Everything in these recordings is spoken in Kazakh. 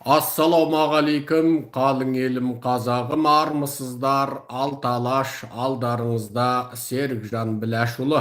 Ассалаумағалейкум, қалың елім, қазағым, армысыздар, алты алаш, алдарыңызда Серікжан Біләшұлы.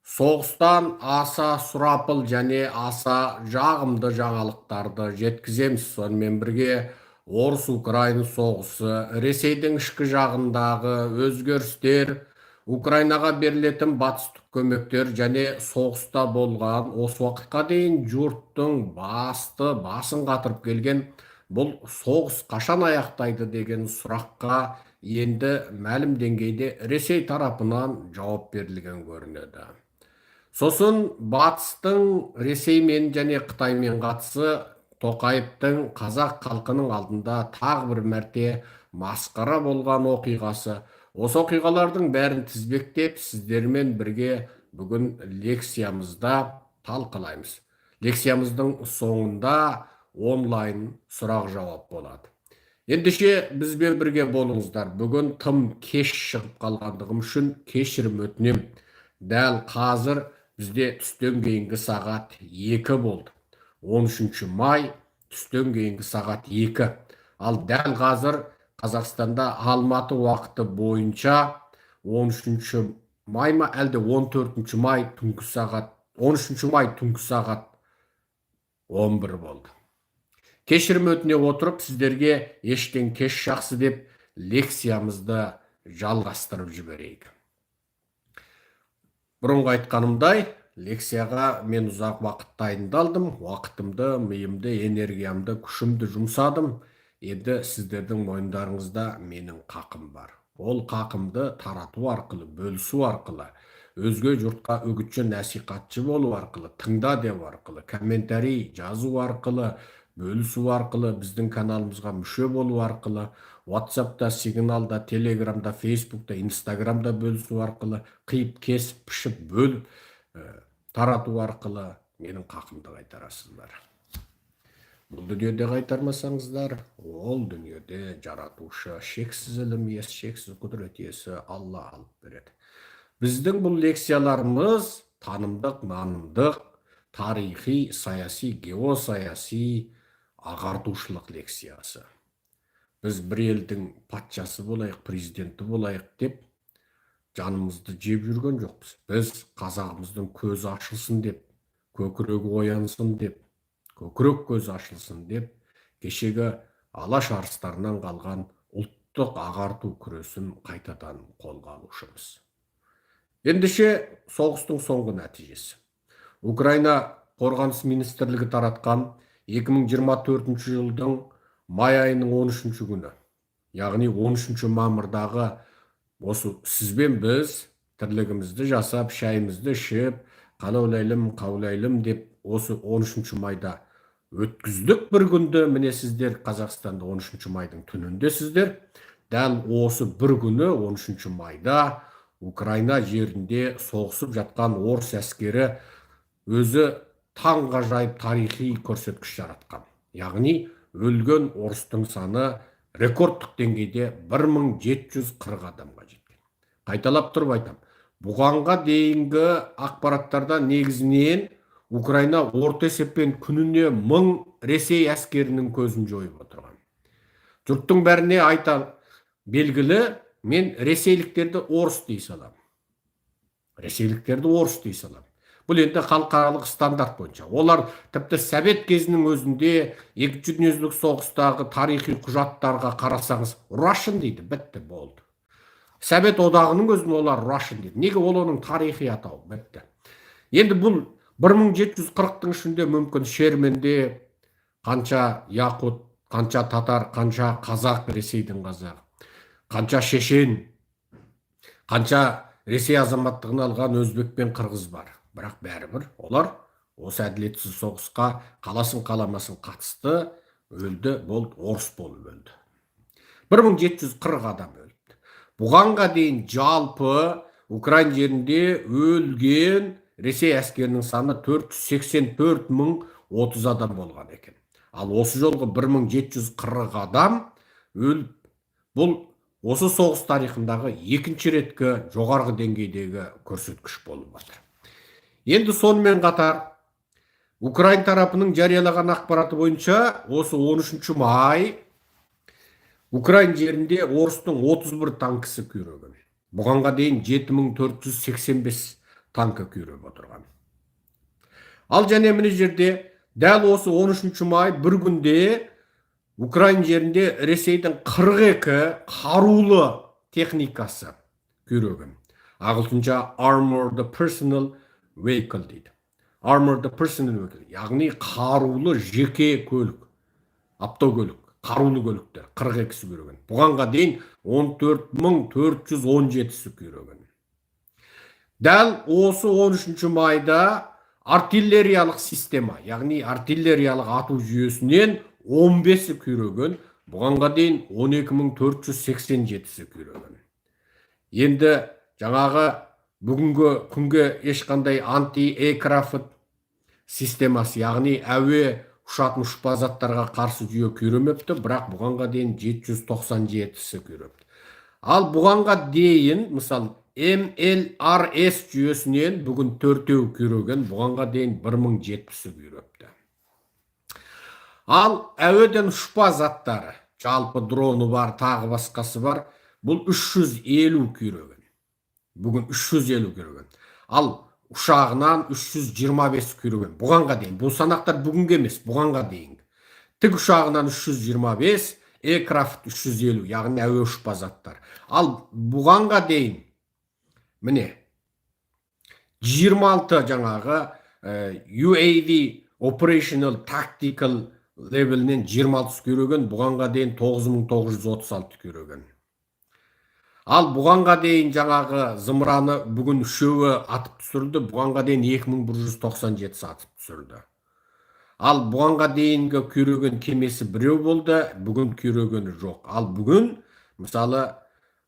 Соғыстан аса сұрапыл және аса жағымды жаңалықтарды жеткіземіз. Сонымен бірге орыс-украин соғысы, Ресейдің ішкі жағындағы өзгерістер, Украинаға берілетін батыстық көмектер және соғыста болған осы уақытқа дейін жұрттың басты басын қатырып келген бұл соғыс қашан аяқтайды деген сұраққа енді мәлім деңгейде Ресей тарапынан жауап берілген көрінеді. Сосын батыстың Ресеймен және Қытаймен қатысы, Тоқаевтың қазақ халқының алдында тағы бір мәрте масқара болған оқиғасы. Осы оқиғалардың бәрін тізбектеп, сіздермен бірге бүгін лекциямызда талқылаймыз. Лекциямыздың соңында онлайн сұрақ жауап болады. Ендеше бізбен бірге болыңыздар. Бүгін тым кеш шығып қалғандығым үшін кешірім өтінем. Дәл қазір бізде түстен кейінгі сағат 2 болды. 13 май, түстен кейінгі сағат 2. Ал дәл қазір Қазақстанда Алматы уақыты бойынша 13 май ма, әлде 14 май түнгі сағат, 13 май түнгі сағат 11 болды. Кешірім өтіне отырып, сіздерге ештен кеш жақсы деп, лекциямызды жалғастырып жіберейік. Бұрынғы айтқанымдай, лекцияға мен ұзақ уақыт дайындалдым, уақытымды, миымды, энергиямды, күшімді жұмсадым. Енді сіздердің мойындарыңызда менің қақым бар. Ол қақымды тарату арқылы, бөлісу арқылы, өзге жұртқа үгітші, насихатшы болу арқылы, тыңда деу арқылы, комментарий жазу арқылы, бөлісу арқылы, біздің каналымызға мүше болу арқылы, WhatsAppта, Сигналда, Телеграмда, Фейсбукта, Инстаграмда бөлісу арқылы, қиып, кесіп, пішіп, бөліп, тарату арқылы менің қақымды қайтарасыздар. Бұл дүниеде қайтармасаңыздар, ол дүниеде жаратушы, шексіз ілім иесі, шексіз құдірет иесі Алла алып береді. Біздің бұл лекцияларымыз танымдық, нанымдық, тарихи, саяси, геосаяси, ағартушылық лекциясы. Біз бір елдің патшасы болайық, президенті болайық деп жанымызды жеп жүрген жоқпыз. Біз қазағымыздың көзі ашылсын деп, көкірегі оянсын деп, көкірек көзі ашылсын деп, кешегі алаш арыстарынан қалған ұлттық ағарту күресін қайтадан қолға алушымыз. Ендеше соғыстың соңғы нәтижесі. Украина қорғаныс министрлігі таратқан 2024 жылдың май айының 13 күні, яғни 13 мамырдағы осы сізбен біз тірлігімізді жасап, шайымызды ішіп, қалаулайлым, қаулайлым деп осы 13 майда өткіздік бір күнді. Міне, сіздер Қазақстанда 13 майдың түнінде сіздер. Дәл осы бір күні, 13 майда, Украина жерінде соғысып жатқан орыс әскері өзі таңғажайып тарихи көрсеткіш жаратқан. Яғни өлген орыстың саны рекордтық деңгейде 1740 адамға жеткен. Қайталап тұрып айтам, бұғанға дейінгі ақпараттарда негізінен Украина орта есеппен күніне 1000 Ресей әскерінің көзін жойып отырған. Жұрттың бәріне айта белгілі, мен ресейліктерді орыс дей саламын. Ресейліктерді орыс дей саламын. Бұл енді халықаралық стандарт бойынша. Олар тіпті совет кезінің өзінде Екінші дүниежүзілік соғыстағы тарихи құжаттарға қарасаңыз, Russian дейді, бітті, болды. Совет одағының өзін олар Russian дейді. Неге? Ол оның тарихи атауы, бітті. Енді бұл 1740-тың ішінде мүмкін Шерменде қанша яқут, қанша татар, қанша қазақ, Ресейдің қазағы, қанша шешен, қанша Ресей азаматтығын алған өзбек пен қырғыз бар. Бірақ бәрібір олар осы әділетсіз соғысқа қаласын қаламасын қатысты, өлді, болды, орыс болып өлді. 1740 адам өліпті. Бұғанға дейін жалпы Украин жерінде өлген Ресей әскерінің саны 484 мың 30 адам болған екен. Ал осы жолғы 1740 адам өліп, бұл осы соғыс тарихындағы екінші реткі жоғарғы деңгейдегі көрсеткіш болып жатыр. Енді сонымен қатар Украин тарапының жариялаған ақпараты бойынша, осы 13 май украин жерінде орыстың 31 танкісі күйреген. Бұғанға дейін 7485 танкі күйреп отырған. Ал және мына жерде дәл осы 13 май бір күнде украин жерінде Ресейдің 42 қарулы техникасы күйреген. Ағылшынша armored personnel vehicle дейді. Armored personnel vehicle, яғни қарулы жеке көлік, автокөлік, қарулы көліктер 42-сі күйреген. Бұғанға дейін 14 417-сі күйреген. Дәл осы 13 майда артиллериялық система, яғни артиллериялық ату жүйесінен 15-і күйреген. Бұғанға дейін 12 487-сі күйреген. Енді жаңағы бүгінгі күнге ешқандай anti-aircraft системасы, яғни әуе ұшатын ұшпа заттарға қарсы жүйе күйремепті, бірақ бұғанға дейін 797-сі күйрепті. Ал бұғанға дейін, мысалы, MLRS жүйесінен бүгін төртеу күйреген, бұғанға дейін 1070-і күйрепті. Ал әуеден ұшпа заттары, жалпы дроны бар, тағы басқасы бар, бұл 350 күйреген. Бүгін 350 күйреген. Ал ұшағынан 325 күйреген. Бұғанға дейін. Бұл санақтар бүгінгі емес, бұғанға дейінгі. Тік ұшағынан 325, aircraft 350, яғни әуе ұшпа заттар. Ал бұғанға дейін міне 26 жаңағы UAV Operational Tactical левелінен 26 күйреген, бұғанға дейін 9936 күйреген. Ал бұғанға дейін жаңағы зымыраны бүгін үшеуі атып түсірді, бұғанға дейін 2197 атып түсірді. Ал бұғанға дейінгі күйреген кемесі біреу болды, бүгін күйрегені жоқ. Ал бүгін, мысалы,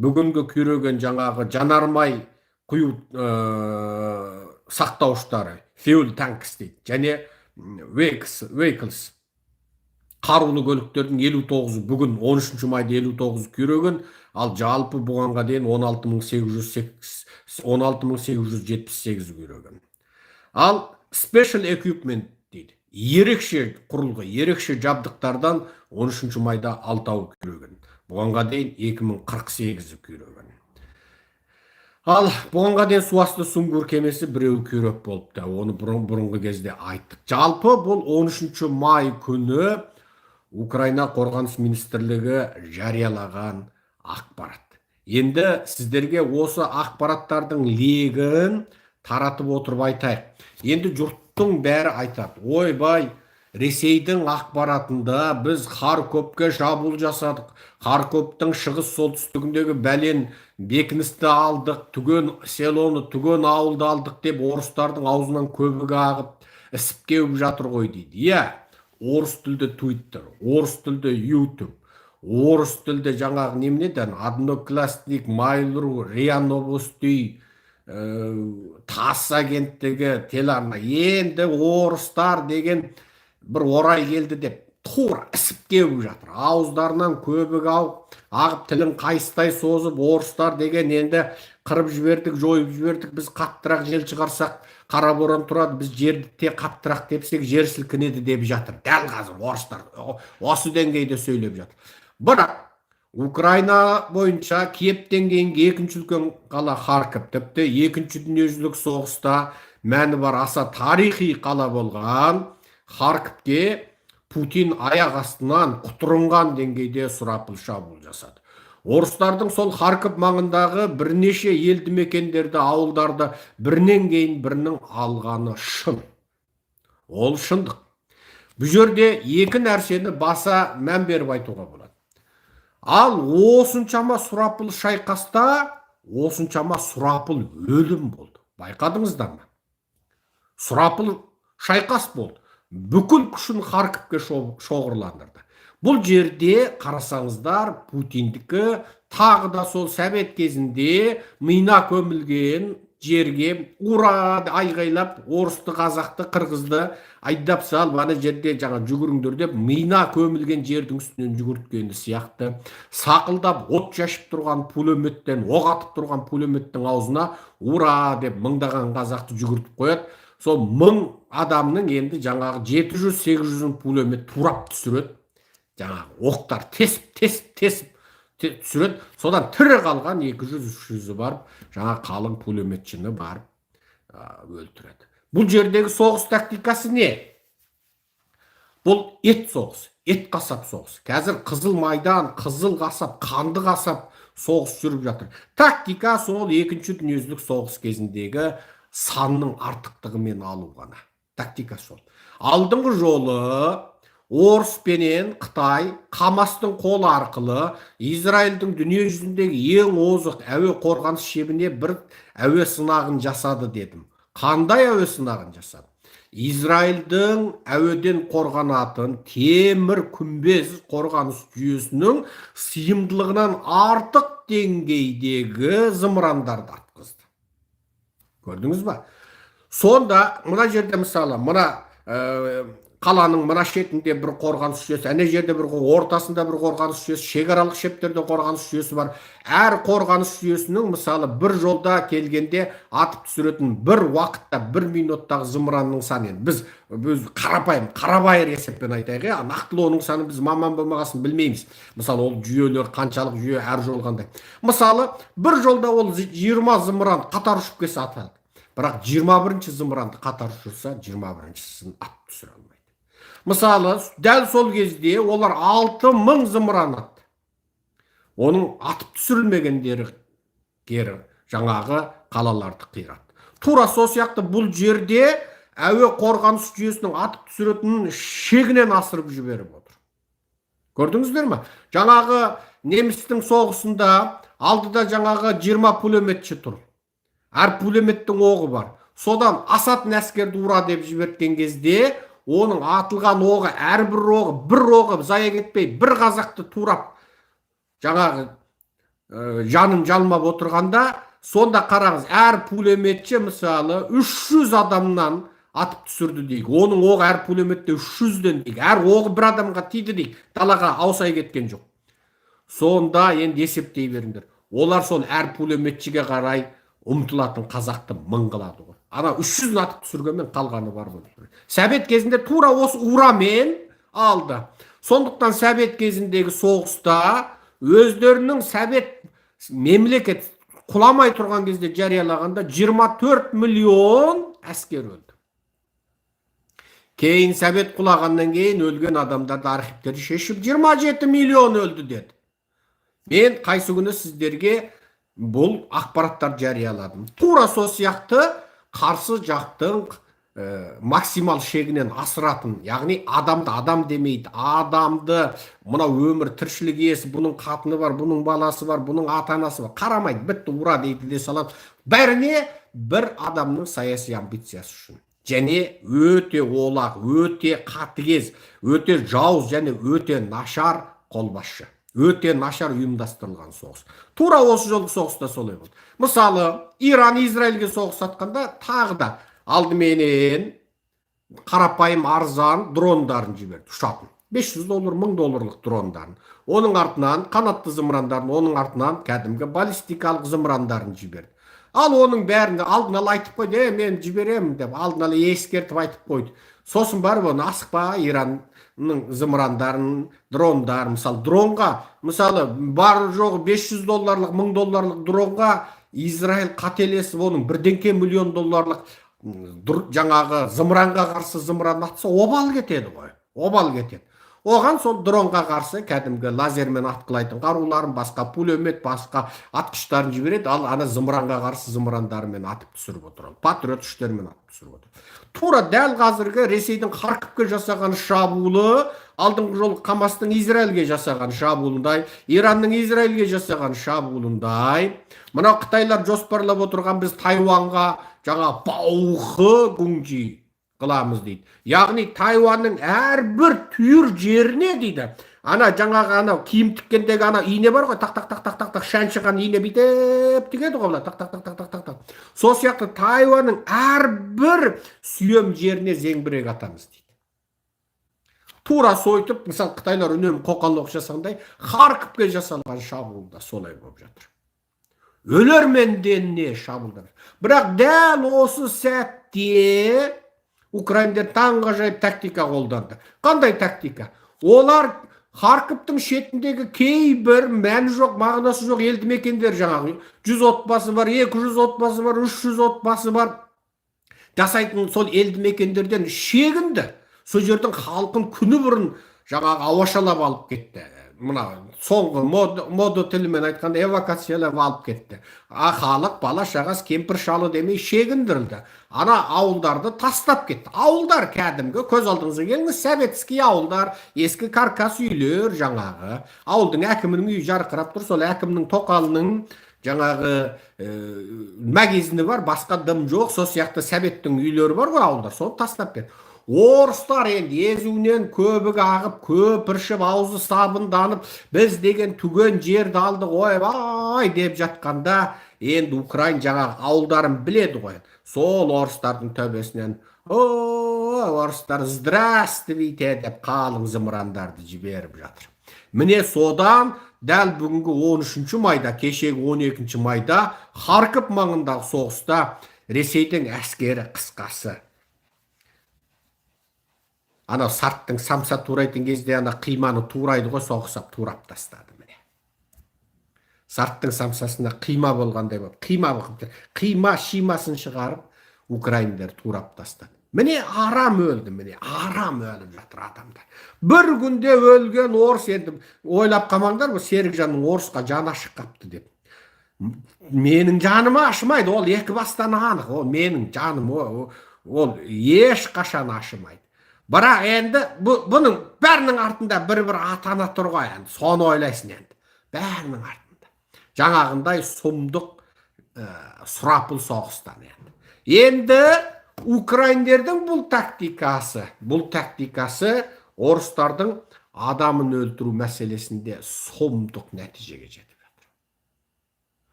бүгінгі күйреген жаңағы жанармай құю сақтауыштары, fuel tanks дейді, және vehicles, қарулы көліктердің 59-ы бүгін 13 майда 59 күйреген, ал жалпы бұғанға дейін 16 878 күйреген. Ал special equipment дейді, ерекше құрылғы, ерекше жабдықтардан 13 майда алтауы күйреген. Бұғанға дейін 2048 күйреген. Ал бұғанға дейін су асты сүңгуір кемесі біреуі күйреп болыпты. Оны бұрынғы кезде айттық. Жалпы бұл 13 май күні Украина қорғаныс министрлігі жариялаған ақпарат. Енді сіздерге осы ақпараттардың легін таратып отырып айтайық. Енді жұрттың бәрі айтады: ойбай, Ресейдің ақпаратында біз Харковке шабуыл жасадық, Харковтың шығыс солтүстігіндегі бәлен бекіністі алдық, түген селоны, түген ауылды алдық деп орыстардың аузынан көбігі ағып, ісіп кеуіп жатыр ғой дейді. Иә, орыс тілді Твиттер, орыс тілді Ютуб, орыс тілді жаңағы немене еді, Одноклассник, Mail.ru, РИА Новости, ТАСС агенттігі, телеарна. Енді орыстар деген бір орай келді деп тура ісіп кеуіп жатыр. Ауыздарынан көбік ағып, тілін қайыстай созып, орыстар деген енді қырып жібердік, жойып жібердік, біз қаттырақ жел шығарсақ, қара боран тұрады, біз жерді те қаттырақ тепсек, жер сілкінеді деп жатыр. Дәл қазір орыстар осы деңгейде сөйлеп жатыр. Бірақ Украина бойынша Киевтен кейінгі екінші үлкен қала Харков, тіпті екінші дүниежүзілік соғыста мәні бар аса тарихи қала болған Харковке Путин аяқ астынан құтырынған деңгейде сұрапыл шабуыл жасады. Орыстардың сол Харков маңындағы бірнеше елді мекендерді, ауылдарды бірінен кейін бірінің алғаны шын. Ол шындық. Бұл жерде екі нәрсені баса мән беріп айтуға болады. Ал осыншама сұрапыл шайқаста осыншама сұрапыл өлім болды. Байқадыңыздар ма? Сұрапыл шайқас болды. Бүкіл күшін Харковке шоғырландырды. Бұл жерде қарасаңыздар, Путиндікі тағы да сол совет кезінде мина көмілген жерге ура айғайлап, орысты, қазақты, қырғызды айдап салып, ана жерде жаңа жүгіріңдер деп мина көмілген жердің үстінен жүгірткені сияқты, сақылдап от шашып тұрған пулеметтен оқ атып тұрған пулеметтің аузына ура деп мыңдаған қазақты жүгіртіп қояды. Сол 1000 адамның енді жаңағы 700-800-ін пулемет турап түсіреді. Жаңағы оқтар тесіп, тесіп, тесіп түсіреді. Содан тірі қалған 200-300-і барып, жаңа қалың пулеметшіні барып өлтіреді. Бұл жердегі соғыс тактикасы не? Бұл ет соғыс, ет қасап соғыс. Қазір қызыл майдан, қызыл қасап, қанды қасап соғыс жүріп жатыр. Тактика сол екінші дүниежүзілік соғыс кезіндегі санның артықтығымен алу ғана. Тактика сол. Алдыңғы жолы орыс пенен Қытай Хамастың қолы арқылы Израильдің дүние жүзіндегі ең озық әуе қорғаныс шебіне бір әуе сынағын жасады дедім. Қандай әуе сынағын жасады? Израильдің әуеден қорғанатын темір күмбез қорғаныс жүйесінің сыйымдылығынан артық деңгейдегі зымырандарды атқызды. Көрдіңіз ба? Сонда мына жерде, мысалы, мына қаланың мына шетінде бір қорғаныс жүйесі, ана жерде бір, ортасында бір қорғаныс жүйесі, шекаралық шептерде қорғаныс жүйесі бар. Әр қорғаныс жүйесінің, мысалы, бір жолда келгенде атып түсіретін бір уақытта, бір минуттағы зымыранның саны, енді біз қарапайым, қарабайыр есеппен айтайық, иә, нақтылы оның санын біз маман болмағасын білмейміз. Мысалы, ол жүйелер қаншалық жүйе, әр жол қандай. Мысалы, бір жолда ол 20 зымыран қатар ұшып келсе, атады. Бірақ 21-ші зымыранды қатар ұшырса, 21-шісін атып түсіре алмайды. Мысалы, дәл сол кезде олар 6000 зымыран атты. Оның атып түсірілмегендері кері жаңағы қалаларды қиратты. Тура сол сияқты бұл жерде әуе қорғаныс жүйесінің атып түсіретінін шегінен асырып жіберіп отыр. Көрдіңіздер ме? Жаңағы немістің соғысында алдыда жаңағы 20 пулеметші тұр. Әр пулеметтің оғы бар. Содан асатын әскерді ура деп жіберткен кезде, оның атылған оғы, әрбір оғы, бір оғы зая кетпей, бір қазақты турап, жаңағы жанын жалмап отырғанда, сонда қараңыз, әр пулеметші, мысалы, 300 адамнан атып түсірді дейік. Оның оғы әр пулеметте 300-ден дейік. Әр оғы бір адамға тиді дейік. Далаға аусай кеткен жоқ. Сонда енді есептей беріңдер. Олар сол әр пулеметшіге қарай ұмтылатын қазақты мың қылады ғой. Ана 300-ін атып түсіргенмен қалғаны бар ғой. Сәбет кезінде тура осы урамен алды. Сондықтан сәбет кезіндегі соғыста өздерінің сәбет мемлекет құламай тұрған кезде жариялағанда 24 миллион әскер өлді. Кейін сәбет құлағаннан кейін өлген адамдарды архивтері шешіп, 27 миллион өлді деді. Мен қайсы күні сіздерге бұл ақпараттар жарияладым. Тура сол сияқты қарсы жақтың максимал шегінен асыратын, яғни адамды адам демейді, адамды мынау өмір тіршілік иесі, бұның қатыны бар, бұның баласы бар, бұның ата анасы бар, қарамайды, бітті, ура дейді де салады. Бәріне бір адамның саяси амбициясы үшін. Және өте олақ, өте қатыгез, өте жауыз және өте нашар қолбасшы. Өте нашар ұйымдастырылған соғыс. Тура осы жолғы соғыста солай болды. Мысалы, Иран Израильге соғыс атқанда тағы да алдыменен қарапайым арзан дрондарын жіберді, ұшатын. 500 доллар, 1000 долларлық дрондарын. Оның артынан қанатты зымырандарын, оның артынан кәдімгі баллистикалық зымырандарын жіберді. Ал оның бәрін алдын ала айтып қойды, мен жіберемін деп алдын ала ескертіп айтып қойды. Сосын барып оны асықпа Иранның зымырандарын, дрондарын, мысалы, дронға, мысалы, бар жоғы 500 долларлық, 1000 долларлық дронға Израиль қателесіп оның бірдеңке миллион долларлық жаңағы зымыранға қарсы зымыран атса, обал кетеді ғой, обал кетеді. Оған сол дронға қарсы кәдімгі лазермен атқылайтын қаруларын, басқа пулемет, басқа атқыштарын жібереді, ал ана зымыранға қарсы зымырандарымен атып түсіріп отырады. Патриот күштермен атып түсіріп отыр. Тура дәл қазіргі Ресейдің Харковке жасаған шабуылы, алдыңғы жолы Хамастың Израильге жасаған шабуылындай, Иранның Израильге жасаған шабуылындай, мынау қытайлар жоспарлап отырған, біз Тайваньға жаңа баухы гүңжи қыламыз дейді. Яғни Тайваньның әрбір түйір жеріне дейді. Ана жаңағы анау киім тіккендегі ана ине бар ғой, тақ тақ тақ тақ тақ тақ шаншыған ине бүйтіп тігеді ғой былай, тақ тақ тақ тақ тақ тақ тақ. Сол сияқты Тайваньның әрбір сүйем жеріне зеңбірек атамыз дейді. Тура сөйтіп, мысалы, қытайлар үнемі қоқан-лоқ жасағандай, Харковке жасалған шабуыл да солай болып жатыр. Өлермендеріне шабуылдап. Бірақ дәл осы сәтте украиндер таңғажайып тактика қолданды. Қандай тактика? Олар Харковтың шетіндегі кейбір мәні жоқ, мағынасы жоқ елді мекендер, жаңағы 100 отбасы бар, 200 отбасы бар, 300 отбасы бар жасайтын сол елді мекендерден шегінді. Сол жердің халқын күні бұрын жаңағы ауашалап алып кетті. Мына соңғы мода тілімен айтқанда, эвакуациялап алып кетті. А халық, бала шағасы, кемпір шалы демей, шегіндірілді. Ана ауылдарды тастап кетті. Ауылдар кәдімгі, көз алдыңызға келіңіз, советский ауылдар, ескі каркас үйлер, жаңағы ауылдың әкімінің үйі жарқырап тұр, сол әкімнің тоқалының жаңағы магазині бар, басқа дым жоқ. Сол сияқты советтің үйлері бар ғой ауылдар, соны тастап кетті. Орыстар енді езуінен көбік ағып, көпіршіп, аузы сабынданып, біз деген түген жерді алдық, ойбай деп жатқанда, енді украин жаңағы ауылдарын біледі ғой, сол орыстардың төбесінен: «О, орыстар, здравствуйте!» деп қалың зымырандарды жіберіп жатыр. Міне, содан дәл бүгінгі 13 майда, кешегі 12 майда Харков маңындағы соғыста Ресейдің әскері, қысқасы, анау сарттың самса турайтын кезде ана қиманы турайды ғой, соғысап турап тастады. Міне, сарттың самсасына қима болғандай болып, қима қылып, қима шимасын шығарып, украиндер турап тастады. Міне, арам өлді, міне, арам өліп жатыр адамдар. Бір күнде өлген орыс. Енді ойлап қалмаңдар, бұл Серікжанның орысқа жаны ашып қапты деп. Менің жаныма ашымайды, ол екі бастан анық. Ол менің жаным, ол ешқашан ашымайды. Бірақ енді бұның бәрінің артында бір бір ата ана тұр ғой енді, соны ойлайсың. Енді бәрінің артында жаңағындай сұмдық сұрапыл соғыстан енді украиндердің бұл тактикасы орыстардың адамын өлтіру мәселесінде сұмдық нәтижеге жетіп жатыр.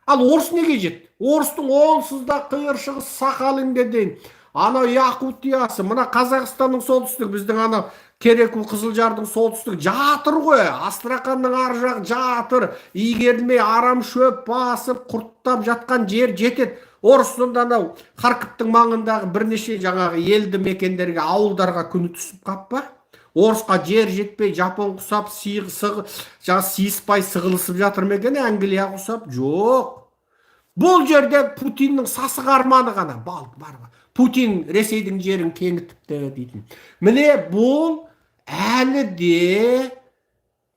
Ал орыс неге жетті? Орыстың онсыз да Қиыр Шығыс, Сахалинге дейін, анау Якутиясы, мына Қазақстанның солтүстігі, біздің анау Кереку, Қызылжардың солтүстігі жатыр ғой, Астраханның ар жағы жатыр, игерілмей, арам шөп басып, құрттап жатқан жер жетеді. Орыс сонда анау Харковтың маңындағы бірнеше жаңағы елді мекендерге, ауылдарға күні түсіп қап па? Орысқа жер жетпей, жапон құсап, сиғы сығы жаңағы сыйыспай сығылысып жатыр ма екен, Англия құсап? Жоқ, бұл жерде Путиннің сасық арманы ғана бар, бар. Путин Ресейдің жерін кеңітіпті дейтін. Міне, бұл әлі де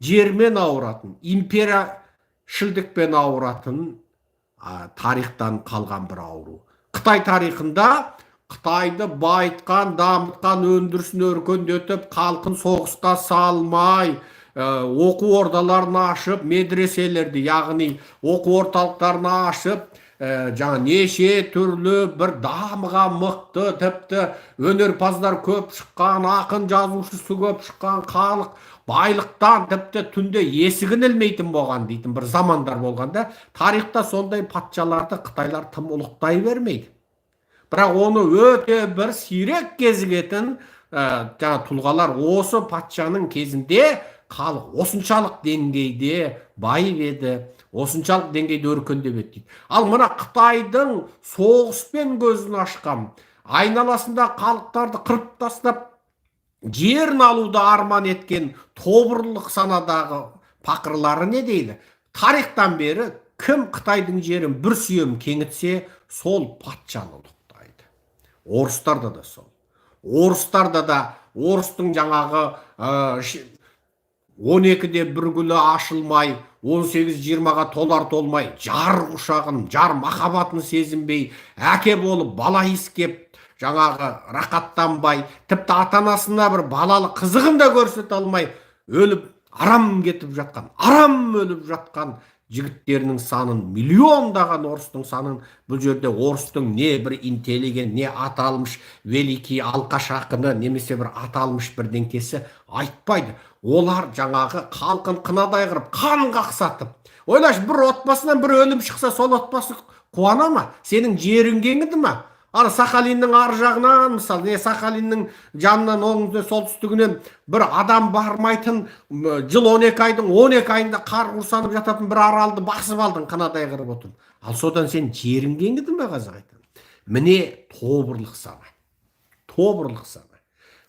жермен ауыратын, империяшілдікпен ауыратын, тарихтан қалған бір ауру. Қытай тарихында Қытайды байытқан, дамытқан, өндірісін өркендетіп, халқын соғысқа салмай, оқу ордаларын ашып, медреселерді, яғни оқу орталықтарын ашып, жаңа неше түрлі бір дамыған, мықты, тіпті өнерпаздар көп шыққан, ақын жазушысы көп шыққан, халық байлықтан тіпті түнде есігін ілмейтін болған дейтін бір замандар болғанда, тарихта сондай патшаларды қытайлар тым ұлықтай бермейді. Бірақ оны өте бір сирек кезігетін жаңа тұлғалар, осы патшаның кезінде халық осыншалық деңгейде байып еді, осыншалық деңгейде өркендеп еді дейді. Ал мына Қытайдың соғыспен көзін ашқан, айналасында халықтарды қырып тастап, жерін алуды арман еткен тобырлық санадағы пақырлары не дейді? Тарихтан бері кім Қытайдың жерін бір сүйем кеңітсе, сол патшаны ұлықтайды. Орыстарда да сол. Орыстарда да орыстың жаңағы 12-де бір гүлі ашылмай, 18-20-ға толар толмай, жар құшағын, жар махаббатын сезінбей, әке болып бала иіскеп, жаңағы рақаттанбай, тіпті ата анасына бір балалық қызығын да көрсете алмай өліп, арам кетіп жатқан, арам өліп жатқан жігіттерінің санын, миллиондаған орыстың санын, бұл жерде орыстың не бір интеллигент, не аталмыш великий алқаш ақыны, немесе бір аталмыш бірдеңкесі айтпайды. Олар жаңағы халқын қынадай қырып, қан қақсатып. Ойлашы, бір отбасынан бір өлім шықса, сол отбасы қуана ма? Сенің жерің кеңіді ма? Ана Сахалиннің ар жағынан, мысалы, не, Сахалиннің жанынан, оңтүстік, солтүстігінен бір адам бармайтын, жыл 12 айдың 12 айында қар құрсанып жататын бір аралды басып алдың, қынадай қырып отырып. Ал содан сен жерің кеңіді ме, қазақ айтады? Міне, тобырлық сана, тобырлық сана.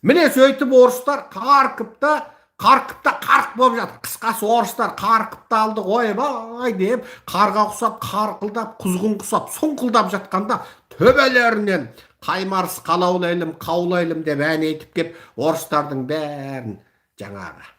Міне, сөйтіп орыстар Қаркыпта, Қарқыпта қарқ болып жатыр. Қысқасы, орыстар Қарқыпты алдық, ойбай деп, қарға ұқсап қарқылдап, құзғын құсап сұңқылдап жатқанда, төбелерінен «Хаймарс қалаулайлым, қаулайлым» деп ән айтып кеп, орыстардың бәрін жаңағы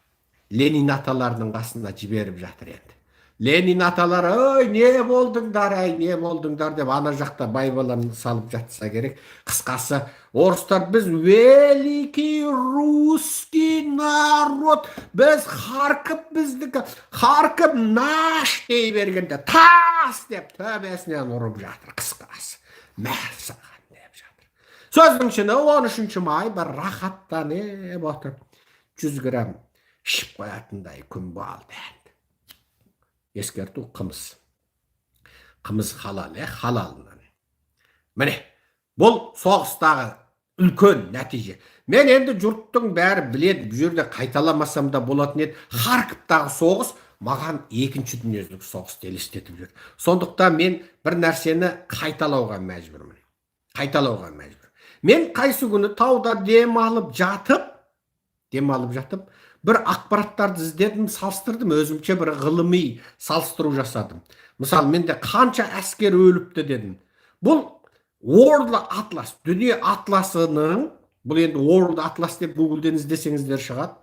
Ленин аталарының қасына жіберіп жатыр. Енді Ленин аталар: «Ой, не болдыңдар, әй, не болдыңдар?» – деп, ана жақта байбалам салып жатса керек. Қысқасы, орыстар: «Біз великий русский народ, біз, Харьков біздікі, Харьков наш», – дей бергенде, тас деп төбесінен ұрып жатыр. Қысқасы, «Мә саған» деп жатыр. Сөздің шыны, 13 май бір рахаттанып отырып 100 грамм ішіп қоятындай күн болды енді. Ескерту: қымыз, қымыз халал, иә, халалынан. Міне, бұл соғыстағы үлкен нәтиже. Мен енді, жұрттың бәрі біледі, бұл жерде қайталамасам да болатын еді. Харьковтағы соғыс маған екінші дүниежүзілік соғысты елестетіп жүр. Сондықтан мен бір нәрсені қайталауға мәжбүрмін, қайталауға мәжбүр. Мен қайсы күні тауда демалып жатып бір ақпараттарды іздедім, салыстырдым, өзімше бір ғылыми салыстыру жасадым. Мысалы, менде қанша әскер өліпті дедім. Бұл World Atlas, дүние атласының, бұл енді World Atlas деп Гуглден іздесеңіздер шығады.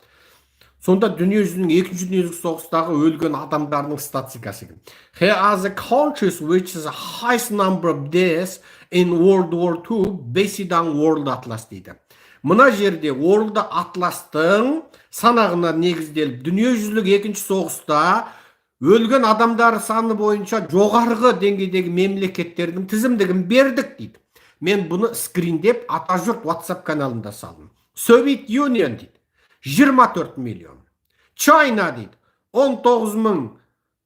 Сонда дүние жүзінің екінші дүниежүзілік соғыстағы өлген адамдарының статистикасы екен. Here are the countries which is the highest number of deaths in World War II based on World Atlas дейді. Мына жерде World Atlas'тың санағына негізделіп, дүниежүзілік екінші соғыста өлген адамдар саны бойынша жоғарғы деңгейдегі мемлекеттердің тізімдігін бердік дейді. Мен бұны скриндеп, Атажұрт WhatsApp каналында салдым. Soviet Union дейді, 24 миллион. China дейді, 19 мың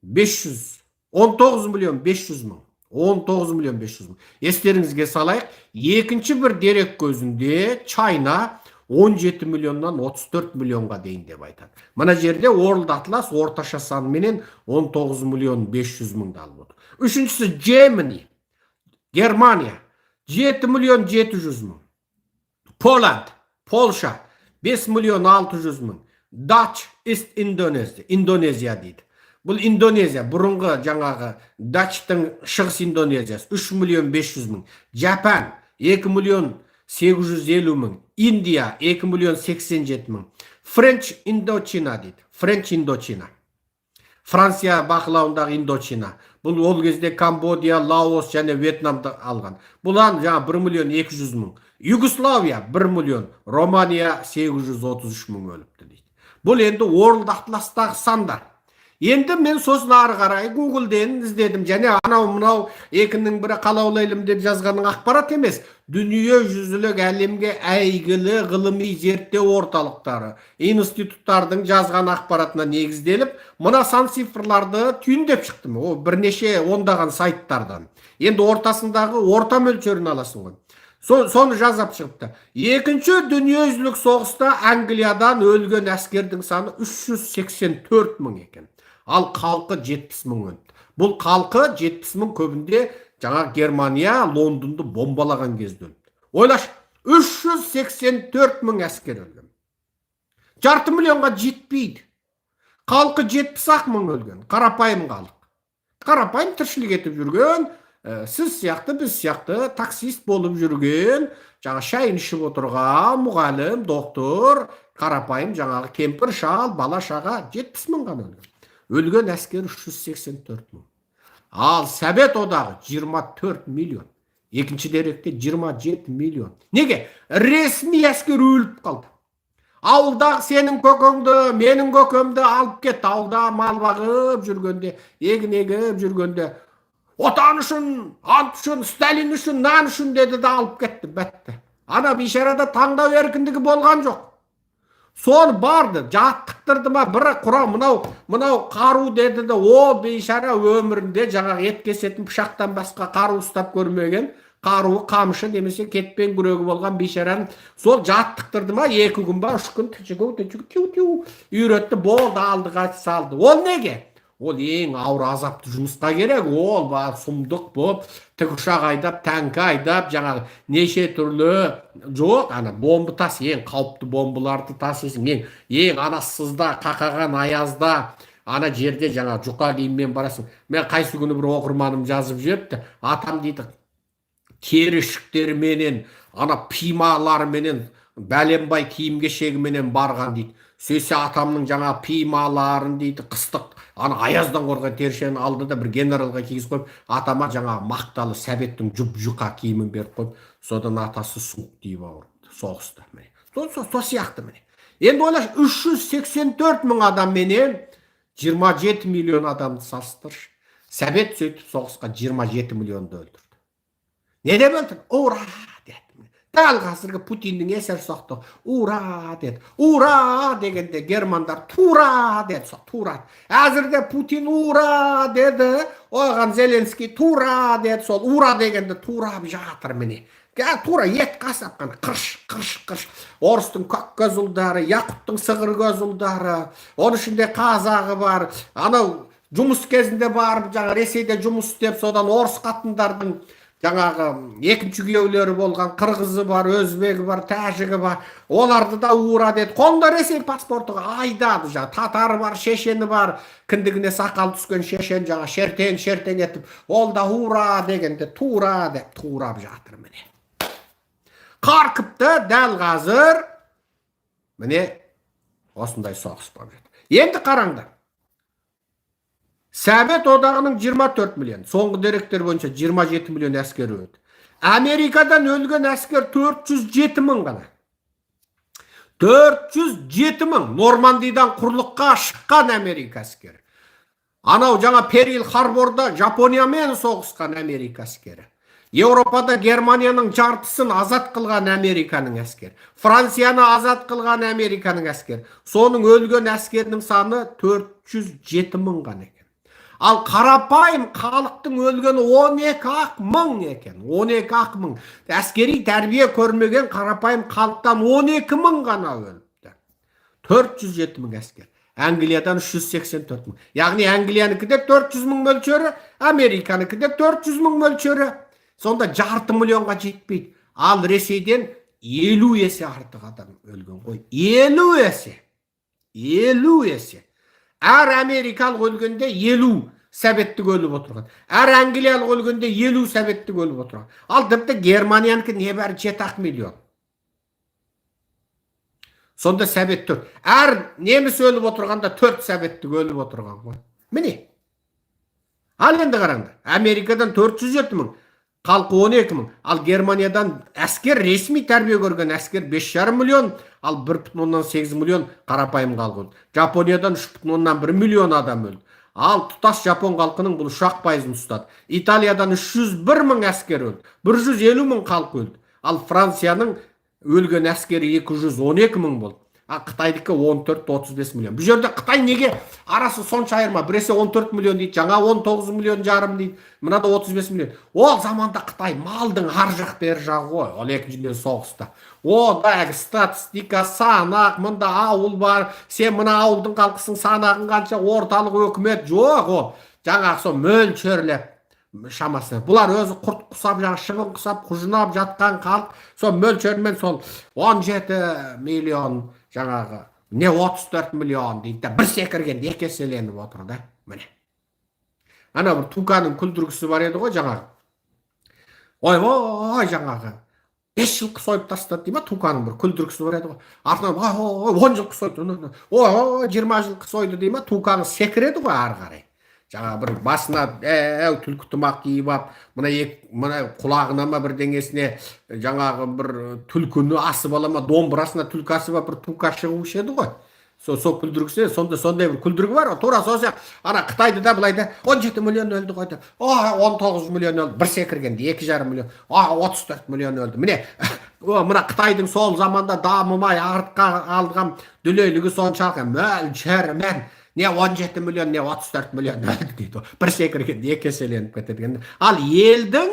500, 19 миллион 500 мың, 19 миллион 500 мың. Естеріңізге салайық, екінші бір дерек көзінде China 17 миллионнан 34 миллионға дейін деп айтады. Мына жерде World Atlas орташа санменен 19 миллион 500 мыңды алып отыр. Үшіншісі Germany, Германия, 7 миллион 700 мың. Poland, Польша, 5 миллион 600 мың. Dutch East Indonesia, Индонезия дейді. Бұл Индонезия, бұрынғы жаңағы Датчтың шығыс Индонезиясы, 3 миллион 500 мың. Japan 2 миллион 850 мың. Индия 2 миллион 87 мың. French Indochina дейді. French Indochina. Франция бақылауындағы Индочина. Бұл ол кезде Камбодия, Лаос және Вьетнамды алған. Бұлан жаңа 1 миллион 200 мың. Югославия 1 миллион, Романия 833 мың өліпті дейді. Бұл енді World Atlas'тағы сандар. Енді мен сосын ары қарай Гуглден іздедім және анау мынау екінің бірі қалаулайлым деп жазғаның ақпарат емес. Дүние жүзілік, әлемге әйгілі ғылыми зерттеу орталықтары, институттардың жазған ақпаратына негізделіп, мына сан цифрларды түйіндеп шықтым. О, бірнеше ондаған сайттардан. Енді ортасындағы орта мөлшерін аласың ғой. Соны жазап шығыпты. Екінші дүниежүзілік соғыста Англиядан өлген әскердің саны 384 мың екен. Ал халқы 70 мың өлді. Бұл халқы 70 мың көбінде жаңа Германия Лондонды бомбалаған кезде өлді. Ойлашы, 384 мың әскер өлген. Жарты миллионға жетпейді. Халқы 70 ақ мың өлген. Қарапайым халық. Қарапайым тіршілік етіп жүрген, сіз сияқты, біз сияқты таксист болып жүрген, жаңа шайын ішіп отырған мұғалім, доктор, қарапайым жаңағы кемпір, шал, бала шаға 70 мың ғана өлген. Өлген әскер 384 мың. Ал Совет одағы 24 миллион. Екінші деректе 27 миллион. Неге? Ресми әскер өліп қалды. Ауылдағы сенің көкеңді, менің көкемді алып кетті. Ауылда мал бағып жүргенде, егін егіп жүргенде, отан үшін, ант үшін, Сталин үшін, нан үшін деді да алып кетті, бітті. Ана бейшарада таңдау еркіндігі болған жоқ. Соны барды, жаттықтырды ма, бір құрал, мынау, мынау қару деді де, о бейшара өмірінде жаңағы ет кесетін пышақтан басқа қару ұстап көрмеген. Қаруы қамшы немесе кетпен, күрегі болған бейшараны сол жаттықтырды ма, 2 күн ба, 3 күн, түчігі түчігі, тю тю үйретті, болды, алдыға салды. Ол неге? Ол ең ауыр, азапты жұмысқа керек. Ол бар сұмдық болып, тікұшақ айдап, тәңкі айдап, жаңағы неше түрлі жоқ, ана бомба тас, ең қауіпті бомбаларды тасисың, ең ана сызда, қақаған аязда, ана жерде жаңа жұқа киіммен барасың. Мен қайсы күні бір оқырманым жазып жіберіпті: «Атам, – дейді, – тері ішіктеріменен, ана пималарыменен, бәленбай киім кешегіменен барған», – дейді. Сөйтсе, атамның жаңа пималарын, дейді, қыстық ана аяздан қорған терішені алды да, бір генералға кигізіп қойып, атама жаңағы мақталы сәбеттің жұп жұқа киімін беріп қойып, содан атасы суық тиіп ауырыпты соғыста. Міне, сол сияқты. Міне, енді ойлашы, 384 мың адамменен 27 миллион адамды салыстыршы. Сәбет сөйтіп соғысқа 27 миллионды өлтірді. Не деп өлтірді? «Ура!» деді. Дәл қазіргі Путиннің есер соқты, «Ура!» деді. «Ура!» дегенде германдар «Тура!» деді. Сол тура. Әзірде Путин «Ура!» деді, оған Зеленский «Тура!» деді. Сол «Ура!» дегенде турап жатыр. Міне, тура ет қасап қана, қырш, қырш, қырш. Орыстың көк көз ұлдары, яқұттың сығыр көз ұлдары, оның ішінде қазағы бар. Анау жұмыс кезінде барып, жаңа Ресейде жұмыс істеп, содан орыс қатындардың жаңағы екінші күйеулері болған қырғызы бар, өзбегі бар, тәжігі бар, оларды да «Ура!» деді. Қолында Ресей паспорты, айдады. Жаңа татары бар, шешені бар, кіндігіне сақал түскен шешен, жаңа шертең шертең етіп, ол да «Ура!» дегенде «Тура!» деп турап жатыр. Міне, Қаркіпті дәл қазір, міне, осындай соғыс болып жатыр. Енді қараңдар: Совет Одағының 24 миллион, соңғы деректер бойынша 27 миллион әскері өлді. Америкадан өлген әскер 407 мың ғана. 407 мың Нормандиядан құрлыққа шыққан Америка әскері. Анау жаңа Перл Харборда Жапониямен соғысқан Америка әскері. Еуропада Германияның жартысын азат қылған Американың әскері. Францияны азат қылған Американың әскері. Соның өлген әскерінің саны 407 мың ғана екен. Ал қарапайым халықтың өлгені 12 ақ мың екен. 12 ақ мың. Әскери тәрбие көрмеген қарапайым халықтан 12 мың ғана өліпті. 407 мың әскер. Англиядан 384 мың. Яғни Англиянікі де 400 мың мөлшері, Американікі де 400 мың мөлшері. Сонда жарты миллионға жетпейді. Ал Ресейден 50 есе артық адам өлген ғой. 50 есе. 50 есе. Әр америкалық өлгенде 50 сәбеттік өліп отырған. Әр англиялық өлгенде 50 сәбеттік өліп отырған. Ал тіпті Германиянікі небәрі 7 ақ миллион. Сонда сәбет төрт. Әр неміс өліп отырғанда төрт сәбеттік өліп отырған ғой. Міне. Ал енді қараңдар. Америкадан 407 мың, халқы 12 мың. Ал Германиядан әскер, ресми тәрбие көрген әскер 5,5 миллион, ал 1,8 миллион қарапайым халық өлді. Жапониядан 3,1 миллион адам өлді. Ал тұтас жапон халқының бұл 3 пайызын ұстады. Италиядан 301 мың әскер өлді. 150 мың халық өлді. Ал Францияның өлген әскері 212 мың болды. А Қытайдікі 14-35 миллион. Бұл жерде Қытай неге арасы сонша айырма? Біресе 14 миллион дейді, жаңа 19 миллион жарым дейді, мынада 35 миллион. Ол заманда Қытай малдың ар жақ бер жағы ғой, ол екінші дүние соғыста. О, да, статистика, санақ, мында ауыл бар, сен мына ауылдың халқысың, санағың қанша, орталық өкімет жоқ, ол жаңағы сол мөлшерлеп шамасы. Бұлар өзі құрт құсап, жаңағы шыбын құсап, құжынап жатқан халық, сол мөлшермен сол 17 миллион, жаңағы не 34 миллион дейді да, бір секіргенде екі еселеніп отыр да. Міне, ана бір Туканың күлдіргісі бар еді ғой, жаңағы ойбой, жаңағы бес жылқы сойып тастады дей ма, Туканың бір күлдіргісі бар еді ғой. Артынан ой, 10 жылқы сойды, ой, 20 жылқы сойды дей ма, Тукаң секіреді ғой ары қарай. Жаңа бір басына әу түлкі тымақ киіп алып, мына екі мына құлағына ма, бірдеңесіне жаңағы бір түлкіні асып ала ма, домбырасына түлкі асып алып, бір Тука шығушы еді ғой. Сол күлдіргісі сонда, сондай бір күлдіргі бар ғой, тура сол сияқты. Ана Қытайды да былай да 17 миллион өлді ғой деп, о, 19 миллион өлді, бір секіргенде 2,5 миллион, а 34 миллион өлді. Міне, мына Қытайдың сол заманда дамымай артқа алған дүлейлігі соншалық, мөлшерімен не 17 миллион, не 34 миллион өлді дейді, бір секіргенде екі еселеніп кетеді екен. Ал елдің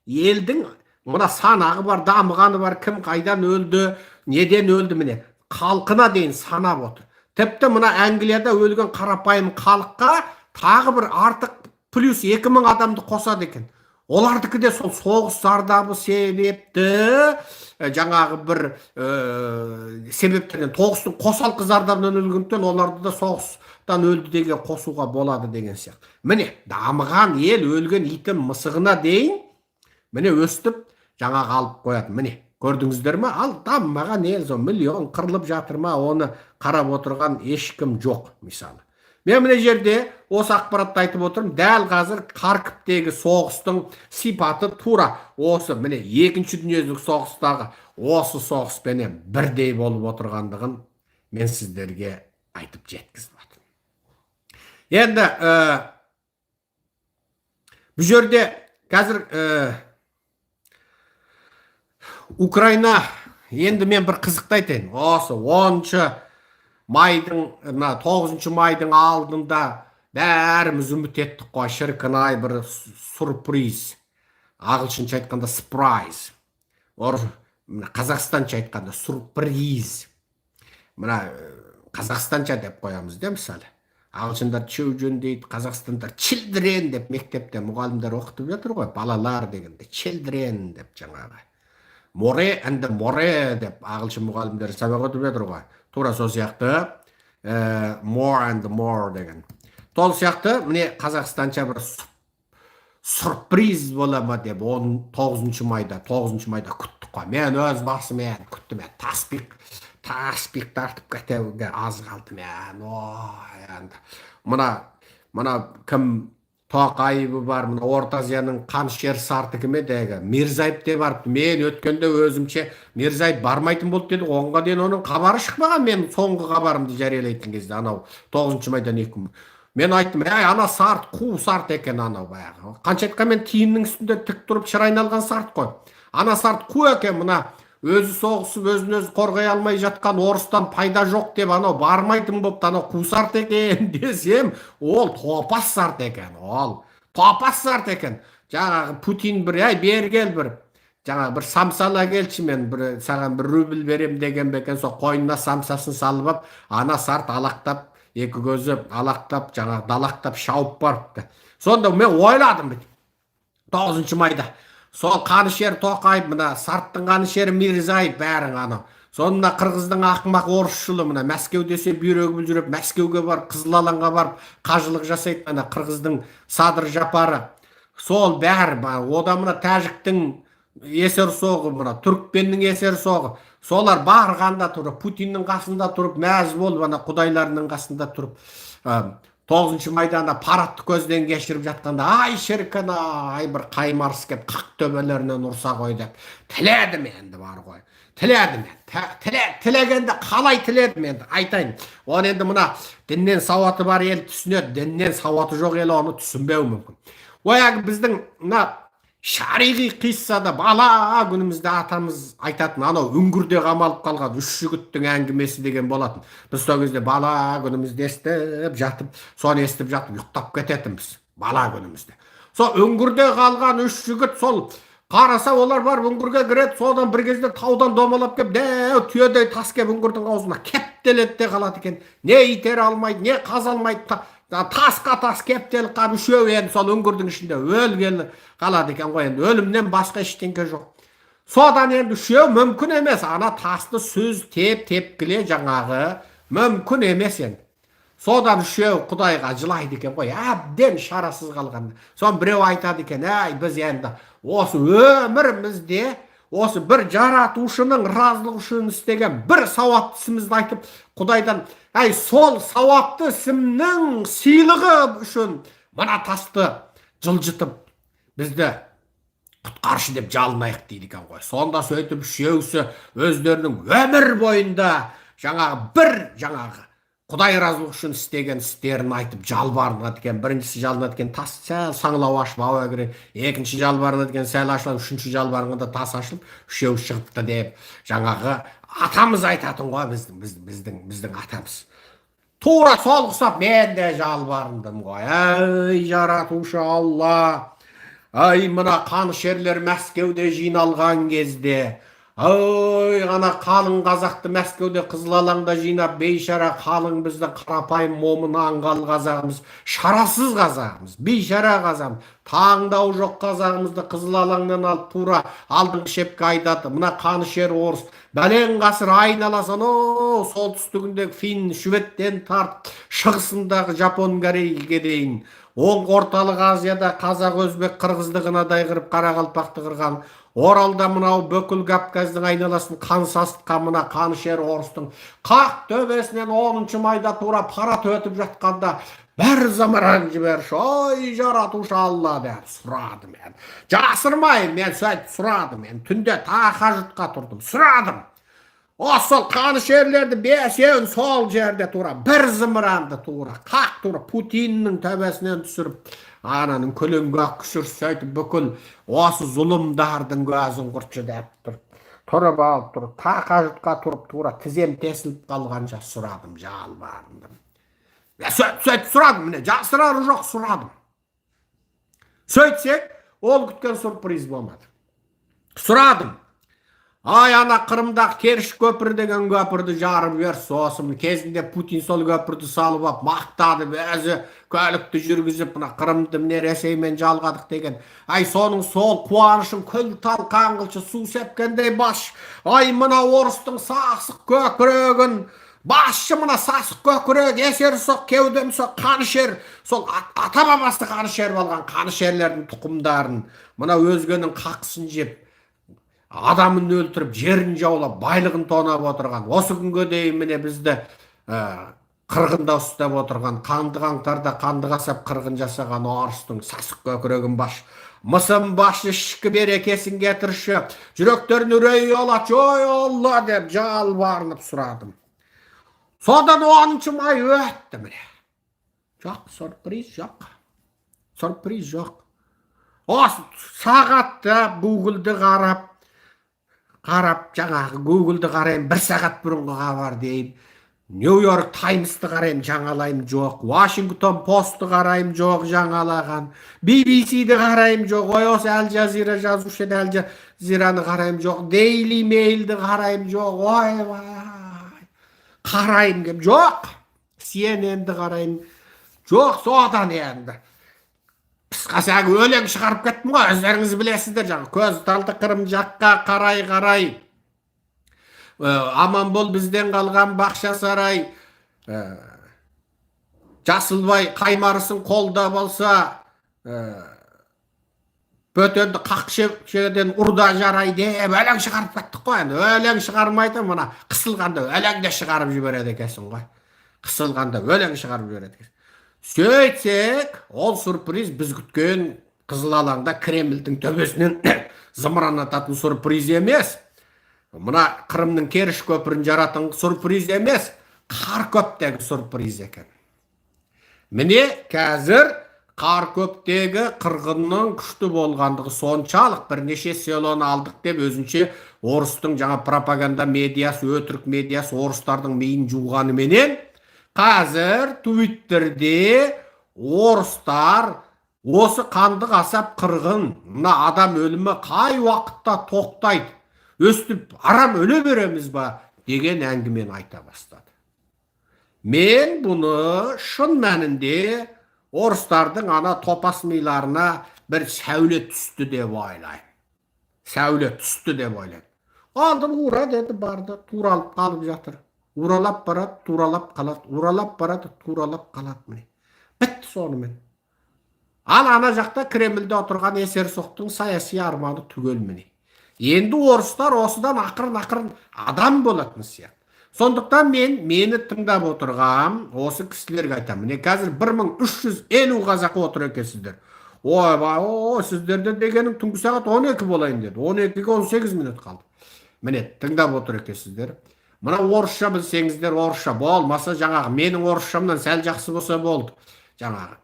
Елдің мына санағы бар, дамығаны бар, кім қайдан өлді, неден өлді, міне, халқына дейін санап отыр. Тіпті мына Англияда өлген қарапайым халыққа тағы бір артық плюс 2000 адамды қосады екен. Олардікі де сол соғыс зардабы себепті, жаңағы бір себептерден, тоғыстың қосалқы зардабынан өлгендіктен, оларды да соғыстан өлді деген қосуға болады деген сияқты. Міне, дамыған ел өлген итін, мысығына дейін, міне, өстіп жаңағы алып қояды. Міне, көрдіңіздер ме? Ал дамымаған ел сол миллион қырылып жатыр ма, оны қарап отырған ешкім жоқ. Мысалы, мен мына жерде осы ақпаратты айтып отырмын. Дәл қазір Харковтегі соғыстың сипаты тура осы, міне, Екінші дүниежүзілік соғыстағы осы соғыспенен бірдей болып отырғандығын мен сіздерге айтып жеткізіп жатырмын. Енді бұл жерде қазір Украина, енді мен бір қызықты айтайын. Осы 10 майдың, мына 9 майдың алдында бәріміз үміт еттік қой, шіркін ай, бір сюрприз, ағылшынша айтқанда surprise, мына қазақстанша айтқанда сюрприз, мына қазақстанша деп қоямыз да. Мысалы, ағылшындар children дейді, қазақстандар children деп мектепте мұғалімдер оқытып жатыр ғой, балалар дегенде children деп, жаңағы more and more деп ағылшын мұғалімдері сабақ өтіп жатыр ғой. Тура сол сияқты more and more деген сол сияқты, міне, қазақстанша бір сюрприз бола ма деп он 9 майда, 9 майда күттік қой. Мен өз басым енді күттім, мен таспиқ тартып кетуге аз қалды. Мен, ой, енді мына кім, Тоқаевы бар, мына Орта Азияның қанішер сарты кім еді, әлгі Мирзаев те барыпты. Мен өткенде өзімше Мирзаев бармайтын болды дедік, оңға дейін оның хабары шықпаған. Мен соңғы хабарымды жариялайтын кезде, анау 9 майдан 2 күн, мен айттым: әй, ана сарт қу сарт екен, анау баяғы қанша айтқанмен тиынның үстінде тік тұрып шыр айналған сарт қой, ана сарт қу екен. Мына өзі соғысып, өзін өзі қорғай алмай жатқан орыстан пайда жоқ деп анау бармайтын болыпты, анау қу сарт екен десем, ол топас сарт екен, ол топас сарт екен. Жаңағы Путин бір: әй, бері кел, бір жаңағы бір самсаны әкелші, мен бір саған бір рубль берем деген бе екен. Сол қойнына самсасын салып алып, ана сарт алақтап, екі көзі алақтап, жаңағы далақтап шауып барыпты. Сонда мен ойладым бүйтіп, 9 майда сол қанішер Тоқаев, мына сарттың қанішері Мирзаев, бәрің анау, соны мына қырғыздың ақымақ орысшылы, мына Мәскеу десе бүйрегі бүлдіріп, Мәскеуге барып, Қызыл алаңға барып қажылық жасайды, ана қырғыздың Садыр Жапары, сол бәрі, одан мына тәжіктің есерсоғы, мына түрікпеннің есерсоғы, солар барғанда тұрып, Путиннің қасында тұрып, мәз болып, ана құдайларының қасында тұрып, 9 майда ана парадты көзден кешіріп жатқанда, ай, шіркін ай, бір қаймарс келіп қақ төбелерінен ұрса ғой деп тіледім. Енді бар ғой, тіледім енді. Тілегенде қалай тіледім, енді айтайын оны. Енді мына діннен сауаты бар ел түсінеді, діннен сауаты жоқ ел оны түсінбеуі мүмкін. Ой, біздің мына шариғи қиссада бала күнімізде атамыз айтатын, анау үңгірде қамалып қалған үш жігіттің әңгімесі деген болатын. Біз сол кезде бала күнімізде естіп жатып, соны естіп жатып ұйықтап кететінбіз бала күнімізде. Сол үңгірде қалған үш жігіт, сол қараса, олар барып үңгірге кіреді. Содан бір кезде таудан домалап келіп, дәу түйедей тас келіп үңгірдің аузына кептеледі де қалады екен. Не итере алмайды, не қаза алмайды, тасқа тас кептеліп қалып, үшеуі енді сол үңгірдің ішінде өлгелі қалады екен ғой. Енді өлімнен басқа ештеңке жоқ. Содан енді үшеу мүмкін емес, ана тасты сүз, теп, тепкіле, жаңағы мүмкін емес енді. Содан үшеуі құдайға жылайды екен ғой, әбден шарасыз қалғанда. Соны біреу айтады екен: әй, біз енді осы өмірімізде осы бір жаратушының разылығы үшін істеген бір сауапты ісімізді айтып, құдайдан, әй, сол сауапты ісімнің сыйлығы үшін мына тасты жылжытып, бізді құтқаршы деп жалынайық дейді екен ғой. Сонда сөйтіп үшеусі өздерінің өмір бойында жаңағы бір жаңағы құдай разылығы үшін істеген істерін айтып жалбарынады екен. Біріншісі жалынады екен, тас сәл саңылау ашып, ауа кіреді. Екінші жалбарынады екен, сәл ашылады. Үшінші жалбарынғанда тас ашылып, үшеуі шығыпты деп жаңағы атамыз айтатын ғой, біздің атамыз. Тура сол ұқсап мен де жалбарындым ғой: әй, жаратушы Алла. Ай, мына қанішерлер Мәскеуде жиналған кезде, ой, ана қалың қазақты Мәскеуде Қызыл алаңда жинап, бейшара қалың бізді, қарапайым, момын, аңғал қазағымыз, шарасыз қазағымыз, бейшара қазағымыз, таңдау жоқ қазағымызды Қызыл алаңнан алып, тура алдыңғы шепке айдады. Мына қанішер орыс бәлен ғасыр айналасы, анау солтүстігіндегі фин, шведтен тартып, шығысындағы жапон, корейге дейін, оң Орталық Азияда қазақ, өзбек, қырғызды қынадай қырып, қарақалпақты қырған, Оралда мынау бүкіл Кавказдың айналасын қан сасытқан мына қанішер орыстың қақ төбесінен 10 майда тура парад өтіп жатқанда, бір зымыран жіберші, ой, жаратушы Алла, деп сұрадым мен. Жасырмаймын, мен сөйтіп сұрадым. Мен түнде тахажұдқа тұрдым, сұрадым. О, сол қанішерлерді бесеуін сол жерде тура бір зымыранды тура қақ тура Путиннің төбесінен түсіріп, ананың күлін көк түсіріп, сөйтіп бүкіл осы зұлымдардың көзін құртшы деп тұрып, тұрып алып, тұрып тақажұтқа тұрып, тура тізем тесіліп қалғанша сұрадым, жалбарындым. Сөйтіп сұрадым, міне, жасырары жоқ, сұрадым. Сөйтсек, ол күткен сюрприз болмады. Сұрадым: ай, ана Қырымдағы Керіш көпірі деген көпірді жарып жібер. Сосын кезінде Путин сол көпірді салып алып, мақтады, өзі көлікті жүргізіп, мына Қырымды, міне, Ресеймен жалғадық деген. Ай, соның сол қуанышын күл талқан қылшы, су сепкендей бас. Ай, мына орыстың сасық көкірегін басшы, мына сасық көкірек, есерсоқ, кеудемсоқ қанішер, сол ата бабасы қанішер болған қанішерлердің тұқымдарын, мына өзгенің қақысын жеп, адамын өлтіріп, жерін жаулап, байлығын тонап отырған, осы күнге дейін, міне, бізді қырғында ұстап отырған, қанды қаңтарда қанды қасап қырғын жасаған орыстың сасық көкірегін баш, мысын башы, ішкі берекесін кетірші, жүректерін үрей ұялатшы, ой, Алла, деп жалбарынып сұрадым. Содан 10 май өтті, міне, жоқ сюрприз, жоқ сюрприз, жоқ. Осы сағатта Гуглды қарап қарап, жаңағы Гуглды қараймын, бір сағат бұрынғы хабар деймін. Нью Йорк Таймсты қараймын, жаңалаймын, жоқ. Вашингтон Постты қараймын, жоқ жаңалаған. BBC-ді қараймын, жоқ. Ой, осы Әл Жазира жазушы еді, Әл Жазираны қараймын, жоқ. Дейли Мейлді қараймын, жоқ. Ойбай, қараймын кеп, жоқ. CNN-ді қараймын, жоқ. Содан енді қысқасы, әлгі өлең шығарып кеттім ғой, өздеріңіз білесіздер, жаңағы көз талды Қырым жаққа қарай қарай, аман бол, бізден қалған Бақшасарай, Жасылбай қаймарысын қолдап алса, бөтенді қақ шегеден ұрда жарай деп өлең шығарып кеттік қой. Енді өлең шығармайды, мына қысылғанда өлең де шығарып жібереді екенсің ғой, қысылғанда өлең шығарып жібереді екенсің. Сөйтсек, ол сюрприз біз күткен Қызыл алаңда Кремльдің төбесінен зымыран ататын сюрприз емес, мына Қырымның Керіш көпірін жаратын сюрприз емес, Харьковтегі сюрприз екен. Міне, қазір Харьковтегі қырғынның күшті болғандығы соншалық, бірнеше селоны алдық деп өзінше орыстың жаңа пропаганда медиасы, өтірік медиасы орыстардың миын жуғаныменен, қазір Твиттерде орыстар осы қанды қасап қырғын, мына адам өлімі қай уақытта тоқтайды, өстіп арам өле береміз ба деген әңгімені айта бастады. Мен бұны шын мәнінде орыстардың ана топас миларына бір сәуле түсті деп ойлаймын, сәуле түсті деп ойлаймын. Алдын ура деді, барды, туралып қалып жатыр, уралап барады, туралап қалады, уралап барады, туралап қалады, міне, бітті сонымен. Ал ана жақта Кремльде отырған есерсоқтың саяси арманы түгел. Міне, енді орыстар осыдан ақырын ақырын адам болатын сияқты. Сондықтан мен мені тыңдап отырған осы кісілерге айтамын: міне, қазір 1350 қазақ отыр екенсіздер. Ойбай, о, сіздерде дегенің түнгі сағат 12 болайын деді, 12-ге 18 минут қалды. Міне, тыңдап отыр екенсіздер. Мына орысша білсеңіздер, орысша болмаса, жаңағы менің орысшамнан сәл жақсы болса болды, жаңағы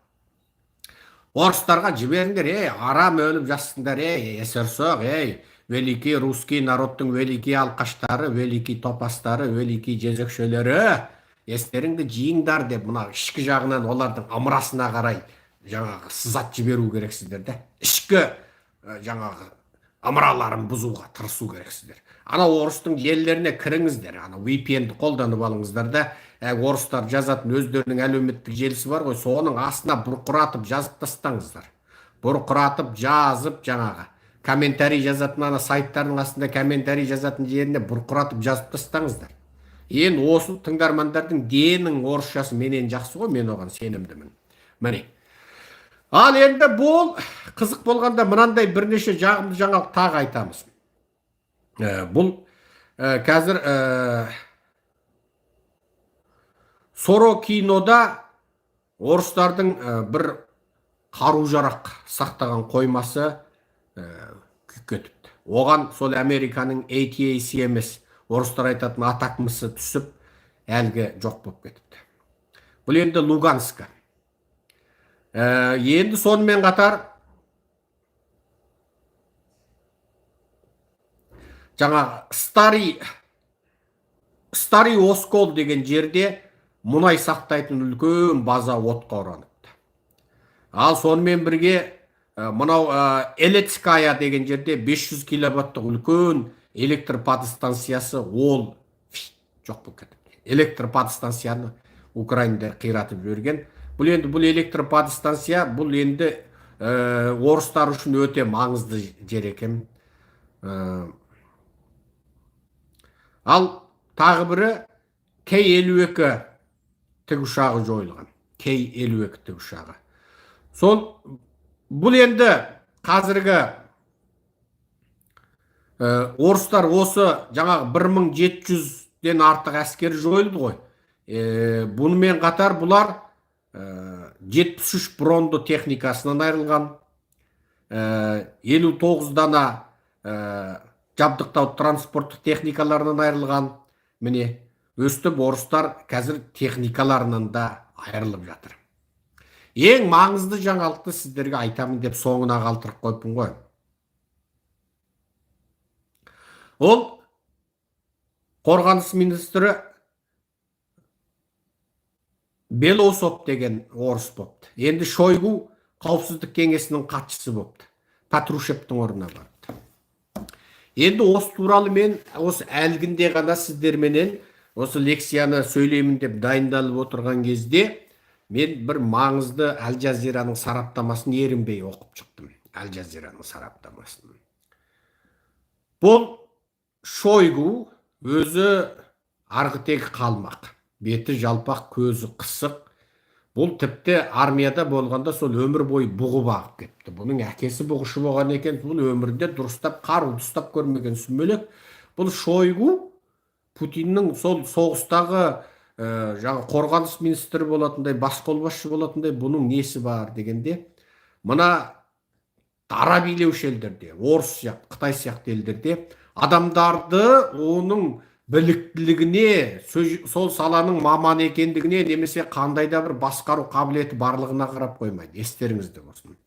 орыстарға жіберіңдер: ей, арам өліп жатсыңдар, ей, есерсоқ, ей, великий русский народтың великий алқаштары, великий топастары, великий жезөкшелері, естеріңді жиыңдар деп, мына ішкі жағынан олардың ымырасына қарай жаңағы сызат жіберу керексіздер да, ішкі жаңағы ымыраларын бұзуға тырысу керексіздер. Ана орыстың желілеріне кіріңіздер, ана VPN-ді қолданып алыңыздар да, орыстар жазатын өздерінің әлеуметтік желісі бар ғой, соның астына бұрқыратып жазып тастаңыздар. Бұрқыратып жазып, жаңағы комментарий жазатын ана сайттардың астында комментарий жазатын жеріне бұрқыратып жазып тастаңыздар. Енді осы тыңдармандардың денің орысшасы менен жақсы ғой, мен оған сенімдімін. Міне. Ал енді бұл қызық болғанда мынандай бірнеше жағымды жаңалық тағы айтамыз. Бұл қазір Сорокинода орыстардың бір қару-жарақ сақтаған қоймасы күйіп кетіпті. Оған сол Американың ATACMS, орыстар айтатын атакмысы түсіп, әлгі жоқ болып кетіпті. Бұл енді Луганска. Енді сонымен қатар жаңа Старый Оскол деген жерде мұнай сақтайтын үлкен база отқа ораныпты. Ал сонымен бірге мынау Елецкая деген жерде 500 киловаттық үлкен электр подстанциясы ол жоқ болып кетіпті. Электр подстанцияны украиндар қиратып жіберген. Бұл енді бұл электр подстанция бұл енді орыстар үшін өте маңызды жер екен. Ал тағы бірі К-52 тікұшағы жойылған. К-52 тікұшағы. Сол бұл енді қазіргі орыстар осы жаңағы 1700-ден артық әскер жойылды ғой. Бұнымен қатар бұлар 73 бронды техникасынан айырылған, 59 дана жабдықтау транспорттық техникаларынан айырылған. Міне, өстіп орыстар қазір техникаларынан да айырылып жатыр. Ең маңызды жаңалықты сіздерге айтамын деп соңына қалдырып қойыппын ғой. Ол қорғаныс министрі Белоусов деген орыс бопты. Енді Шойгу қауіпсіздік кеңесінің хатшысы бопты. Патрушевтің орнына барыпты. Енді осы туралы мен осы әлгінде ғана сіздерменен осы лекцияны сөйлеймін деп дайындалып отырған кезде мен бір маңызды Әл Жазираның сараптамасын ерінбей оқып шықтым. Әл Жазираның сараптамасын. Бұл Шойгу өзі арғы тегі қалмақ, беті жалпақ, көзі қысық. Бұл тіпті армияда болғанда сол өмір бойы бұғы бағып кетті. Бұның әкесі бұғышы болған екен, бұл өмірінде дұрыстап қаруды ұстап көрмеген сүмелек. Бұл Шойгу Путиннің сол соғыстағы жаңа қорғаныс министрі болатындай, бас қолбасшы болатындай бұның несі бар дегенде, мына дара билеуші елдерде, орыс сияқты, Қытай сияқты елдерде адамдарды оның біліктілігіне, сол саланың маманы екендігіне немесе қандай да бір басқару қабілеті барлығына қарап қоймайды. Естеріңізде болсын.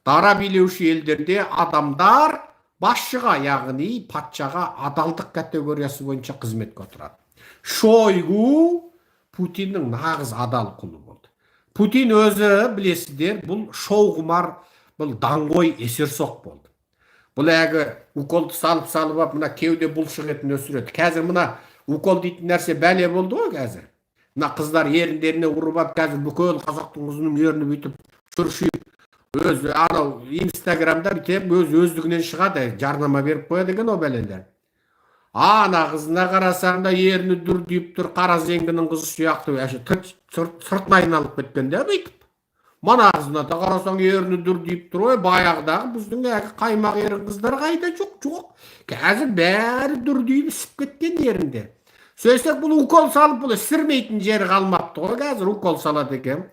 Дара билеуші елдерде адамдар басшыға, яғни патшаға адалдық категориясы бойынша қызметке отырады. Шойгу Путиннің нағыз адал құлы болды. Путин өзі білесіздер, бұл шоуқұмар, бұл даңғой есерсоқ болды. Бұл әлгі уколды салып-салып алып, мына кеуде бұлшық етін өсіреді. Қазір мына укол дейтін нәрсе бәле болды ғой қазір. Мына қыздар еріндеріне ұрып алып, қазір бүкіл қазақтың қызының ерні бүйтіп шүршиіп, өзі анау Инстаграмда бүйтіп өз өздігінен шығады, жарнама беріп қояды екен ол бәлелер. Ана қызына қарасаң да ерні дүрдиіп тұр, қара зеңгінің қызы сияқты, әше сыртына айналып кеткен де бүйтіп. Мана қызына да қарасаң ерні дүрдиіп тұр ғой, баяғыдағы біздің әлгі қаймақ ерін қыздар қайда, жоқ, жоқ. Қазір бәрі дүрдиіп ісіп кеткен еріндер. Сөйтсек бұл укол салып бұл ісірмейтін жері қалмапты ғой, қазір укол салады екен.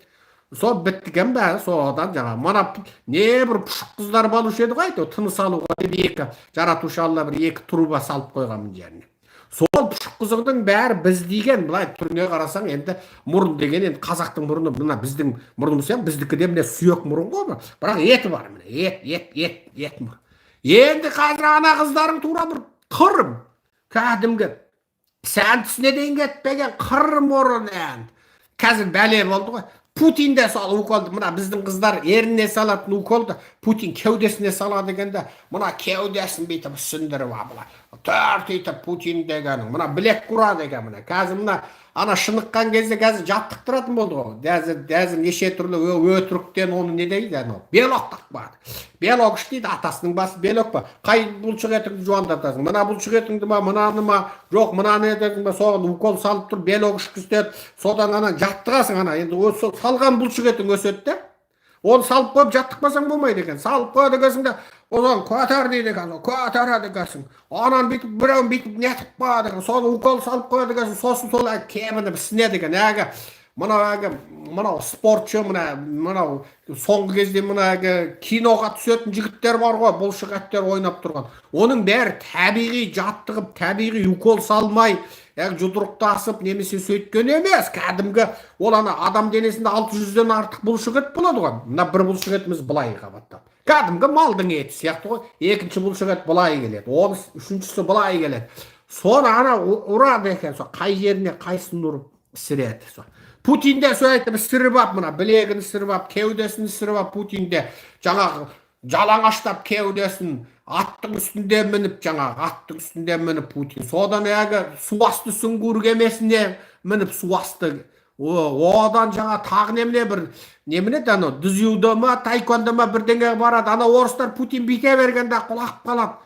Сол бітті екен бәрі, содан жаңа мана не бір пұшық қыздар болушы еді ғой, әйтеуір тыныс алуға деп екі жаратушы Алла бір екі труба салып қойған мына жеріне. Сол пұшық қызыңдың бәрі біз деген, былай түріне қарасаң енді мұрын деген енді қазақтың мұрны мына біздің мұрнымыз сияқты, біздікі де міне сүйек мұрын ғой, бірақ еті бар міне, ет, ет, ет, ет мұрын. Енді қазір ана қыздарың тура бір қыр, кәдімгі сән түсіне дейін кетпеген қыр мұрын енді. Қазір бәле болды ғой. Путин де сол уколды, мына біздің қыздар ерніне салатын уколды Путин кеудесіне салады екен да, мына кеудесін бүйтіп ісіндіріп алып, былай төртитіп. Путин дегенің мына білек ұрады екен. Мына қазір мына ана шыныққан кезде қазір жаттықтыратын болды ғой. Қазір неше түрлі өтіріктен оны не дейді, анау белок тақпады, белок іш дейді. Атасының басы белок па? Қай бұлшық етіңді жуандатасың? Мына бұлшық етіңді ма, мынаны ма? Жоқ, мынаны етесің ба? Соған укол салып тұрып, белок ішкізеді. Содан ана жаттығасың. Ана енді сол салған бұлшық етің өседі де, оны салып қойып жаттықпасаң болмайды екен. Салып қояды екенсің де, одан көтер дейді екен, көтереді екенсің. Ананы бүйтіп, біреуін бүйтіп нетіп қояды екен, соны укол салып қояды екенсің. Сосын сол әлгі кемініп ісінеді екен. Әлгі мынау, әлгі мынау спортшы, мына мынау соңғы кезде мына әлгі киноға түсетін жігіттер бар ғой, бұлшық еттер ойнап тұрған, оның бәрі табиғи жаттығып, табиғи, укол салмай, яғни жұдырықтасып немесе сөйткен емес. Кәдімгі ол ана адам денесінде 600-ден артық бұлшық ет болады ғой. Мына бір бұлшық етіміз былай қабаттап, кәдімгі малдың еті сияқты ғой. Екінші бұлшық ет былай келеді, оны үшіншісі былай келеді. Соны ана ұрады екен, сол қай жеріне, қайсысын ұрып ісіреді. Сол Путин де сөйтіп ісіріп алып, мына білегін ісіріп алып, кеудесін ісіріп алып. Путин де жаңағы жалаңаштап кеудесін, аттың үстінде мініп, жаңағы аттың үстінде мініп Путин, содан әлгі су асты сүңгуір кемесіне мініп, су асты, одан жаңа тағы немене, бір немене еді, анау дзюдо ма, таэквондо ма, бірдеңеге барады. Ана орыстар Путин бүйте бергенде құлап қалады.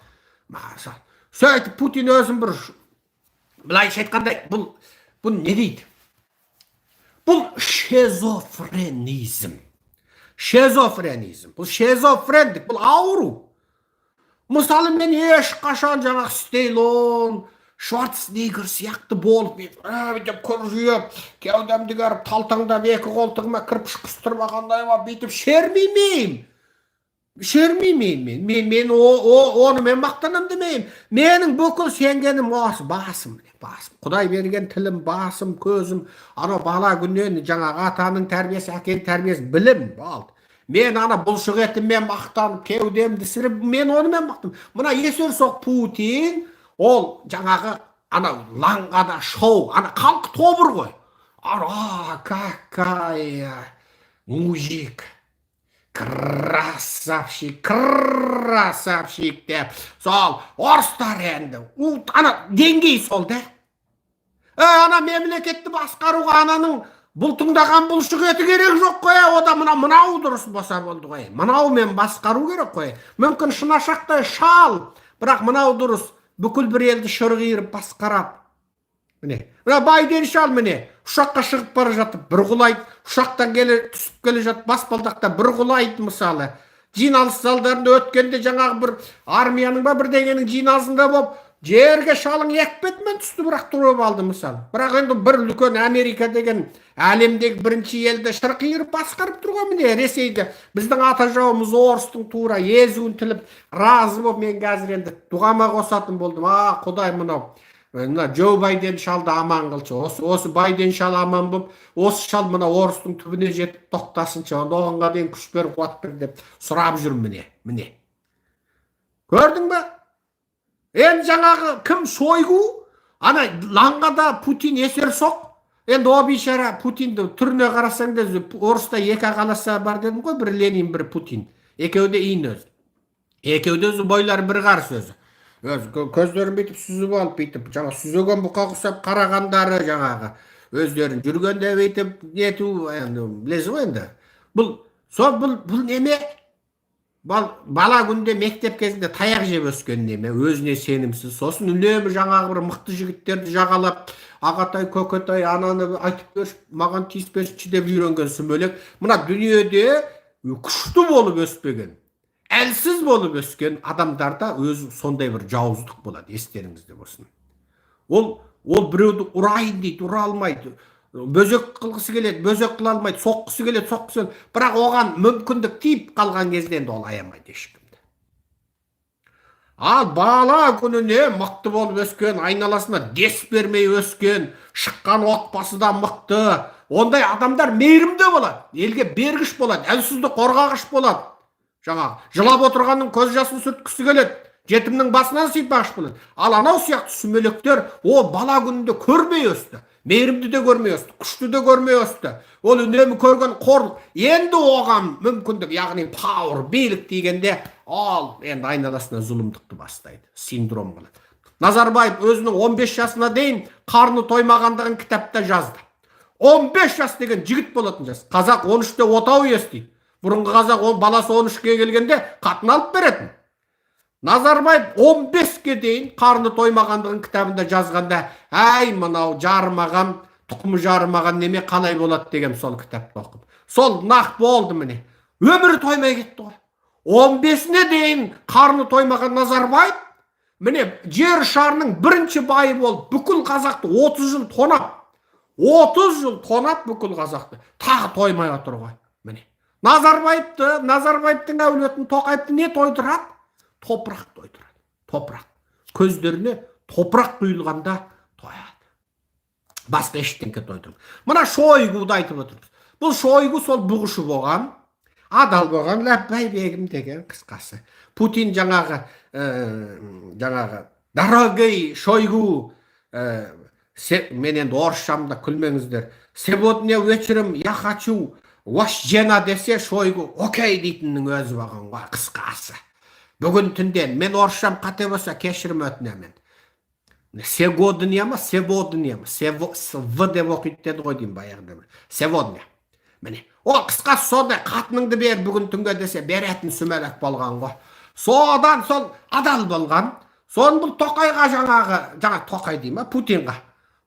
Сөйтіп Путин өзін бір былайша айтқанда, бұл не дейді, бұл шизофренизм. Шизофренизм, бұл шизофрендік, бұл ауру. Мысалы, мен ешқашан жаңағы Сталлоне, Шварценеггер сияқты болып, мен бүйтіп күржиіп, кеудемді керіп, талтаңдап, екі қолтығыма кірпіш қыстырып алғандай болып, бүйтіп шермеймін, шермеймін. Мен оны мен мақтанамын демеймін. Менің бүкіл сенгенім осы басым, басым, құдай берген тілім, басым, көзім, анау бала күннен жаңағы атаның тәрбиесі, әкенің тәрбиесі, білім болды. Мен ана бұлшық етіммен мақтанып, кеудемді ісіріп, мен онымен мақтанамын. Мына есерсоқ Путин, ол жаңағы анау лаңғада шоу, ана халқы тобыр ғой. А какая мужик, красавчик, красавчик деп сол орыстар енді ана деңгей сол да. Ана мемлекетті басқаруға ананың бұлтыңдаған бұлшық еті керек жоқ қой. Ода мына мынау дұрыс болса болды ғой, мынаумен басқару керек қой. Мүмкін, шынашақтай шал, бірақ мынау дұрыс бүкіл бір елді шырғиырып басқарады. Міне, мына Байден шал, міне, ұшаққа шығып бара жатып бір құлайды, ұшақтан келе түсіп келе жатып баспалдақта бір құлайды. Мысалы, жиналыс залдарында өткенде жаңағы бір армияның ба, бірдеңенің жиналысында болып, жерге шалың екі бетімен түсті, бірақ тұрып алды, мысалы. Бірақ енді бір үлкен Америка деген әлемдегі бірінші елді шырқиырып басқарып тұр ғой. Міне, Ресейді, біздің ата жауымыз орыстың тура езуін тіліп, разы болып, мен қазір енді дұғама қосатын болдым: «А, құдай, мынау мына Джо Байден шалды аман қылшы. Осы Байден шал аман болып, осы шал мына орыстың түбіне жетіп тоқтасыншы, онда оғанға дейін күш бер, қуат бер», — деп сұрап жүрмін. Міне, міне, көрдің ба? Енді жаңағы кім, Шойгу, ана лаңғада Путин есерсоқ. Енді о бейшара Путинді түріне қарасаң да, орыста екі ақ аласа бар дедім ғой, бірі Ленин, бірі Путин. Екеуі де иін өзі, екеуі де өзі бойлары бір қарыс. Өзі көздерін бүйтіп сүзіп алып, бүйтіп жаңа сүзеген бұқа ұқсап қарағандары, жаңағы өздерін жүргенде бүйтіп нету, енді білесің ғой. Енді бұл сол бұл неме, бала күнде мектеп кезінде таяқ жеп өскен неме, өзіне сенімсіз. Сосын үнемі жаңағы бір мықты жігіттерді жағалап, ағатай көкетай, ананы айтып берші, маған тиіспеші деп үйренген сүмелек. Мына дүниеде күшті болып өспеген, әлсіз болып өскен адамдарда өзі сондай бір жауыздық болады, естеріңізде болсын. Ол біреуді ұрайын дейді, ұра алмайды. Бөзек қылғысы келеді, бөзек қыла алмайды. Соққысы келеді, соққысы келеді, бірақ оған мүмкіндік тиіп қалған кезде енді ол аямайды ешкімді. Ал бала күніне мықты болып өскен, айналасына дес бермей өскен, шыққан отбасы да мықты, ондай адамдар мейірімді болады, елге бергіш болады, әлсізді қорғағыш болады, жаңағы жылап отырғанның көз жасын сүрткісі келеді, жетімнің басынан сипағыш болады. Ал анау сияқты сүмелектер, ол бала күнінде көрмей өсті. Мейірімді де көрмей өсті, күшті де көрмей өсті. Ол үнемі көрген қорлық. Енді оған мүмкіндік, яғни power, билік дегенде, ал енді айналасына зұлымдықты бастайды, синдром қылады. Назарбаев өзінің 15 жасына дейін қарны тоймағандығын кітапта жазды. 15 жас деген жігіт болатын жас. Қазақ 13-те отау иесі дейді. Бұрынғы қазақ он, баласы 13-ке келгенде қатын алып беретін. Назарбаев 15-ке дейін қарны тоймағандығын кітабында жазғанда, әй, мынау жарымаған, тұқымы жарымаған неме қалай болады деген сол кітапты оқып. Сол нақ болды, міне. Өмірі тоймай кетті ғой. 15-іне дейін қарны тоймаған Назарбаев міне жер шарының бірінші байы болып, бүкіл қазақты 30 жыл тонап, 30 жыл тонап бүкіл қазақты, тағы тоймай отыр ғой. Міне. Назарбаевты, Назарбаевтың әулетін, Тоқаевты не тойдырады? Топырақ тойдырады. Топырақ. Көздеріне топырақ құйылғанда тояды. Басқа ештеңке тойдырмайды. Мына Шойгуды айтып отырмыз. Бұл Шойгу сол бұғышы болған, адал болған, ләббай бегім деген, қысқасы. Путин жаңағы дорогой Шойгу, мен енді орысшамда, күлмеңіздер. Сегодня вечером я хочу ваш жена десе, Шойгу окей дейтіннің өзі болған ғой, қысқасы. Бүгін түнде, мен орысшам қате болса, кешірім өтінемін. Сегодня ма, сегодня ма, в деп оқиды деді ғой деймін баяғыда бір. Сегодня. Міне, ол қысқасы сондай, қатыныңды бер бүгін түнге десе, беретін сүмелек болған ғой. Содан сол адал болған. Соны бұл Тоқайға жаңағы, жаңа Тоқай дей ма, Путинға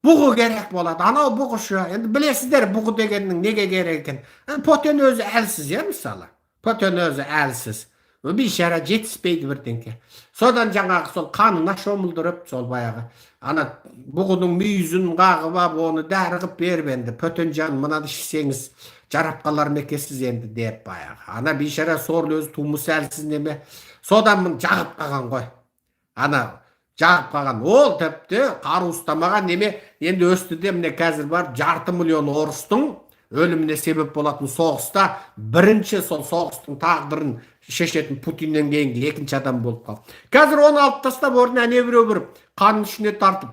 бұғы керек болады. Анау бұғышы. Енді білесіздер бұғы дегеннің неге керек екенін. Путин өзі әлсіз, иә, мысалы. Путин өзі әлсіз. Бейшара, жетіспейді бірдеңке. Содан жаңағы сол қанына шомылдырып, сол баяғы ана бұғының мүйізін қағып алып, оны дәрі қылып беріп, енді Пөтенжан, мынаны ішсеңіз, жарап қалар ма екенсіз енді деп баяғы. Ана бейшара сорлы өзі тумысы әлсіз неме. Содан мұны жағып қалған ғой. Ана жағып қалған. Ол тіпті қару ұстамаған неме, енді өсті де, міне қазір бар 500 миллион орыстың өліміне себеп болатын соғыста бірінші сол соғыстың тағдырын шешетін Путиннен кейінгі екінші адам болып қалды. Қазір оны алып тастап, орнына әне біреу бір қанын ішіне тартып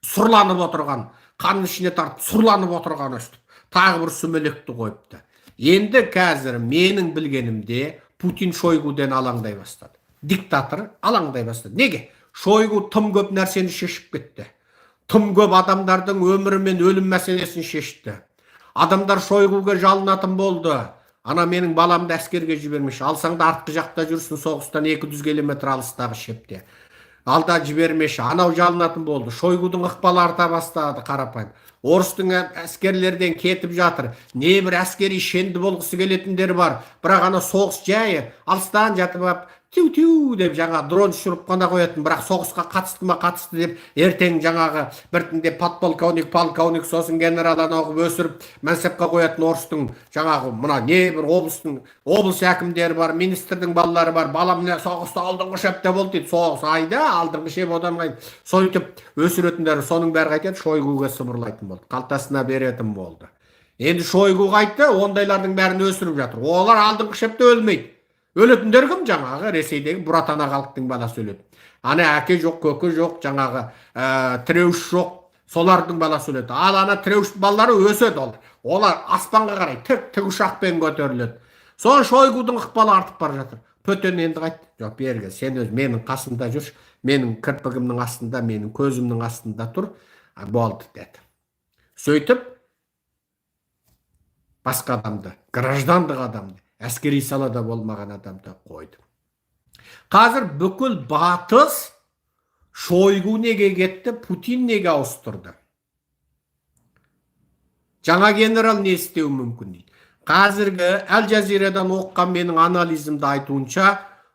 сұрланып отырған, қанын ішіне тартып сұрланып отырған өстіп тағы бір сүмелекті қойыпты. Енді қазір менің білгенімде, Путин Шойгуден алаңдай бастады. Диктатор алаңдай бастады. Неге? Шойгу тым көп нәрсені шешіп кетті. Тым көп адамдардың өмірі мен өлім мәселесін шешті. Адамдар Шойгуға жалынатын болды. Ана менің баламды әскерге жібермеші. Алсаң да артқы жақта жүрсін, соғыстан 200 километр алыстағы шепте. Алда жібермеші. Анау жалынатын болды. Шойгудың ықпалы арта бастады қарапайым. Орыстың әскерлерден кетіп жатыр. Не бір әскери шенді болғысы келетіндер бар. Бірақ ана соғыс жайы алыстан жатып алып, тю тю деп жаңа дрон ұшырып қана қоятын, бірақ соғысқа қатысты ма, қатысты деп ертең жаңағы біртіндеп подполковник, полковник, сосын генерал анау қылып өсіріп мансапқа қоятын орыстың жаңағы мына не бір облыстың облыс әкімдері бар, министрдің балалары бар. Балам міне соғыста алдыңғы шепте болды дейді. Соғыс айда алдыңғы шеп, одан қайда сөйтіп өсіретіндері, соның бәрі қайтеді? Шойгуға сыбырлайтын болды, қалтасына беретін болды. Енді Шойгу қайтты, ондайлардың бәрін өсіріп жатыр. Олар алдыңғы шепте өлмейді. Өлетіндер кім? Жаңағы Ресейдегі бұратана халықтың баласы өледі. Ана әке жоқ, көке жоқ, жаңағы тіреуіш жоқ, солардың баласы өледі. Ал ана тіреуіш балалары өседі, ол олар аспанға қарай тік тікұшақпен көтеріледі. Соны Шойгудың ықпалы артып бара жатыр. Пөтен енді қайтты? Жоқ, бері кел, сен өз менің қасымда жүрші, менің кірпігімнің астында, менің көзімнің астында тұр, болды деді. Сөйтіп басқа адамды, граждандық адамды, әскери салада болмаған адамды қойды. Қазір бүкіл батыс Шойгу неге кетті, Путин неге ауыстырды, жаңа генерал не істеуі мүмкін дейді. Қазіргі Әл Жазирадан оқыған менің анализімді айтуынша,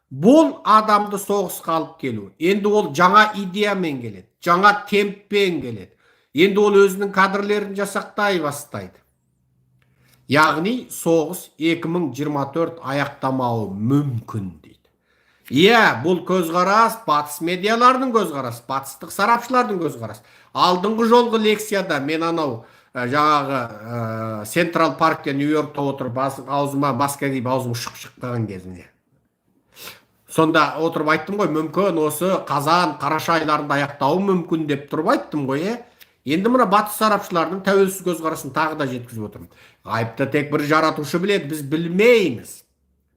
бұл адамды соғысқа алып келу, енді ол жаңа идеямен келеді, жаңа темппен келеді. Енді ол өзінің кадрлерін жасақтай бастайды. Яғни соғыс 2024 аяқтамауы мүмкін дейді. Иә, бұл көзқарас батыс медиаларының көзқарасы, батыстық сарапшылардың көзқарасы. Алдыңғы жолғы лекцияда мен анау жаңағы Централ паркте, Нью Йоркта отырып, аузыма маска киіп, аузым ұшып шығып қалған кезінде, сонда отырып айттым ғой, мүмкін осы қазан, қараша айларында аяқтауы мүмкін деп тұрып айттым ғой, иә. Енді мына батыс сарапшыларының тәуелсіз көзқарасын тағы да жеткізіп отырмын. Ғайыпты тек бір жаратушы біледі, біз білмейміз.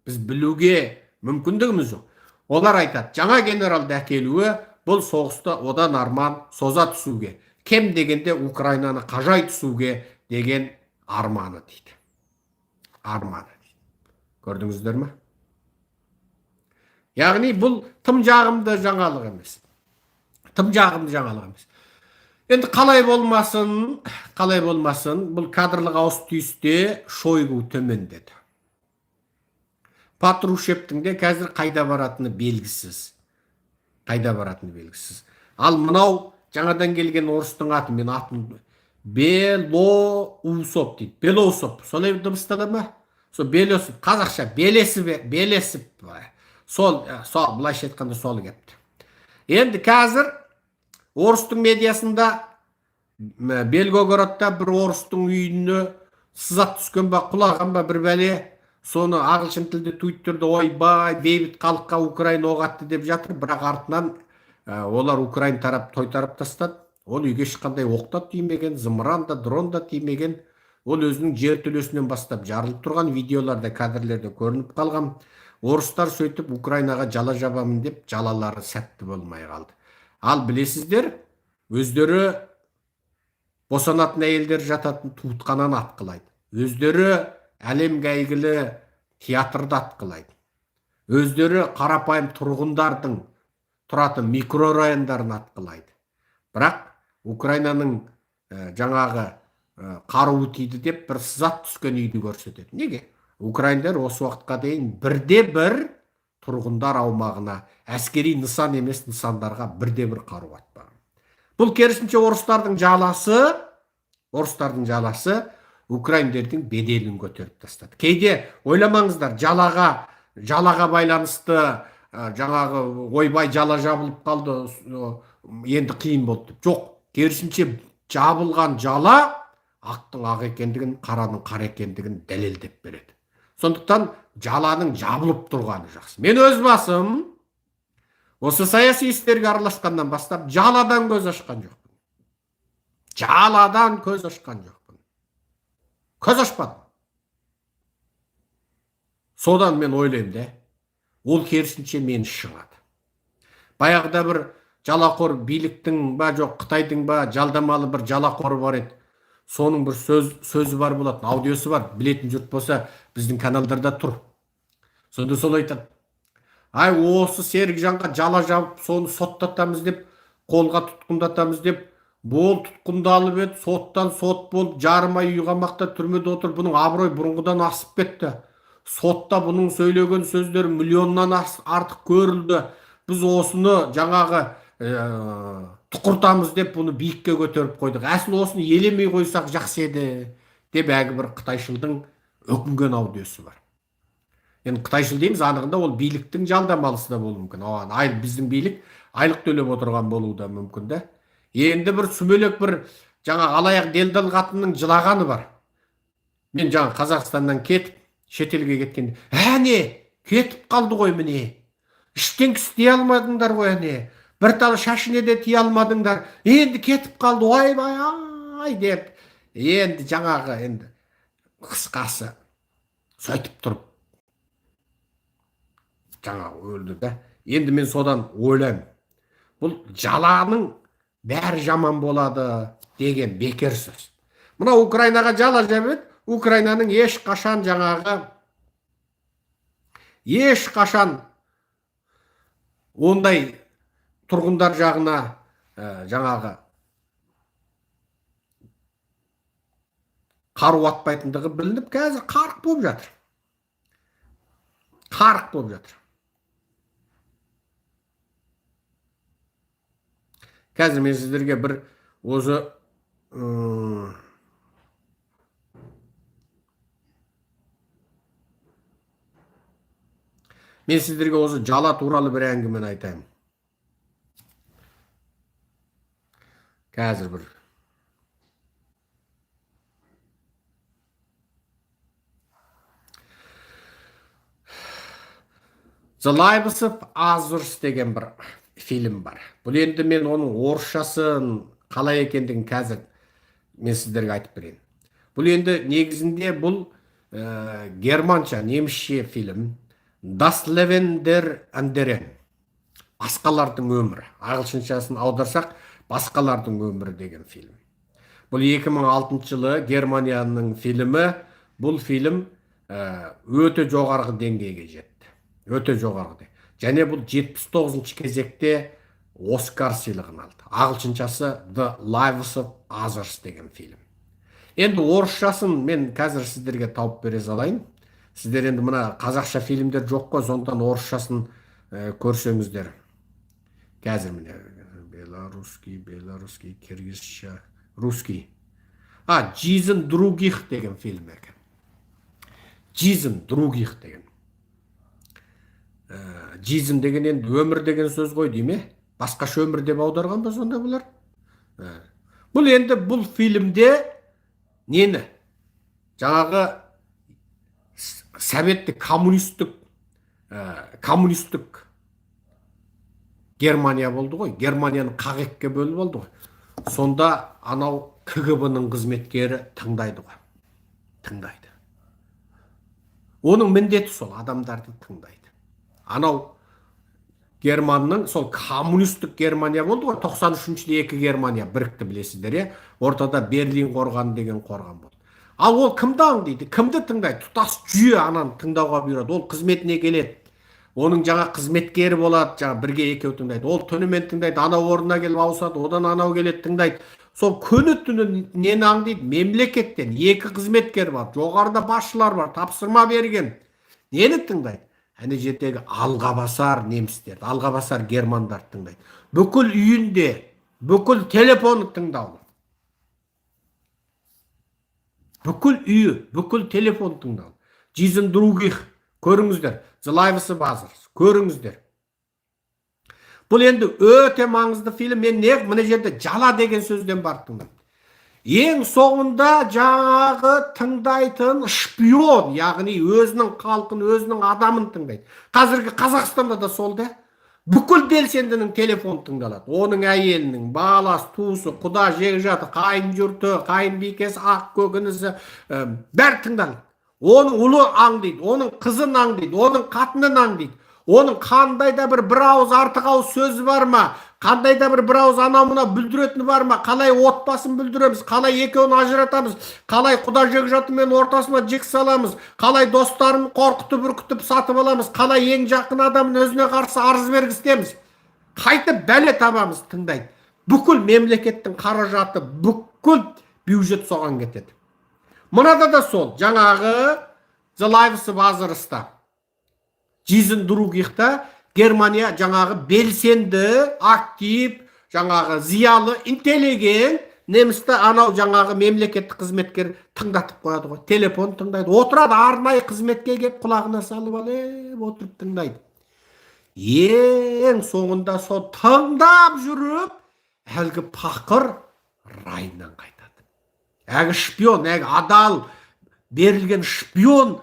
Біз білуге мүмкіндігіміз жоқ. Олар айтады, жаңа генералды әкелуі бұл соғысты одан арман соза түсуге, кем дегенде Украинаны қажай түсуге деген арманы дейді. Арманы дейді. Көрдіңіздер ме? Яғни бұл тым жағымды жаңалық емес. Тым жағымды жаңалық емес. Енді қалай болмасын, қалай болмасын, бұл кадрлық ауыс-түйісте Шойгу төмендеді. Патрушевтің де қазір қайда баратыны белгісіз. Қайда баратыны белгісіз. Ал мынау жаңадан келген орыстың аты, мен атын Белоусов дейді. Белоусов. Солай дыбыстала ма? Сол Белоусов, қазақша Белесіп, Белесіп. Сол, сол былайша айтқанда сол кепті. Енді қазір орыстың медиасында Белгородта бір орыстың үйіне сызат түскен ба, құлаған ба бір бәле, соны ағылшын тілде твиттерде ойбай, бейбіт халыққа Украина оқ атты деп жатыр, бірақ артынан олар Украина тарап тойтарып тастады. Ол үйге ешқандай оқ та тимеген, зымыран да, дрон да тимеген. Ол өзінің жертөлесінен бастап жарылып тұрған видеоларда, кадрлерде көрініп қалған. Орыстар сөйтіп Украинаға жала жабамын деп жалалары сәтті болмай қалды. Ал білесіздер, өздері босанатын әйелдер жататын туытқананы атқылайды. Өздері әлемге әйгілі театрды атқылайды. Өздері қарапайым тұрғындардың тұратын микрорайондарын атқылайды. Бірақ Украинаның жаңағы қаруы тиді деп бір сызат түскен үйді көрсетеді. Неге? Украиндар осы уақытқа дейін бірде бір тұрғындар аумағына әскери нысан емес нысандарға бірде бір қару атпаған. Бұл керісінше орыстардың жаласы, орыстардың жаласы украиндердің беделін көтеріп тастады. Кейде ойламаңыздар, жалаға байланысты жаңағы ойбай жала жабылып қалды, енді қиын болды деп. Жоқ, керісінше жабылған жала ақтың ақ екендігін, қараның қара екендігін дәлелдеп береді. Сондықтан жаланың жабылып тұрғаны жақсы. Мен өз басым осы саяси істерге араласқаннан бастап жаладан көз ашқан жоқпын. Жаладан көз ашқан жоқпын. Көз ашпадым. Содан мен ойлаймын да, ол керісінше мені шығады. Баяғыда бір жалақор биліктің ба, жоқ Қытайдың ба жалдамалы бір жалақоры бар еді. Соның бір сөзі бар болатын, аудиосы бар, білетін жұрт болса біздің каналдарда тұр. Сонда сол айтады: ай, осы Серікжанға жала жабып, соны соттатамыз деп, қолға тұтқындатамыз деп, бұл тұтқындалып еді, соттан сот болып, жарым ай үй қамақта түрмеде отыр, бұның абырой бұрынғыдан асып кетті. Сотта бұның сөйлеген сөздері миллионнан артық көрілді. Біз осыны жаңағы тұқыртамыз деп бұны биікке көтеріп қойдық. Әсіл осыны елемей қойсақ жақсы еді деп әлгі бір қытайшылдың өкінген аудиосы бар. Енді қытайшыл дейміз, анығында ол биліктің жалдамалысы да болуы мүмкін. Оған біздің билік айлық төлеп отырған болуы да мүмкін да. Енді бір сүмелек бір жаңа алаяқ делдал қатынның жылағаны бар. Мен жаңа Қазақстаннан кетіп, шетелге кеткенде, әне, кетіп қалды ғой міне. Іштен істей алмадыңдар ғой әне. Бір тал шашына де тие алмадыңдар. Енді кетіп қалды, ойбай ай деп. Енді жаңағы, енді қысқасы сөйтіп тұрып жаңағы өлді да. Енді мен содан ойлаймын. Бұл жаланың бәрі жаман болады деген бекер сөз. Мына Украинаға жала жабып еді, Украинаның ешқашан жаңағы ешқашан ондай тұрғындар жағына жаңағы қару атпайтындығы білініп, қазір қарық болып жатыр. Қарық болып жатыр. Қазір мен сіздерге бір осы мен сіздерге осы жала туралы бір әңгімені айтайын. Қазір бір The Lives of Others деген бір фильм бар. Бұл енді мен оның орысшасын, Қалай екендігін қазір мен сіздерге айтып берейін. Бұл енді негізінде бұл германша, немісше фильм. Das Leben der Anderen. Басқалардың өмірі. Ағылшыншасын аударсақ, басқалардың өмірі деген фильм. Бұл 2006 жылы Германияның фильмі. Бұл фильм өте жоғарғы деңгейге жетті. Өте жоғарғы. Және бұл 79 кезекте Оскар сыйлығын алды. Ағылшыншасы The Lives of Others деген фильм. Енді орысшасын мен қазір сіздерге тауып бере салайын. Сіздер енді мына қазақша фильмдер жоқ қой, сондықтан орысшасын көрсеңіздер. Қазір міне белорусский, белорусский, киргизша, русский. А, Жизнь других деген фильм екен. Жизнь других деген. Жизнь деген енді өмір деген сөз ғой дей ме? Басқаша өмір деп аударған ба сонда бұлар? Бұл енді бұл фильмде нені? Жаңағы советтік коммунистік Германия болды ғой. Германияны қақ екіге бөліп алды ғой. Сонда анау КГБ-ның қызметкері тыңдайды ғой. Тыңдайды. Оның міндеті сол, адамдарды тыңдайды. Анау Германның сол коммунистік Германия болды ғой, 93-ші екі Германия бірікті, білесіздер, иә? Ортада Берлин қорғаны деген қорған болды. Ал ол кімді аңдиды, кімді тыңдайды? Тұтас жүйе ананы тыңдауға бұйырады. Ол қызметіне келеді. Оның жаңа қызметкері болады, жаңа бірге екеу тыңдайды. Ол түнімен тыңдайды, анау орнына келіп ауысады, одан анау келеді, тыңдайды. Сол күні түні нені аңдиды? Мемлекеттен екі қызметкер бар, жоғарыда басшылар бар, тапсырма берген. Нені тыңдайды? Әне жердегі алға басар немістерді, алға басар германдарды тыңдайды. Бүкіл үйінде, бүкіл телефоны тыңдаулы. Бүкіл үйі, бүкіл телефон тыңдаулы. Жизнь других көріңіздер. The Lives of Others көріңіздер. Бұл енді өте маңызды фильм. Мен не мына жерде жала деген сөзден барып тыңдадым. Ең соңында жаңағы тыңдайтын шпион, яғни өзінің халқын, өзінің адамын тыңдайды. Қазіргі Қазақстанда да сол да. Бүкіл белсендінің телефоны тыңдалады. Оның әйелінің, баласы, туысы, құда, жекжаты, қайын жұрты, қайын бикесі, ақ көкінісі, бәрі тыңдалады. Оның ұлы аңдиды, оның қызын аңдиды, оның қатынын аңдиды. Оның қандай да бір ауыз артық ауыз сөзі бар ма? Қандай да бір ауыз анау мынау бүлдіретіні бар ма? Қалай отбасын бүлдіреміз? Қалай екеуін ажыратамыз? Қалай құда жекжатымен ортасына жік саламыз? Қалай достарын қорқытып үркітіп сатып аламыз? Қалай ең жақын адамын өзіне қарсы арыз бергізтеміз? Қайтып бәле табамыз, тыңдайды. Бүкіл мемлекеттің қаражаты, бүкіл бюджет соған кетеді. Мынада да сол, жаңағы The Lives of Others'та. Жизнь другихта Германия жаңағы белсенді, актив, жаңағы зиялы, интеллигент немісті анау жаңағы мемлекеттік қызметкер тыңдатып қояды ғой. Телефон тыңдайды. Отырады, арнайы қызметке келіп құлағына салып алып отырып тыңдайды. Ең соңында сол тыңдап жүріп, әлгі пақыр райынан қайтады. Әлгі шпион, әлгі адал берілген шпион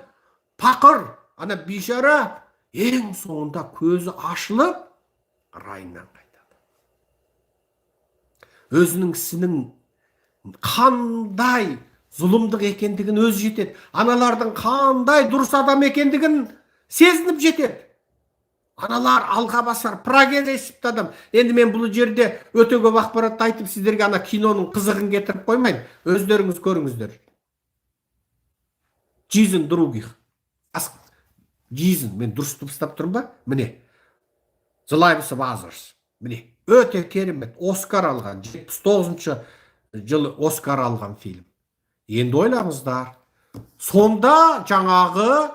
пақыр, ана бейшара ең соңында көзі ашылып райынан қайтады. Өзінің ісінің қандай зұлымдық екендігін өзі жетеді. Аналардың қандай дұрыс адам екендігін сезініп жетеді. Аналар алға басар прогрессивті адам. Енді мен бұл жерде өте көп ақпаратты айтып, сіздерге ана киноның қызығын кетіріп қоймайын. Өздеріңіз көріңіздер. Жизнь других. Жизнь, мен дұрыс дыбыстап тұрмын ба? Міне. The Lives of Others. Міне, өте керемет. Оскар алған, 79 жылы Оскар алған фильм. Енді ойлаңыздар. Сонда жаңағы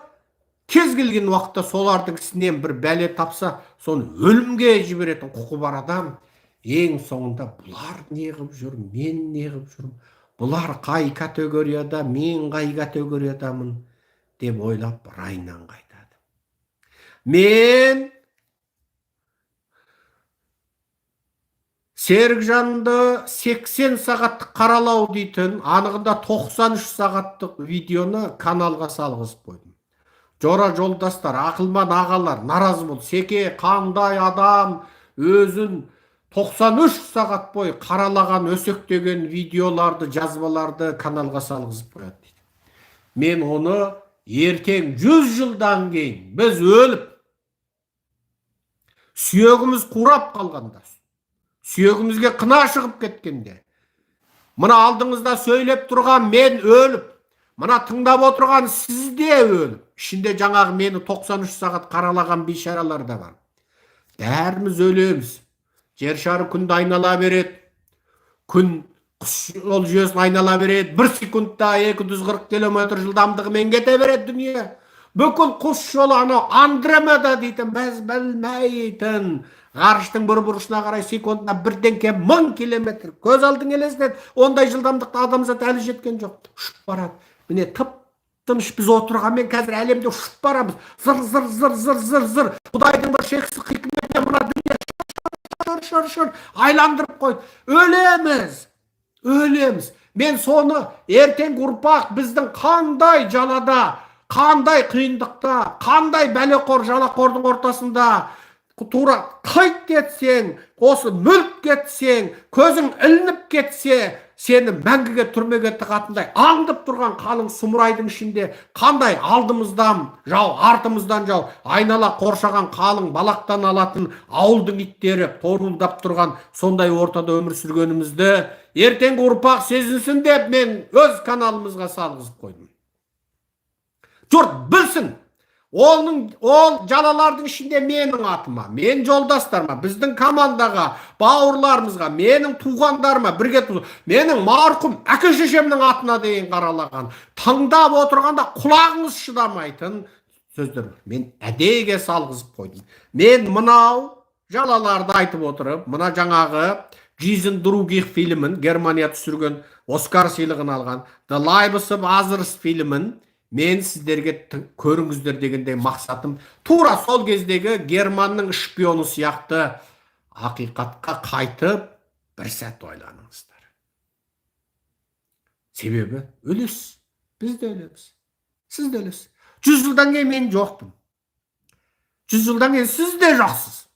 кез келген уақытта солардың ісінен бір бәле тапса, соны өлімге жіберетін құқы бар адам ең соңында бұлар не қылып жүр, мен не қылып жүрмін, бұлар қай категорияда, мен қай категориядамын деп ойлап райынан қайтады. Мен Серікжанды 80 сағаттық қаралау дейтін, анығында 93 сағаттық видеоны каналға салғызып қойдым. Жора жолдастар, ақылман ағалар наразы болды. Секе, қандай адам өзін 93 сағат бойы қаралаған, өсектеген видеоларды, жазбаларды каналға салғызып қояды дейді. Мен оны ертең, 100 жылдан кейін, біз өліп, сүйегіміз қурап қалғанда, сүйегімізге қына шығып кеткенде, мына алдыңызда сөйлеп тұрған мен өліп, мына тыңдап отырған сіз де өліп, ішінде жаңағы мені 93 сағат қаралаған бейшаралар да бар, бәріміз өлеміз. Жер шары күнді айнала береді, күн құс жол жүйесін айнала береді. Бір секундта 240 километр жылдамдығымен кете береді дүние. Бүкіл құс жолы, анау Андромеда дейтін, біз білмейтін ғарыштың бір бұрышына қарай секундына бірдеңке мың километр, көз алдың елестет, ондай жылдамдықта адамзат әлі жеткен жоқ, ұшып барады. Міне, тып тыныш біз отырғанмен, қазір әлемде ұшып барамыз, зыр зыр зыр зыр зыр зыр. Құдайдың бір шексіз хикметіне мына дүние шыр шыр шыр айландырып қойды. Өлеміз, өлеміз. Мен соны ертеңгі ұрпақ біздің қандай жалада, қандай қиындықта, қандай бәлеқор, жалақордың ортасында, тура қайт кетсең, осы мүлт кетсең, көзің ілініп кетсе, сені мәңгіге түрмеге тығатындай аңдып тұрған қалың сұмырайдың ішінде, қандай алдымыздан жау, артымыздан жау, айнала қоршаған қалың балақтан алатын ауылдың иттері торуылдап тұрған сондай ортада өмір сүргенімізді ертеңгі ұрпақ сезінсін деп мен өз каналымызға салғызып қойдым. Жұрт білсін, оның ол жалалардың ішінде менің атыма, мен жолдастарыма, біздің командаға, бауырларымызға, менің туғандарыма, бірге менің марқұм әке шешемнің атына дейін қаралаған, тыңдап отырғанда құлағыңыз шыдамайтын сөздер бар. Мен әдейіге салғызып қойдым. Мен мынау жалаларды айтып отырып, мына жаңағы «Жизнь других» фильмін, Германия түсірген, Оскар сыйлығын алған «The Lives of Others» фильмін мен сіздерге көріңіздер дегендей мақсатым, тура сол кездегі германның шпионы сияқты ақиқатқа қайтып бір сәт ойланыңыздар. Себебі өлесіз, біз де өлеміз, сіз де өлесіз. 100 жылдан кейін мен жоқпын, 100 жылдан кейін сіз де жоқсыз.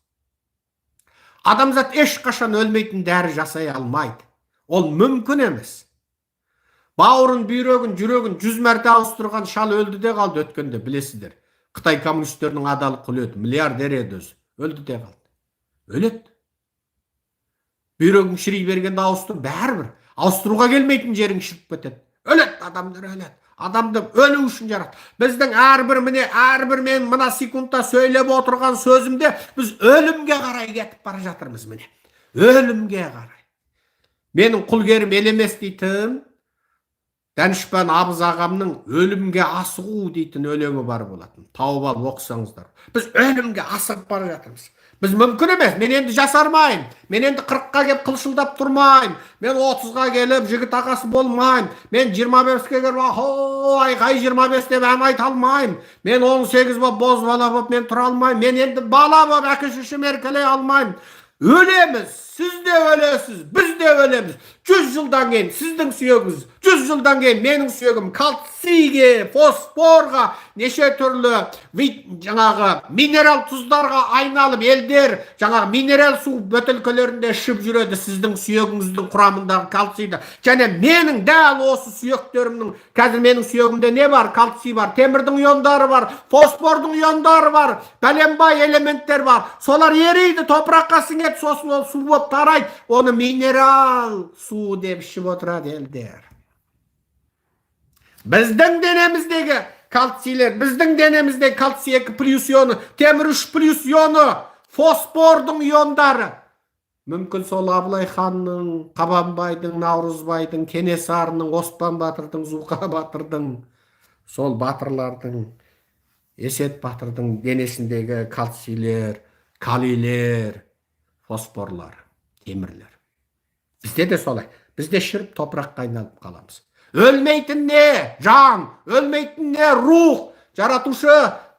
Адамзат ешқашан өлмейтін дәрі жасай алмайды, ол мүмкін емес. Бауырын, бүйрегін, жүрегін 100 мәрте ауыстырған шал өлді де қалды өткенде, білесіздер. Қытай коммунистерінің адал құлы еді, миллиардер еді өзі, өлді де қалды. Өледі. Бүйрегің шіри бергенде ауыстыр, бәрібір ауыстыруға келмейтін жерің шіріп кетеді. Өледі адамдар, өледі. Адамды өлу үшін жаратты. Біздің әрбір, міне, әрбір мен мына секундта сөйлеп отырған сөзімде біз өлімге қарай кетіп бара жатырмыз, міне, өлімге қарай. Менің құлгерім Елемес дейтін данышпан абыз ағамның «Өлімге асығу» дейтін өлеңі бар болатын, тауып алып оқысаңыздар. Біз өлімге асығып бара жатырмыз. Біз мүмкін емес, мен енді жасармаймын, мен енді 40-қа келіп қылшылдап тұрмаймын, мен 30-ға келіп жігіт ағасы болмаймын, мен 25-ке келіп «Ахо, айқай 25» деп ән айта алмаймын, мен 18 болып, бозбала болып мен тұра алмаймын, мен енді бала болып әке шешеме еркелей алмаймын. Өлеміз, сіз де өлесіз, біз де өлеміз. 100 жылдан кейін сіздің сүйегіңіз, 100 жылдан кейін менің сүйегім кальцийге, фосфорға, неше түрлі жаңағы минерал тұздарға айналып, елдер жаңағы минерал су бөтелкелерінде ішіп жүреді сіздің сүйегіңіздің құрамындағы кальцийді. Және менің дәл осы сүйектерімнің, қазір менің сүйегімде не бар? Кальций бар, темірдің иондары бар, фосфордың иондары бар, бәленбай элементтер бар. Солар ериді, топыраққа сіңеді, сосын ол су болып тарайды. Оны минерал су деп ішіп отырады елдер. Біздің денеміздегі кальцийлер, біздің денеміздегі кальций 2+ ионы, темір 3+ ионы, фосфордың иондары мүмкін сол Абылай ханның, Қабанбайдың, Наурызбайдың, Кенесарының, Оспан батырдың, Зуқа батырдың, сол батырлардың, Есет батырдың денесіндегі кальцийлер, калийлер, фосфорлар, темірлер. Бізде де солай, біз де шіріп, топыраққа айналып қаламыз. Өлмейтін не? Жан. Өлмейтін не? Рух. Жаратушы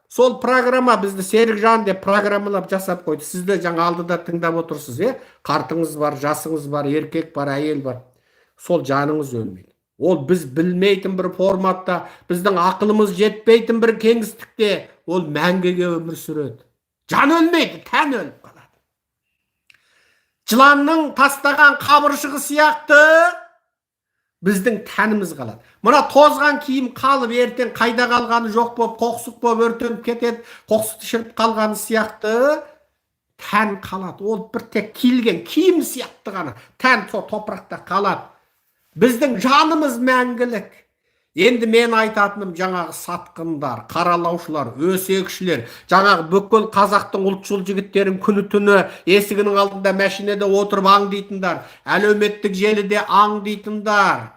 сол программа, бізді серік жан деп программалап жасап қойды. Сізді жаңа алдыда тыңдап отырсыз, иә, қартыңыз бар, жасыңыз бар, еркек бар, әйел бар, сол жаныңыз өлмейді. Ол біз білмейтін бір форматта, біздің ақылымыз жетпейтін бір кеңістікте ол мәңгіге өмір сүреді. Жан өлмейді, тән өліп қалады. Жыланның тастаған қабыршығы сияқты біздің тәніміз қалады. Мына тозған киім қалып, ертең қайда қалғаны жоқ болып, қоқсық болып өртеніп кетеді, қоқсық шіріп қалғаны сияқты тән қалады. Ол бір тек киілген киім сияқты ғана тән сол топырақта қалады. Біздің жанымыз мәңгілік. Енді мен айтатыным, жаңағы сатқындар, қаралаушылар, өсекшілер, жаңағы бүкіл қазақтың ұлтшыл жігіттерін күні түні есігінің алдында мәшинеде отырып аңдитындар, әлеуметтік желіде аңдитындар.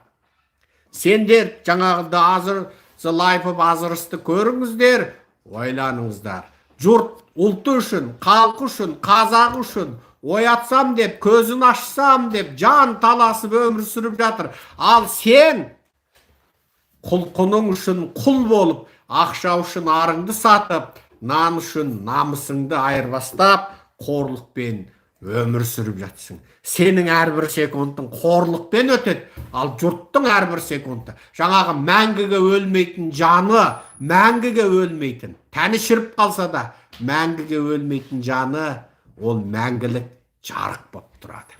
Сендер жаңағы The Life of Others'ты көріңіздер, ойланыңыздар. Жұрт ұлты үшін, халқы үшін, қазағы үшін оятсам деп, көзін ашсам деп жан таласып өмір сүріп жатыр. Ал сен құлқының үшін құл болып, ақша үшін арыңды сатып, нан үшін намысыңды айырбастап, қорлықпен өмір сүріп жатсың. Сенің әрбір секундың қорлықпен өтеді, ал жұрттың әрбір секунды жаңағы мәңгіге өлмейтін жаны, мәңгіге өлмейтін, тәні шіріп қалса да мәңгіге өлмейтін жаны, ол мәңгілік жарық болып тұрады.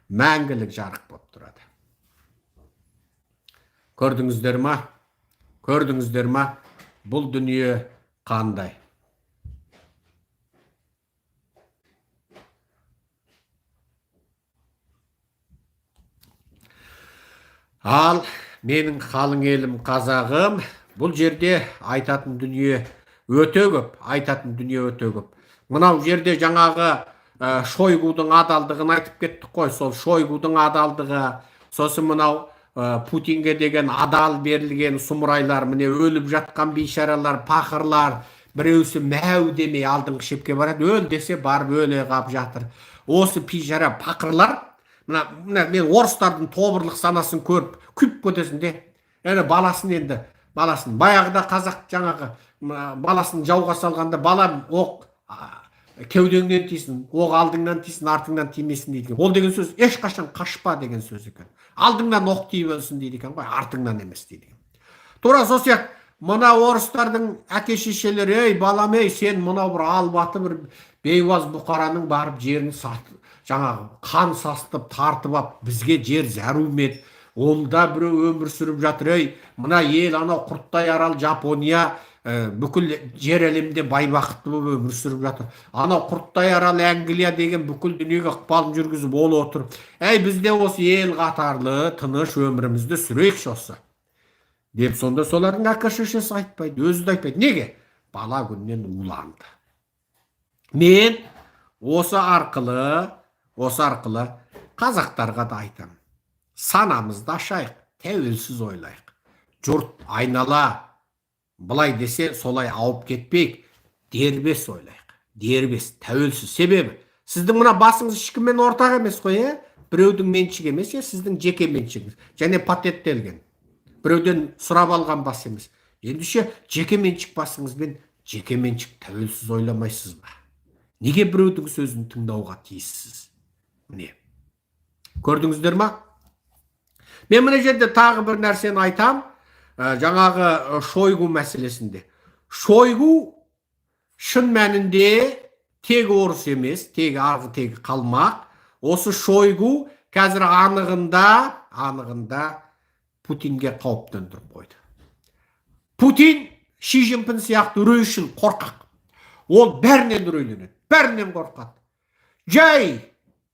Мәңгілік жарық болып тұрады. Көрдіңіздер ма? Көрдіңіздер ма? Бұл дүние қандай? Ал менің қалың елім қазағым, бұл жерде айтатын дүние өте көп, айтатын дүние өте көп. Мынау жерде жаңағы Шойгудың адалдығын айтып кеттік қой, сол Шойгудың адалдығы, сосын мынау Путинге деген адал берілген сұмырайлар, міне өліп жатқан бейшаралар, пақырлар, біреусі мәу демей алдыңғы шепке барады, өл десе барып өле қап жатыр. Осы бейшара пақырлар, мына мен орыстардың тобырлық санасын көріп күйіп кетесің де. Әне баласын, енді баласын баяғыда қазақ жаңағы баласын жауға салғанда, балам оқ кеудеңнен тисін, оқ алдыңнан тисін, артыңнан тимесін дейді. Ол деген сөз ешқашан қашпа деген сөз екен. Алдыңнан оқ тиіп өлсін дейді екен ғой, артыңнан емес дейді екен. Тура сол сияқты мына орыстардың әке шешелері, ей балам, ей сен мынау бір албаты бір бейуаз бұқараның барып жерін сат, жаңағы қан састып тартып ап, бізге жер зәру ме еді? Ол да біреу өмір сүріп жатыр, ей мына ел анау құрттай арал Жапония бүкіл жер әлемде бай бақытты болып өмір сүріп жатыр. Анау құрттай арал Англия деген бүкіл дүниеге ықпалын жүргізіп ол отыр. Әй бізде осы ел қатарлы тыныш өмірімізді сүрейікші осы деп, сонда солардың әке шешесі айтпайды, өзі де айтпайды. Неге? Бала күннен уланды. Мен осы арқылы қазақтарға да айтамын. Санамызды ашайық, тәуелсіз ойлайық. Жұрт айнала былай десе солай ауып кетпейік, дербес ойлайық. Дербес, тәуелсіз. Себебі сіздің мына басыңыз ешкіммен ортақ емес қой, е? Біреудің меншігі емес, е? Сіздің жеке меншігіңіз және патенттелген. Біреуден сұрап алған бас емес. Ендеше жеке меншік басыңызбен жеке меншік тәуелсіз ойламайсыз ба? Неге біреудің сөзін тыңдауға тиіссіз? Міне. Көрдіңіздер ма? Мен мына жерде тағы бір нәрсені айтам, жаңағы Шойгу мәселесінде. Шойгу шын мәнінде тегі орыс емес, тегі арғы тегі қалмақ. Осы Шойгу қазір анығында Путинге қауіп төндіріп қойды. Путин Ши Цзиньпин сияқты үрейшіл, қорқақ. Ол бәрінен үрейленеді, бәрінен қорқады. Жай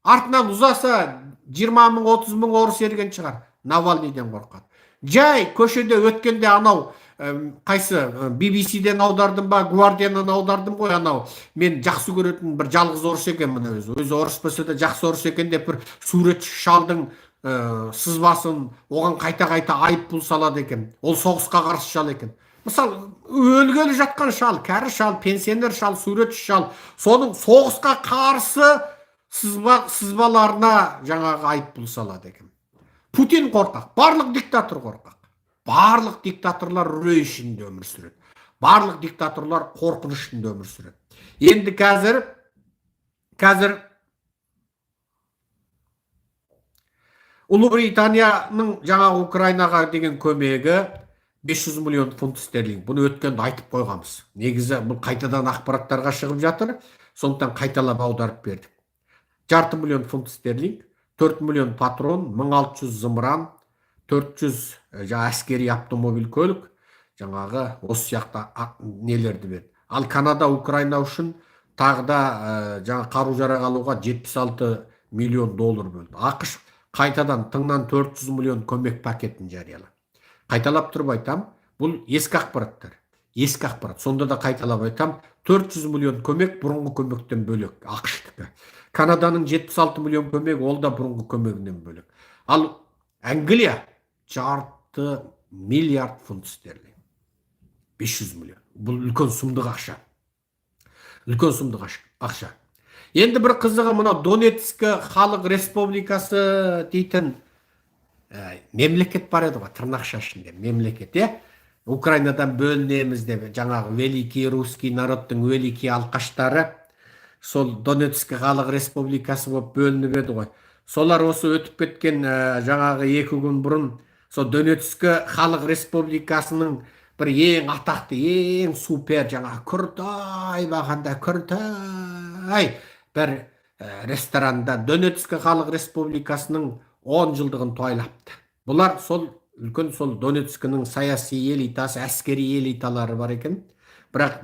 артынан ұзаса 20 мың, 30 мың орыс ерген шығар, Навальныйден қорқады. Жай көшеде өткенде анау қайсы BBC-ден аудардым ба, Гвардиядан аудардым ғой, анау мен жақсы көретін бір жалғыз орыс екен мына өзі. Өзі орыс болса да жақсы орыс екен деп бір суретші шалдың сызбасын оған қайта-қайта айыппұл салады екен. Ол соғысқа қарсы шал екен. Мысалы, өлгелі жатқан шал, кәрі шал, пенсионер шал, суретші шал, соның соғысқа қарсы сызбаларына жаңағы айыппұл салады екен. Путин қорқақ, барлық диктатор қорқақ. Барлық диктаторлар үрей ішінде өмір сүреді. Барлық диктаторлар қорқыныш ішінде өмір сүреді. Енді қазір Ұлыбританияның жаңағы Украинаға деген көмегі 500 миллион фунт стерлинг. Бұны өткенде айтып қойғанбыз. Негізі бұл қайтадан ақпараттарға шығып жатыр. Сондықтан қайталап аударып бердік. Жарты миллион фунт стерлинг, 4 миллион патрон, 1600 зымыран, 400 жаңа әскери автомобиль көлік, жаңағы осы сияқты нелерді берді. Ал Канада Украина үшін тағы да жаңа қару-жарақ алуға 76 миллион доллар бөлді. АҚШ қайтадан тыңнан 400 миллион көмек пакетін жариялады. Қайталап тұрып айтам, бұл ескі ақпараттар. Ескі ақпарат. Сонда да қайталап айтам, 400 миллион көмек бұрынғы көмектен бөлек, АҚШ-тікі. Канаданың 76 миллион көмек, ол да бұрынғы көмегінен бөлек. Ал Англия жарты миллиард фунт стерлинг. 500 миллион. Бұл үлкен сұмдық ақша. Үлкен сұмдық ақша. Енді бір қызығы, мынау Донецк халық республикасы дейтін мемлекет бар еді ғой, тырнақша ішінде мемлекет, иә? Украинадан бөлінеміз деп жаңағы великий русский народтың великий алқаштары сол Донецк халық республикасы болып бөлініп еді ғой. Солар осы өтіп кеткен жаңағы 2 күн бұрын сол Донецк халық республикасының бір ең атақты, ең супер жаңағы күртай бағанда күртай бір ресторанда Донецк халық республикасының 10 жылдығын тойлапты. Бұлар сол үлкен сол Донецкінің саяси элитасы, әскери элиталары бар екен. Бірақ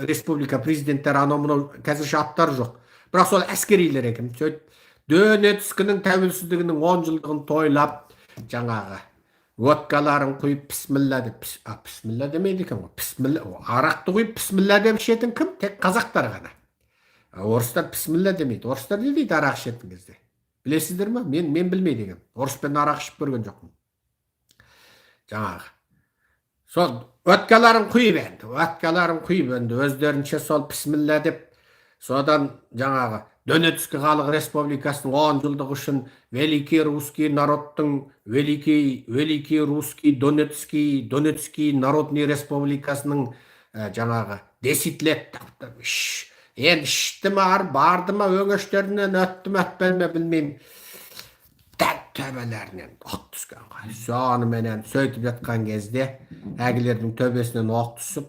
республика президенттері анау мынау қазірше аттары жоқ. Бірақ сол әскерилер екен. Сөйтіп Донецкінің тәуелсіздігінің 10 жылдығын тойлап, жаңағы водкаларын құйып пісміллә деп, пісміллә демейді екен ғой. Пісміллә, арақты құйып пісміллә деп ішетін кім? Тек қазақтар ғана. Орыстар пісміллә демейді. Орыстар не дейді арақ ішетін кезде? Білесіздер ме? Мен білмейді екенмін. Орыспен арақ ішіп көрген жоқпын. Жаңағы. Сол водкаларын құйып енді, водкаларын құйып енді өздерінше сол пісміллә деп, содан жаңағы Донецк халық республикасының 10 жылдығы үшін великий русский народтың великий русский Донецкий народный республикасының жаңағы 10 лет енді ішті ме, барды ма, өңештерінен өтті ме, өтпеді ме білмеймін. Төбелерінен оқ түскен ғой. Соныменен сөйтіп жатқан кезде әлгілердің төбесінен оқ түсіп,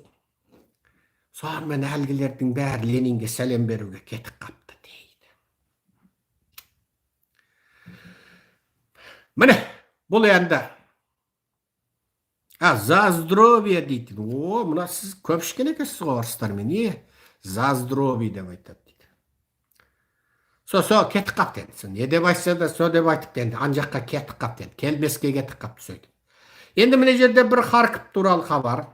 сонымен әлгілердің бәрі Ленинге сәлем беруге кетіп қапты дейді. Міне, бұл енді за здоровье дейді. О, мына сіз көп ішкен екенсіз ғой орыстармен, е? За здоровье деп айтады дейді. Со кетіп қапты енді. Не деп айтса да, со деп айтыпты енді. Ан жаққа кетіп қапты енді. Келмеске кетіп қапты сөйтіп. Енді мына жерде бір Харьков туралы хабар.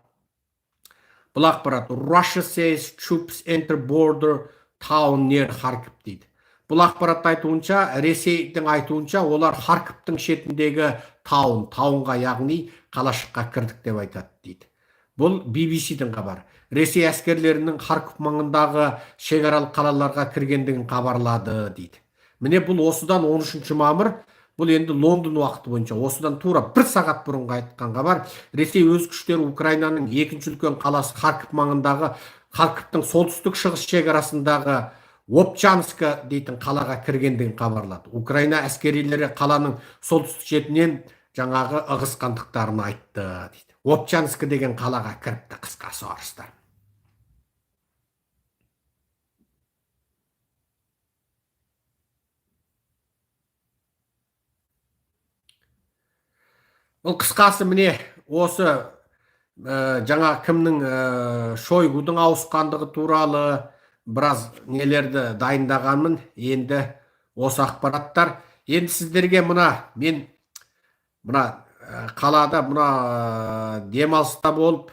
Бұл ақпарат Russia says troops enter border town near Kharkiv дейді. Бұл ақпаратты айтуынша, Ресейдің айтуынша, олар Харковтың шетіндегі таунға, яғни қалашыққа кірдік деп айтады дейді. Бұл BBC-дің хабары. Ресей әскерлерінің Харков маңындағы шекаралық қалаларға кіргендігін хабарлады дейді. Міне, бұл осыдан 13 мамыр, бұл енді Лондон уақыты бойынша осыдан тура бір сағат бұрынғы айтқан хабар. Ресей өз күштері Украинаның екінші үлкен қаласы Харков маңындағы Харковтың солтүстік шығыс шекарасындағы Вовчанска дейтін қалаға кіргендігін хабарлады. Украина әскерилері қаланың солтүстік шетінен жаңағы ығысқандықтарын айтты дейді. Вовчанска деген қалаға кіріпті қысқасы орыстар. Бұл қысқасы міне осы жаңа кімнің Шойгудың ауысқандығы туралы біраз нелерді дайындағанмын. Енді осы ақпараттар. Енді сіздерге мына мен мына қалада мына демалыста болып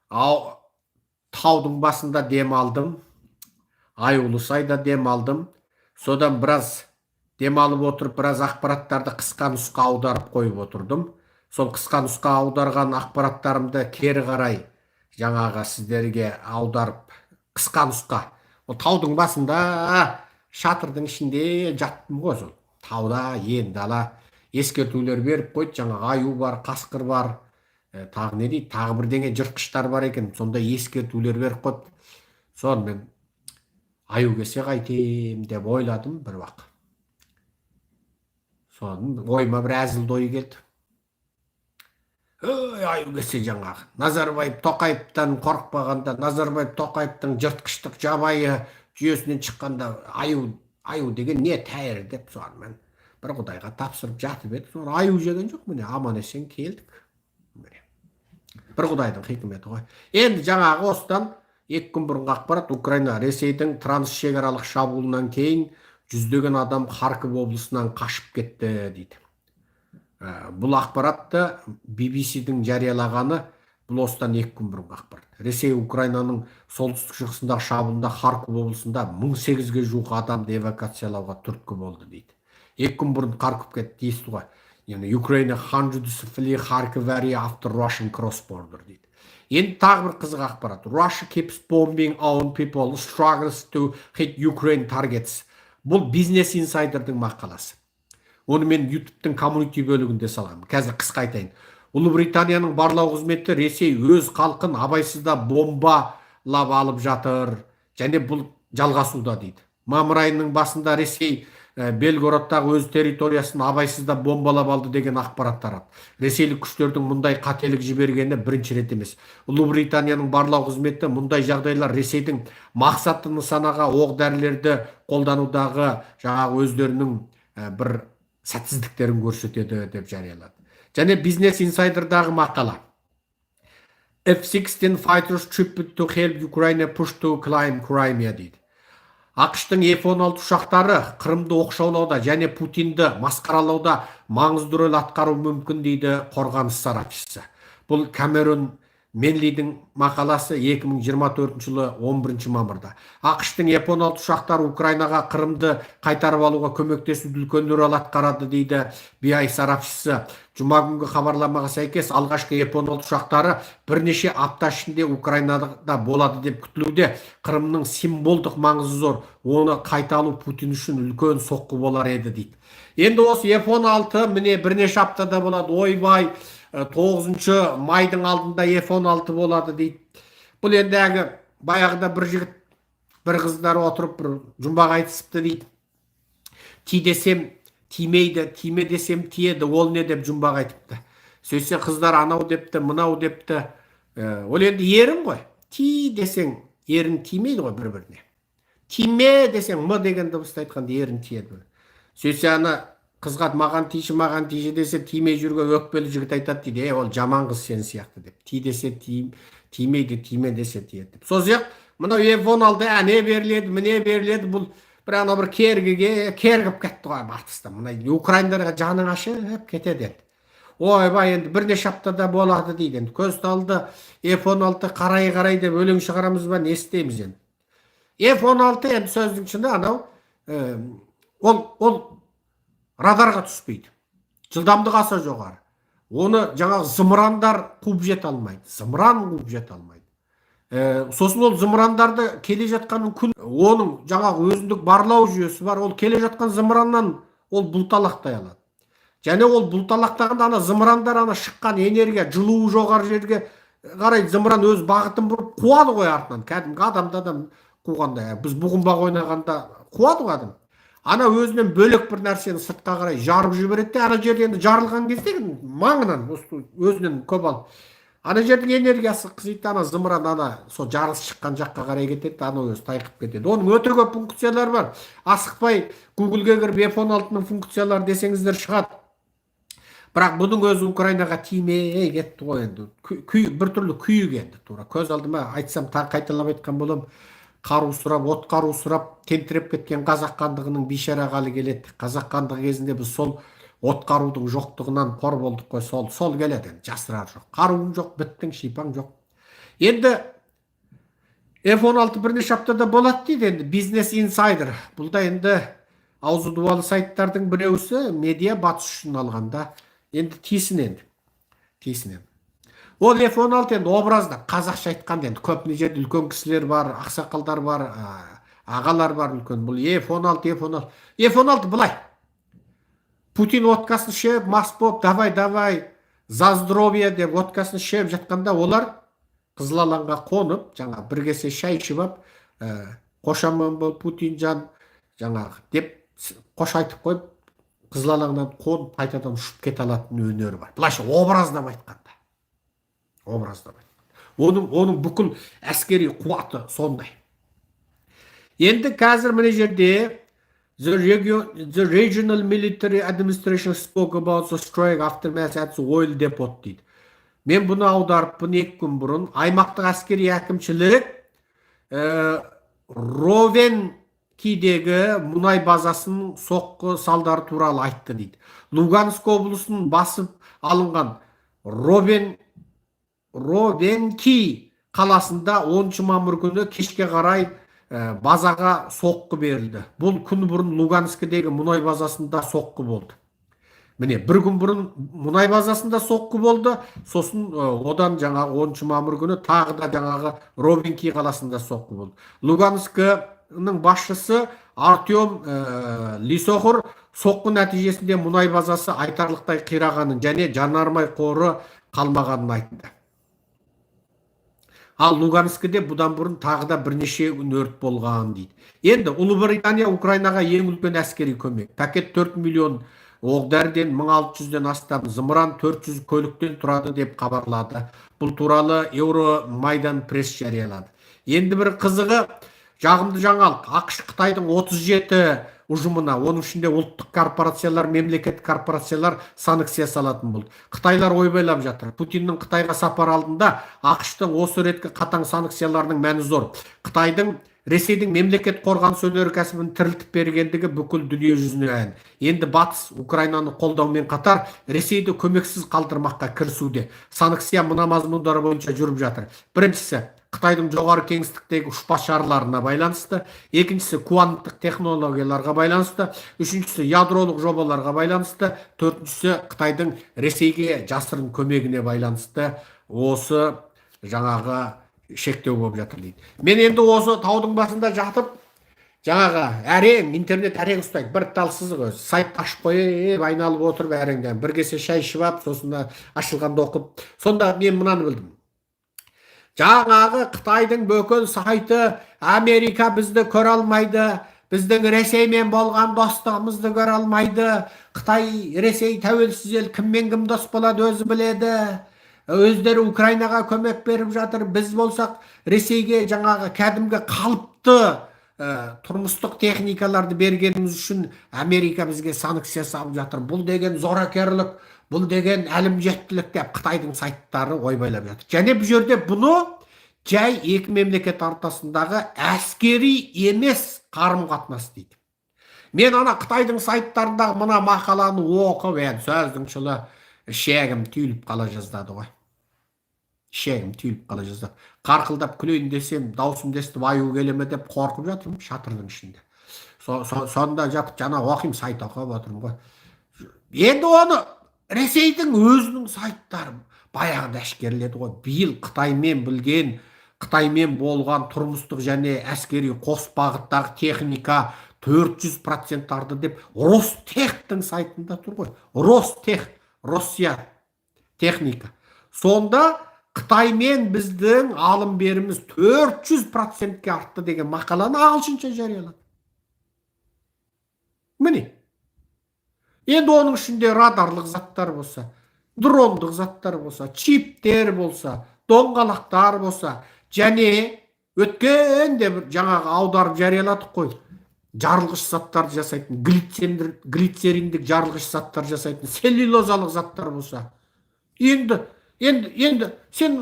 таудың басында демалдым. Аюлы сайда демалдым. Содан біраз демалып отырып, біраз ақпараттарды қысқа нұсқа аударып қойып отырдым. Сол қысқа нұсқа аударған ақпараттарымды кері қарай жаңағы сіздерге аударып, қысқа нұсқа. Ол таудың басында шатырдың ішінде жаттым ғой сол. Тауда ен дала ескертулер беріп қойды, жаңағы аю бар, қасқыр бар, тағы не дейді, тағы бірдеңе жыртқыштар бар екен, сондай ескертулер беріп қойды. Сонымен аю келсе қайтем деп ойладым бір уақ. Соны ойыма бір әзіл ой келді. Ой, аю келсе жаңағы Назарбаев Тоқаевтан қорықпағанда, Назарбаев Тоқаевтың жыртқыштық жабайы жүйесінен шыққанда аю Аю деген не тәйір деп, сонымен бір құдайға тапсырып жатып едік, соны аю жеген жоқ, міне, аман есен келдік. Міне, бір құдайдың хикметі ғой. Енді жаңағы осыдан 2 күн бұрынғы ақпарат: Украина Ресейдің трансшекаралық шабуылынан кейін жүздеген адам Харков облысынан қашып кетті дейді. Бұл ақпаратты BBC-дің жариялағаны, бұл осыдан 2 күн бұрынғы ақпарат. Ресей Украинаның солтүстік шығысындағы шабуылында Харков облысында 1800-ге жуық адамды эвакуациялауға түрткі болды дейді. 2 күн бұрын Харковке тиісті ғой. Яғни Ukraine: hundreds flee Kharkiv area after Russian cross border дейді. Енді тағы бір қызық ақпарат: Russia keeps bombing own people, struggles to hit Ukraine targets. Бұл Business Insider'дың мақаласы. Оны мен Ютубтың community бөлігінде салғанмын. Қазір қысқа айтайын. Ұлыбританияның барлау қызметі Ресей өз халқын абайсызда бомбалап алып жатыр және бұл жалғасуда дейді. Мамыр айының басында Ресей Белгородтағы өз территориясын абайсызда бомбалап алды деген ақпарат тарады. Ресейлік күштердің мұндай қателік жібергені бірінші рет емес. Ұлыбританияның барлау қызметі мұндай жағдайлар Ресейдің мақсатты нысанаға оқ дәрілерді қолданудағы жаңағы өздерінің бір сәтсіздіктерін көрсетеді деп жариялады. Және Business Insider'дағы мақала: F-16 fighters shipped to help Ukraine push to claim Crimea дейді. АҚШ-тың F-16 ұшақтары Қырымды оқшаулауда және Путинді масқаралауда маңызды рөл атқаруы мүмкін дейді қорғаныс сарапшысы. Бұл Камерон Менлидің мақаласы, 2024 жылы 11 мамырда. АҚШ-тың F-16 ұшақтары Украинаға Қырымды қайтарып алуға көмектесуді үлкен рөл атқарады дейді BI сарапшысы. Жұма күнгі хабарламаға сәйкес, алғашқы F-16 ұшақтары бірнеше апта ішінде Украинада болады деп күтілуде. Қырымның символдық маңызы зор, оны қайта алу Путин үшін үлкен соққы болар еді дейді. Енді осы F-16, міне, бірнеше аптада болады, ойбай, 9 майдың алдында F-16 болады дейді. Бұл енді әлгі баяғыда бір жігіт, бір қыздар отырып бір жұмбақ айтысыпты дейді. Ти десем тимейді, тиме десем тиеді, ол не деп жұмбақ айтыпты. Сөйтсе, қыздар анау депті, мынау депті. Ол енді ерін ғой. Ти десең, ерін тимейді ғой бір біріне. Тиме десең, м деген дыбысты айтқанда ерін тиеді. Сөйтсе, ана қызға маған тиші, маған тиші десе, тимей жүрген өкпелі жігіт айтады дейді: «Е, ол жаман қыз, сен сияқты», – деп. Ти десе тимейді, тиме десе тиеді деп. Сол сияқты мынау F-16 әне беріледі, міне беріледі. Бұл бір анау бір кергіге кергіп кетті ғой батыста. Мына украиндарға жаның ашып кетеді енді. Ойбай, енді бірнеше аптада болады дейді. Енді көз талды, F-16 қарай қарай деп өлең шығарамыз ба, не істейміз енді? F-16 енді сөздің шыны, анау ол радарға түспейді, жылдамдығы аса жоғары, оны жаңағы зымырандар қуып жете алмайды, зымыран қуып жете алмайды. Сосын ол зымырандарды келе жатқан күн, оның жаңағы өзіндік барлау жүйесі бар, ол келе жатқан зымыраннан ол бұлталақтай алады. Және ол бұлталақтағанда ана зымырандар ана шыққан энергия, жылуы жоғары жерге қарай зымыран өз бағытын бұрып қуады ғой артынан, кәдімгі адамды адам қуғандай. Біз бұғынбақ ойнағанда қуады ғой адам. Ана өзінен бөлек бір нәрсені сыртқа қарай жарып жібереді де, ана жерде енді жарылған кезде маңынан өзінен көп алып, ана жердің энергиясы қызиды, ана зымыран ана сол жарылыс шыққан жаққа қарай кетеді, ана өзі тайқып кетеді. Оның өте көп функциялары бар. Асықпай Гуглге кіріп, F-16-ның функциялары десеңіздер, шығады. Бірақ бұның өзі Украинаға тимей кетті ғой енді. Күй, біртүрлі күйік енді. Тура көз алдыма айтсам, тағы қайталап айтқан боламын, қару сұрап, от қару сұрап тентіреп кеткен Қазақ хандығының бейшара халі келеді. Қазақ хандығы кезінде біз сол от қарудың жоқтығынан қор болдық қой. Сол келеді енді, жасырар жоқ. Қаруың жоқ, біттің, шипаң жоқ. Енді F-16 бірнеше аптада болады дейді енді Business Insider. Бұл да енді аузы дуалы сайттардың біреусі, медиа батыс үшін алғанда енді тисін, енді тисін. Енді ол F-16 енді образда қазақша айтқанда, енді көп мына жерде үлкен кісілер бар, ақсақалдар бар, ағалар бар үлкен. Бұл F-16, F-16, F-16 былай: Путин водкасын ішіп, мас болып, «давай, давай, за здоровье» деп водкасын ішіп жатқанда, олар қызыл алаңға қонып, жаңа бір кесе шай ішіп алып, «қош аман бол, Путинжан» жаңағы деп қош айтып қойып, қызыл алаңнан қонып, қайтадан ұшып кете алатын өнері бар. Былайша образдап айтқанда, образдап айтқанда, оның бүкіл әскери қуаты сондай. Енді қазір мына жерде The regional military administration spoke about the strike aftermath at the oil depot дейді. Мен бұны аударыппын 2 күн бұрын. Аймақтық әскери әкімшілік Ровенкидегі мұнай базасының соққы салдары туралы айтты дейді. Луганск облысының басып алынған Ровенки қаласында 10 мамыр күні кешке қарай базаға соққы берілді. Бұл күн бұрын Луганскідегі мұнай базасында соққы болды. Міне, бір күн бұрын мұнай базасында соққы болды, сосын одан жаңағы 10 мамыр күні тағы да жаңағы Ровенки қаласында соққы болды. Луганскінің басшысы Артем Лисохор соққы нәтижесінде мұнай базасы айтарлықтай қирағанын және жанармай қоры қалмағанын айтты. Ал Луганскіде бұдан бұрын тағы да бірнеше күн өрт болған дейді. Енді Ұлыбритания Украинаға ең үлкен әскери көмек пакет 4 миллион оқ дәріден, 1600-ден астам зымыран, 400 көліктен тұрады деп хабарлады. Бұл туралы Евромайдан Пресс жариялады. Енді бір қызығы, жағымды жаңалық: АҚШ Қытайдың 37 ұжымына, оның ішінде ұлттық корпорациялар, мемлекеттік корпорациялар санкция салатын болды. Қытайлар ойбайлап жатыр. Путиннің Қытайға сапар алдында АҚШ-тың осы реткі қатаң санкцияларының мәні зор. Қытайдың Ресейдің мемлекет қорғаныс өнеркәсібін тірілтіп бергендігі бүкіл дүние жүзіне аян. Енді Батыс Украинаны қолдаумен қатар Ресейді көмексіз қалдырмаққа кірісуде. Санкция мына мазмұндар бойынша жүріп жатыр: біріншісі, Қытайдың жоғары кеңістіктегі ұшпа шарларына байланысты, екіншісі, кванттық технологияларға байланысты, үшіншісі, ядролық жобаларға байланысты, төртіншісі, Қытайдың Ресейге жасырын көмегіне байланысты осы жаңағы шектеу болып жатыр дейді. Мен енді осы таудың басында жатып, жаңағы әрең интернет әрең ұстайды, бір тал сызық өзі, сайтты ашып қойып, айналып отырып, әрең бір кесе шай ішіп алып, сосын ашылғанда оқып, сонда мен мынаны білдім: жаңағы Қытайдың бүкіл сайты «Америка бізді көре алмайды, біздің Ресеймен болған достығымызды көре алмайды, Қытай, Ресей тәуелсіз ел, кіммен кім дос болады, өзі біледі, өздері Украинаға көмек беріп жатыр, біз болсақ Ресейге жаңағы кәдімгі қалыпты тұрмыстық техникаларды бергеніміз үшін Америка бізге санкция салып жатыр, бұл деген зоракерлік, бұл деген әлімжеттілік» деп Қытайдың сайттары ойбайлап жатыр. Және бұл жерде бұны жай екі мемлекет ортасындағы әскери емес қарым қатынас дейді. Мен ана Қытайдың сайттарындағы мына мақаланы оқып, енді сөздің шыны, ішегім түйіліп қала жаздады ғой, ішегім түйіліп қала жаздады. Қарқылдап күлейін десем, даусымды естіп аю келе ме деп қорқып жатырмын шатырдың ішінде. Сонда жатып жаңа оқимын, сайт оқып отырмын ғой. Енді оны Ресейдің өзінің сайттары баяғыда әшкереледі ғой. Биыл Қытаймен болған тұрмыстық және әскери қос бағыттағы техника 400% арды деп Ростехтің сайтында тұр ғой. Ростех, Россия техника. Сонда Қытаймен біздің алым беріміз 400%-ке артты деген мақаланы ағылшынша жариялады. Міне, енді оның ішінде радарлық заттар болса, дрондық заттар болса, чиптер болса, доңғалақтар болса, және өткенде бір жаңағы аударып жарияладық қой, жарылғыш заттарды жасайтын, глицериндік жарылғыш заттар жасайтын, целлюлозалық заттар болса, енді сен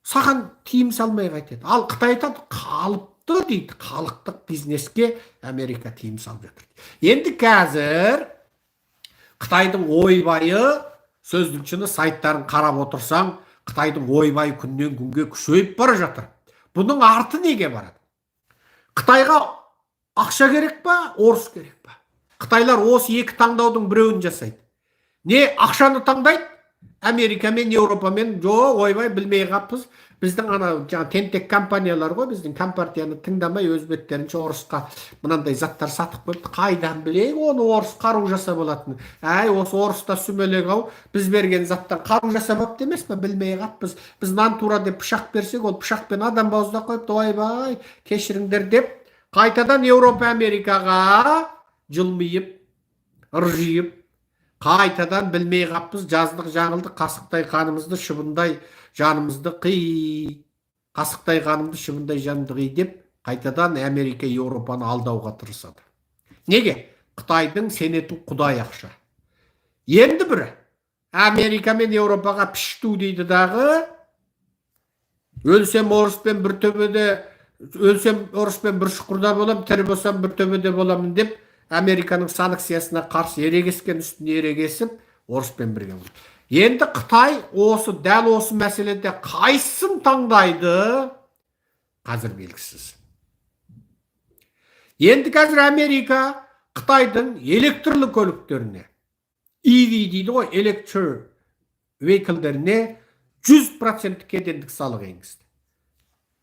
саған тыйым салмай қайтеді? Ал Қытай айтады, қалыпты дейді, халықтық бизнеске Америка тыйым салып жатыр. Енді қазір Қытайдың ойбайы, сөздің шыны, сайттарын қарап отырсаң, Қытайдың ойбайы күннен күнге күшейіп бара жатыр. Бұның арты неге барады? Қытайға ақша керек па, орыс керек па? Қытайлар осы екі таңдаудың біреуін жасайды. Не ақшаны таңдайды Америкамен, Еуропамен, жоқ, ойбай, білмей қалыппыз, біздің ана жаңағы тентек компаниялар ғой, біздің компартияны тыңдамай, өз беттерінше орысқа мынандай заттар сатып қойыпты, қайдан білейік оны орыс қару жасап алатынын, әй, осы орыс та сүмелек ау, біз берген заттан қару жасап алыпты емес па, білмей қалыппыз, біз нан тура деп пышақ берсек, ол пышақпен адам бауыздап қойыпты, ойбай, кешіріңдер деп қайтадан Еуропа, Америкаға жылмиып, ыржиып, қайтадан білмей қаппыз, жаздық, жаңылдық, қасықтай қанымызды, шыбындай жанымызды қи, қасықтай қанымды, шыбындай жанымды қи деп қайтадан Америка, Еуропаны алдауға тырысады. Неге? Қытайдың сенетін құдай ақша. Енді бірі Америка мен Еуропаға пішту дейді дағы, өлсем, орыспен бір төбеде, өлсем, орыспен бір шұқырда боламын, тірі болсам, бір төбеде боламын деп, Американың санкциясына қарсы ерегескен үстіне ерегесіп, орыспен бірге болды. Енді Қытай осы, дәл осы мәселеде қайсысын таңдайды, қазір белгісіз. Енді қазір Америка Қытайдың электрлі көліктеріне, EV дейді ғой, electric vehicle деріне 100% кедендік салық енгізді.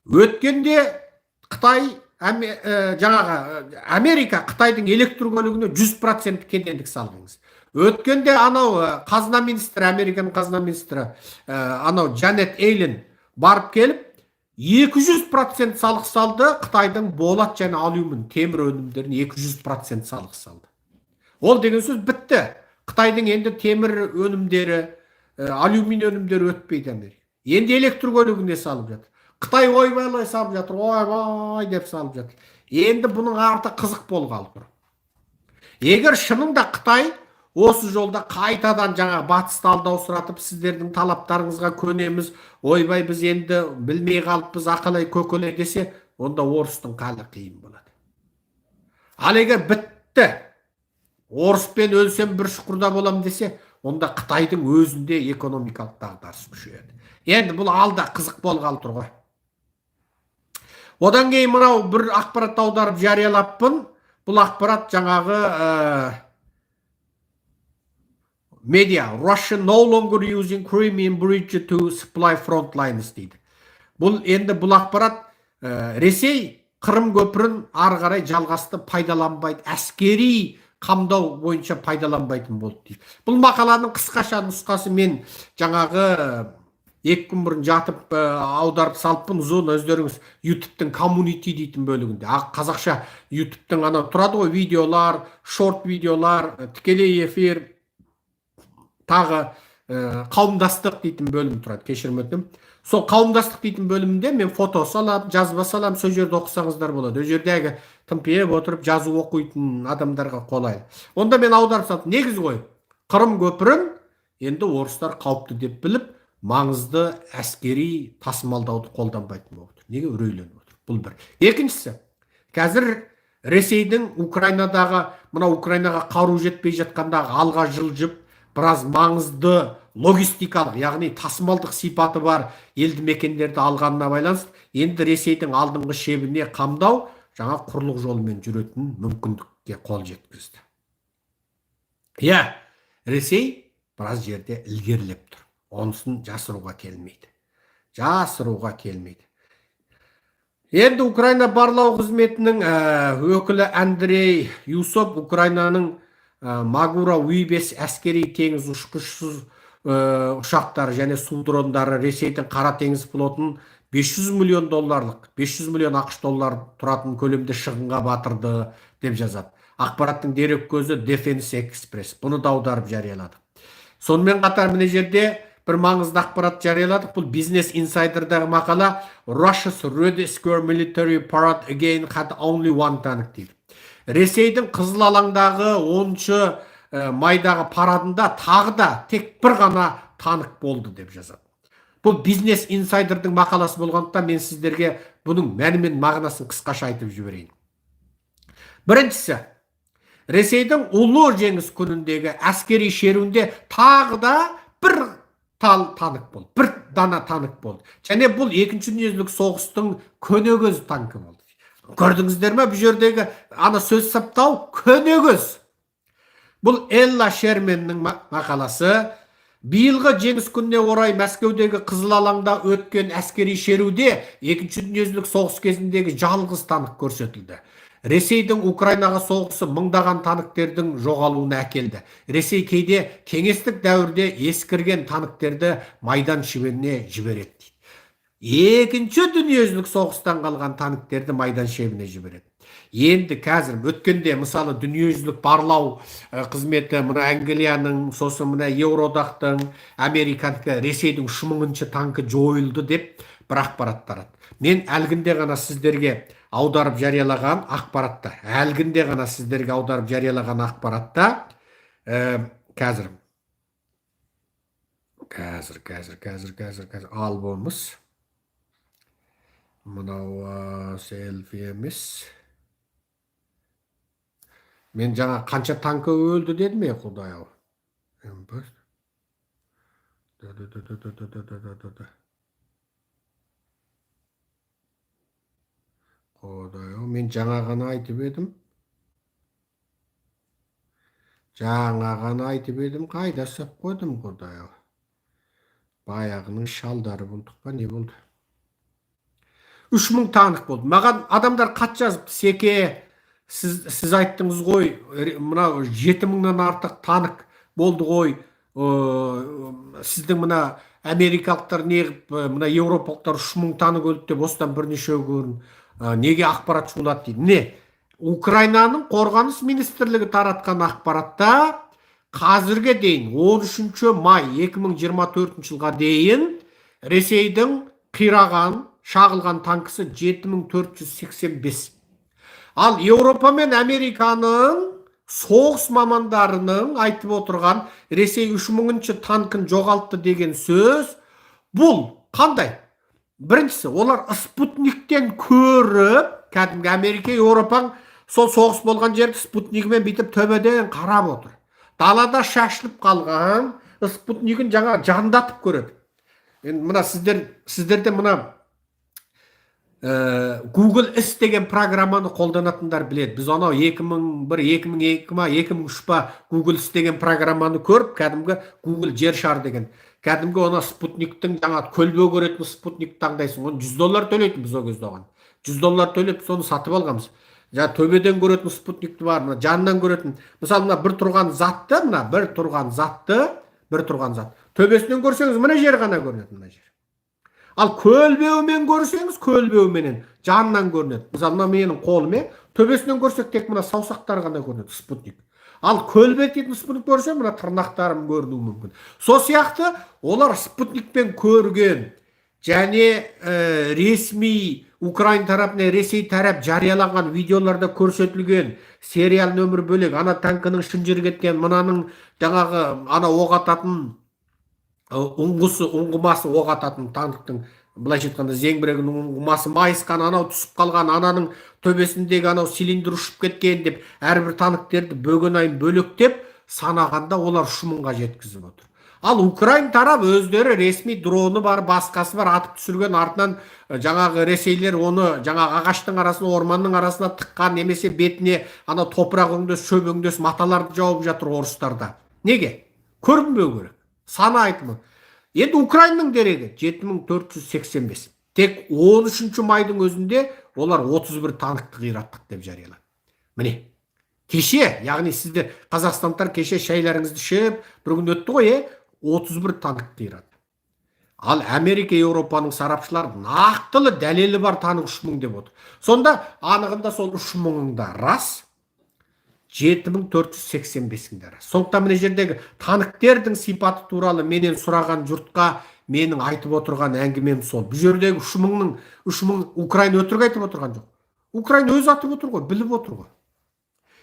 Өткенде Қытай жаңағы Америка Қытайдың электр көлігіне 100% кедендік салық енгізді. Өткенде анау қазына министрі, Американың қазына министрі анау Джанет Йеллен барып келіп, 200% салық салды. Қытайдың болат және алюмин, темір өнімдеріне 200% салық салды. Ол деген сөз бітті, Қытайдың енді темір өнімдері, алюминий өнімдері өтпейді Америка. Енді электр көлігіне салып жатыр Қытай, ойбайлай салып жатыр, ойбай деп салып жатыр. Енді бұның арты қызық болғалы тұр. Егер шынында Қытай осы жолда қайтадан жаңа батысты алдаусыратып, сіздердің талаптарыңызға көнеміз, ойбай, біз енді білмей қалыппыз, ақылай көкелей десе, онда орыстың халі қиын болады. Ал егер бітті, орыспен өлсем, бір шұқырда боламын десе, онда Қытайдың өзінде экономикалық дағдарыс күшейеді. Енді бұл алда қызық болғалы тұр ғой. Одан кейін мынау бір ақпарат аударып жариялаппын. Бұл ақпарат жаңағы медиа Russia no longer using Crimean Bridge to supply front lines дейді. Бұл енді, бұл ақпарат Ресей Қырым көпірін ары қарай жалғасты пайдаланбайды, әскери қамдау бойынша пайдаланбайтын болды дейді. Бұл мақаланың қысқаша нұсқасы. Мен жаңағы 2 күн бұрын жатып аударып салыппын. Ұзын өздеріңіз Ютубтың community дейтін бөлігінде, қазақша Ютубтың анау тұрады ғой, видеолар, short видеолар, тікелей эфир, тағы қауымдастық дейтін бөлім тұрады, кешірім өтінемін. Сол қауымдастық дейтін бөлімінде мен фото саламын, жазба саламын, сол жерде оқысаңыздар болады. Ол жердегі тымпиып отырып жазу оқитын адамдарға қолайлы. Онда мен аударып салдым. Негізі ғой, Қырым көпірін енді орыстар қауіпті деп біліп, маңызды әскери тасымалдауды қолданбайтын болып отыр. Неге? Үрейленіп отыр. Бұл бір. Екіншісі, қазір Ресейдің Украинадағы, мына Украинаға қару жетпей жатқандағы алға жылжып, біраз маңызды логистикалық, яғни тасымалдық сипаты бар елді мекендерді алғанына байланысты, енді Ресейдің алдыңғы шебіне қамдау жаңа құрлық жолымен жүретін мүмкіндікке қол жеткізді. Иә, Ресей біраз жерде ілгерілеп тұр, онысын жасыруға келмейді, жасыруға келмейді. Енді Украина барлау қызметінің өкілі Андрей Юсов Украинаның Магура Ми-5 әскери теңіз ұшқышсыз ұшақтары және су дрондары Ресейдің Қара теңіз флотын 500 миллион долларлық, 500 миллион АҚШ доллар тұратын көлемде шығынға батырды деп жазады. Ақпараттың дерек көзі Defense Express. Бұны да аударып жарияладық. Сонымен қатар мына жерде бір маңызды ақпарат жарияладық. Бұл Business Insider'дағы мақала. Russia's Red Square Military Parade again had only one tank дейді. Ресейдің Қызыл алаңдағы 10 майдағы парадында тағы да тек бір ғана танк болды деп жазады. Бұл Business Insider'дың мақаласы болғандықтан, мен сіздерге бұның мәні мен мағынасын қысқаша айтып жіберейін. Біріншісі, Ресейдің Ұлы Жеңіс күніндегі әскери шеруінде тағы да бір тал танк болды, бір дана танк болды және бұл Екінші дүниежүзілік соғыстың көнегөз танкі болды. Көрдіңіздер ме, бұл жердегі ана сөз саптау көнегөз. Бұл Элла Шерменнің мақаласы. Биылғы Жеңіс күніне орай Мәскеудегі Қызыл алаңда өткен әскери шеруде Екінші дүниежүзілік соғыс кезіндегі жалғыз танк көрсетілді. Ресейдің Украинаға соғысы мыңдаған танктердің жоғалуына әкелді. Ресей кейде кеңестік дәуірде ескірген танктерді майдан шебіне жібереді дейді. Екінші дүниежүзілік соғыстан қалған танктерді майдан шебіне жібереді. Енді қазір өткенде, мысалы, дүниежүзілік барлау қызметі мына Англияның, сосын мына Еуроодақтың, Американікі, Ресейдің 3000-шы танкі жойылды деп бір ақпарат таратты. Мен әлгінде ғана сіздерге Аударып жариялаған ақпаратта, әлгінде ғана сіздерге аударып жариялаған ақпаратта, қазір, қазір, қазір, қазір, қазір, қазір, альбомыз мынау, селфи емес. Мен жаңа қанша танкі өлді дедім, е, құдай ау. М5. Да, да, да, да, да, да, да, да, да, да. Құдай ау, мен жаңа ғана айтып едім. Жаңа ғана айтып едім, қайда ұстап қойдым, құдай ау. Баяғының шалдары болдық па, не болды? 3000 танк болды. Маған адамдар хат жазыпты: «Секе, сіз айттыңыз ғой, мынау 7000-нан артық танк болды ғой. Сіздің мына америкалықтар неғып, мына еуропалықтар 3000 танк өлді деп осыдан бірнеше күн неге ақпарат шулады?» — дейді. Міне, Украинаның қорғаныс министрлігі таратқан ақпаратта қазірге дейін, 13 май 2024 жылға дейін, Ресейдің қираған, шағылған танкісі 7485. Ал Еуропа мен Американың соғыс мамандарының айтып отырған Ресей 3000-шы танкін жоғалтты деген сөз, бұл қандай? Біріншісі, олар спутниктен көріп, кәдімгі Америка, Еуропаң сол соғыс болған жерді спутнигімен бүйтіп төбеден қарап отыр. Далада шашылып қалған спутнигін жаңа жандатып көреді. Енді мына сіздерде мына Google Earth деген программаны қолданатындар біледі. Біз анау 2001, 2002 ма, 2003 па, Google Earth деген программаны көріп, кәдімгі Google жер шары деген. Кәдімгі оны спутниктің жаңа көлбеу көретін спутник таңдайсың. Оны 100 доллар төлейтінбіз ол кезде оған. 100 доллар төлеп соны сатып алғанбыз. Жаңа төбеден көретін спутникті бар, мына жанынан көретін. Мысалы, мына бір тұрған затты, мына бір тұрған затты, бір тұрған зат. Төбесінен көрсеңіз, мына жер ғана көрінеді, мына жер. Ал көлбеумен көрсеңіз, көлбеуменен жанынан көрінеді. Мысалы, мына менің қолым, е, төбесінен көрсек, тек мына саусақтар ғана көрінеді спутник. Ал көлбететін спутник көрсем, мына тырнақтарым көрінуі мүмкін. Сол сияқты олар спутникпен көрген және ресми Украин тарапынан, Ресей тарап жарияланған видеоларда көрсетілген сериал нөмір бөлек, ана танкінің шынжыры кеткен, мынаның жаңағы ана оқ ататын ұңғысы, ұңғымасы, оқ ататын танктың, былайша айтқанда, зеңбірегінің ұңғымасы майысқан, анау түсіп қалған, ананың төбесіндегі анау цилиндр ұшып кеткен деп, әрбір танктерді бөгенайын бөлектеп санағанда, олар 3000-ға жеткізіп отыр. Ал украин тарап өздері ресми дроны бар, басқасы бар, атып түсірген, артынан жаңағы ресейлер оны жаңағы ағаштың арасына, орманның арасына тыққан немесе бетіне ана топырақ өңдес, шөп өңдес маталарды жауып жатыр орыстарда. Неге көрінбеу керек? Саны айтымы. Енді Украинаның дерегі 7485. Тек 13 майдың өзінде олар 31 танкті қираттық деп жариялады. Міне, кеше, яғни сіздер, қазақстандықтар, кеше шайларыңызды ішіп бір күн өтті ғой, е, 31 танк қирады. Ал Америка, Еуропаның сарапшылары нақтылы дәлелі бар танк 3000 деп отыр. Сонда анығында сол 3000-ың да рас, 7485-ің де рас. Сондықтан мына жердегі танктердің сипаты туралы менен сұраған жұртқа менің айтып отырған әңгімем сол. Бұл жердегі 3000-ның, 3000, Украина өтірік айтып отырған жоқ. Украина өзі атып отыр ғой, біліп отыр ғой.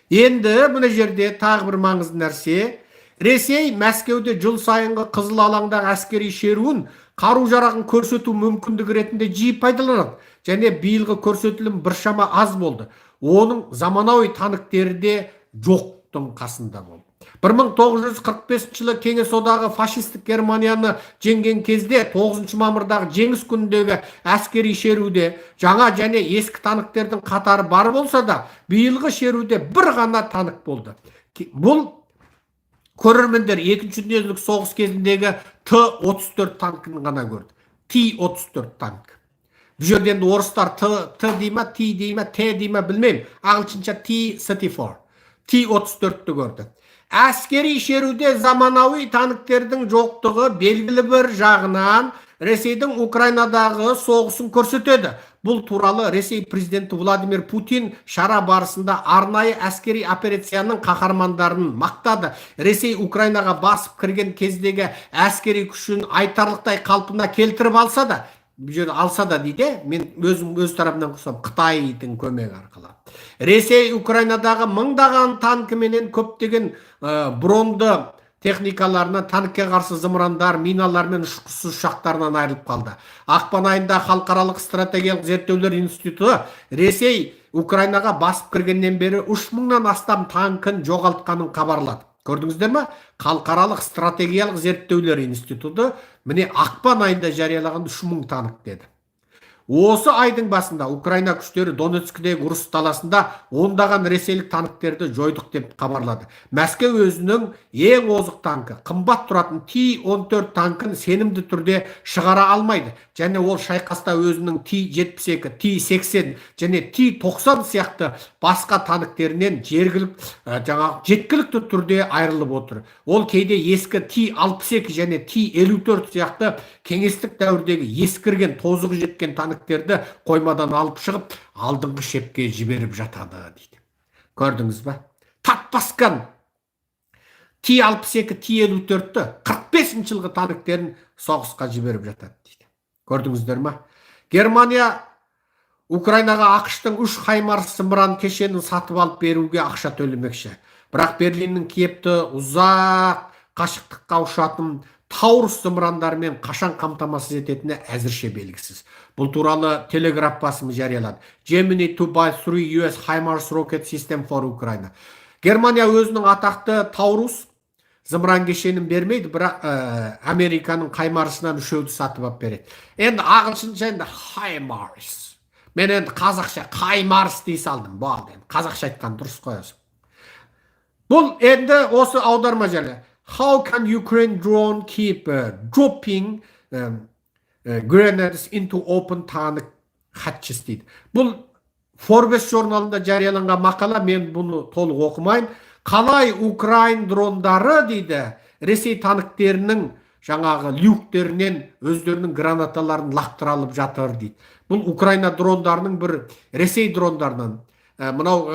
Енді мына жерде тағы бір маңызды нәрсе: Ресей Мәскеуде жыл сайынғы Қызыл алаңдағы әскери шеруін қару жарағын көрсету мүмкіндігі ретінде жиі пайдаланады және биылғы көрсетілім біршама аз болды. Оның заманауи танктері де жоқтың қасында болды. 1945 жылы Кеңес Одағы фашистік Германияны жеңген кезде, 9 мамырдағы Жеңіс күніндегі әскери шеруде жаңа және ескі танктердің қатары бар болса да, биылғы шеруде бір ғана танк болды. Бұл көрермендер Екінші дүниежүзілік соғыс кезіндегі Т-34 танкін ғана көрді. Т-34 танк. Бұл жерде енді орыстар Т, Т дей ма, Т дей ма, Т дей ма, білмеймін. Ағылшынша Т-34. Т-34-ті көрді. Әскери шеруде заманауи танктердің жоқтығы белгілі бір жағынан Ресейдің Украинадағы соғысын көрсетеді. Бұл туралы Ресей президенті Владимир Путин шара барысында арнайы әскери операцияның қаһармандарын мақтады. Ресей Украинаға басып кірген кездегі әскери күшін айтарлықтай қалпына келтіріп алса да, Бұл жерде алса да дейді, мен өзім өз тарапымнан қосамын, Қытайдың көмегі арқылы. Ресей Украинадағы мыңдаған танкіменен көптеген бронды техникаларынан, танкке қарсы зымырандар, миналар мен ұшқышсыз ұшақтарынан айырылып қалды. Ақпан айында Халықаралық стратегиялық зерттеулер институты Ресей Украинаға басып кіргеннен бері 3000-нан астам танкін жоғалтқанын хабарлады. Көрдіңіздер ме? Халықаралық стратегиялық зерттеулер институты міне ақпан айында жариялаған, 3000 танк деді. Осы айдың басында Украина күштері Донецкідегі ұрыс даласында ондаған ресейлік танктерді жойдық деп хабарлады. Мәскеу өзінің ең озық танкі, қымбат тұратын Т-14 танкін сенімді түрде шығара алмайды және ол шайқаста өзінің Т-72, Т-80 және Т-90 сияқты басқа танктерінен жергілік жаңағы жеткілікті түрде айырылып отыр. Ол кейде ескі Т-62 және Т-54 сияқты кеңестік дәуірдегі ескірген, тозығы жеткен танктерді қоймадан алып шығып, алдыңғы шепке жіберіп жатады дейді. Көрдіңіз ба? Тат басқан Т-62, Т-54-ті, 45 жылғы танктерін соғысқа жіберіп жатады дейді. Көрдіңіздер ма? Германия Украинаға АҚШ-тың үш Хаймарс зымыран кешенін сатып алып беруге ақша төлемекші. Бірақ Берлиннің Киевті ұзақ қашықтыққа ұшатын Таурус зымырандарымен қашан қамтамасыз ететіні әзірше белгісіз. Бұл туралы Телеграф басылымы жариялады. Germany to buy three US HIMARS rocket system for Ukraine. Германия өзінің атақты Таурус зымыран кешенін бермейді, бірақ Американың Хаймарсынан үшеуді сатып алып береді. Енді ағылшынша енді Хаймарс. Мен енді қазақша Хаймарс дей салдым. Болды, енді қазақша айтқан дұрыс қой өзі. Бұл енді осы аударма жайлы. How can Ukraine drone keep dropping grenades into open tank hatches дейді. Бұл Forbes журналында жарияланған мақала, мен бұны толық оқымайын. Қалай украин дрондары дейді, Ресей танктерінің жаңағы люктерінен өздерінің гранаталарын лақтыра алып жатыр дейді. Бұл Украина дрондарының бір Ресей дрондарынан, мынау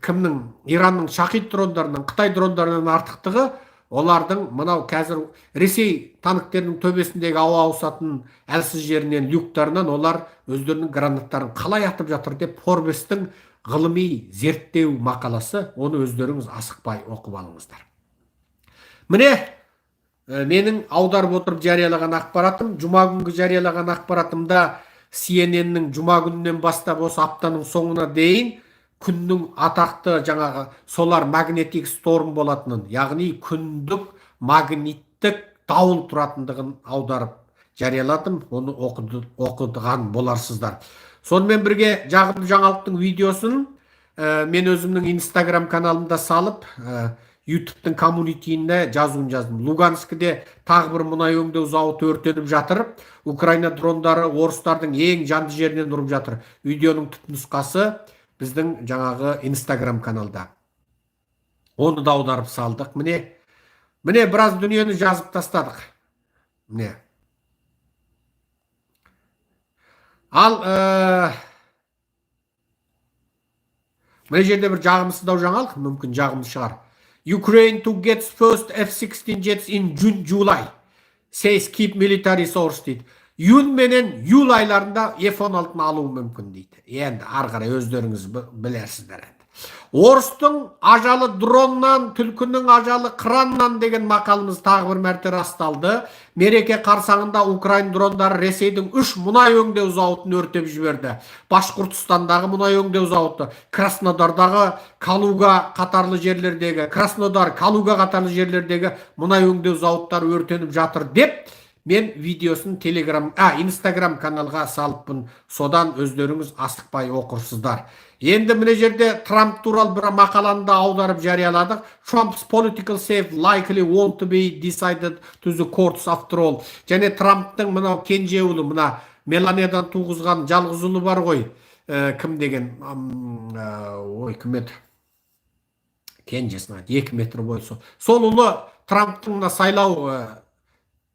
кімнің, Иранның Шахид дрондарынан, Қытай дрондарынан артықтығы олардың мынау қазір Ресей танктерінің төбесіндегі ауа ауысатын әлсіз жерінен, люктарынан олар өздерінің гранаттарын қалай атып жатыр деп Форбестің ғылыми зерттеу мақаласы, оны өздеріңіз асықпай оқып алыңыздар. Міне, менің аударып отырып жариялаған ақпаратым. Жұма күнгі жариялаған ақпаратымда CNN-нің жұма күнінен бастап осы аптаның соңына дейін күннің атақты жаңағы solar magnetic storm болатынын, яғни күндік магниттік дауыл тұратындығын аударып жарияладым. Оны оқыдыған боларсыздар. Сонымен бірге жағымды жаңалықтың видеосын мен өзімнің Инстаграм каналымда салып, Ютубтың комьюнитиіне жазуын жаздым. Луганскіде тағы бір мұнай өңдеу зауыты өртеніп жатыр. Украина дрондары орыстардың ең жанды жерінен ұрып жатыр. Видеоның түпнұсқасы біздің жаңағы Инстаграм каналда. Оны да аударып салдық. Міне, міне, біраз дүниені жазып тастадық. Міне. Ал мына жерде бір жағымсыздау жаңалық, мүмкін жағымды шығар. Ukraine to get first F-16 jets in June, July, says Kyiv military source дейді. Июнь менен июль айларында F-16 алуы мүмкін дейді. Енді ары қарай өздеріңіз білерсіздер енді. Орыстың ажалы дроннан, түлкінің ажалы қыраннан деген мақалымыз тағы бір мәрте расталды. Мереке қарсаңында украин дрондары Ресейдің үш мұнай өңдеу зауытын өртеп жіберді. Башқұртстандағы мұнай өңдеу зауыты, Краснодардағы, Калуга қатарлы жерлердегі, Краснодар, Калуга қатарлы жерлердегі мұнай өңдеу зауыттары өртеніп жатыр деп мен видеосын Телеграм, Инстаграм каналға салыппын. Содан өздеріңіз асықпай оқырсыздар. Енді мына жерде Трамп туралы бір мақаланы да аударып жарияладық. Trump's political fate likely won't be decided to the courts after all. Және Трамптың мынау кенже ұлы, мына Меланиядан туғызған жалғыз ұлы бар ғой. Кім деген? Ой, кім еді? Кенжесін айт, 2 метр бойы сол. Сол ұлы Трамптың мына сайлау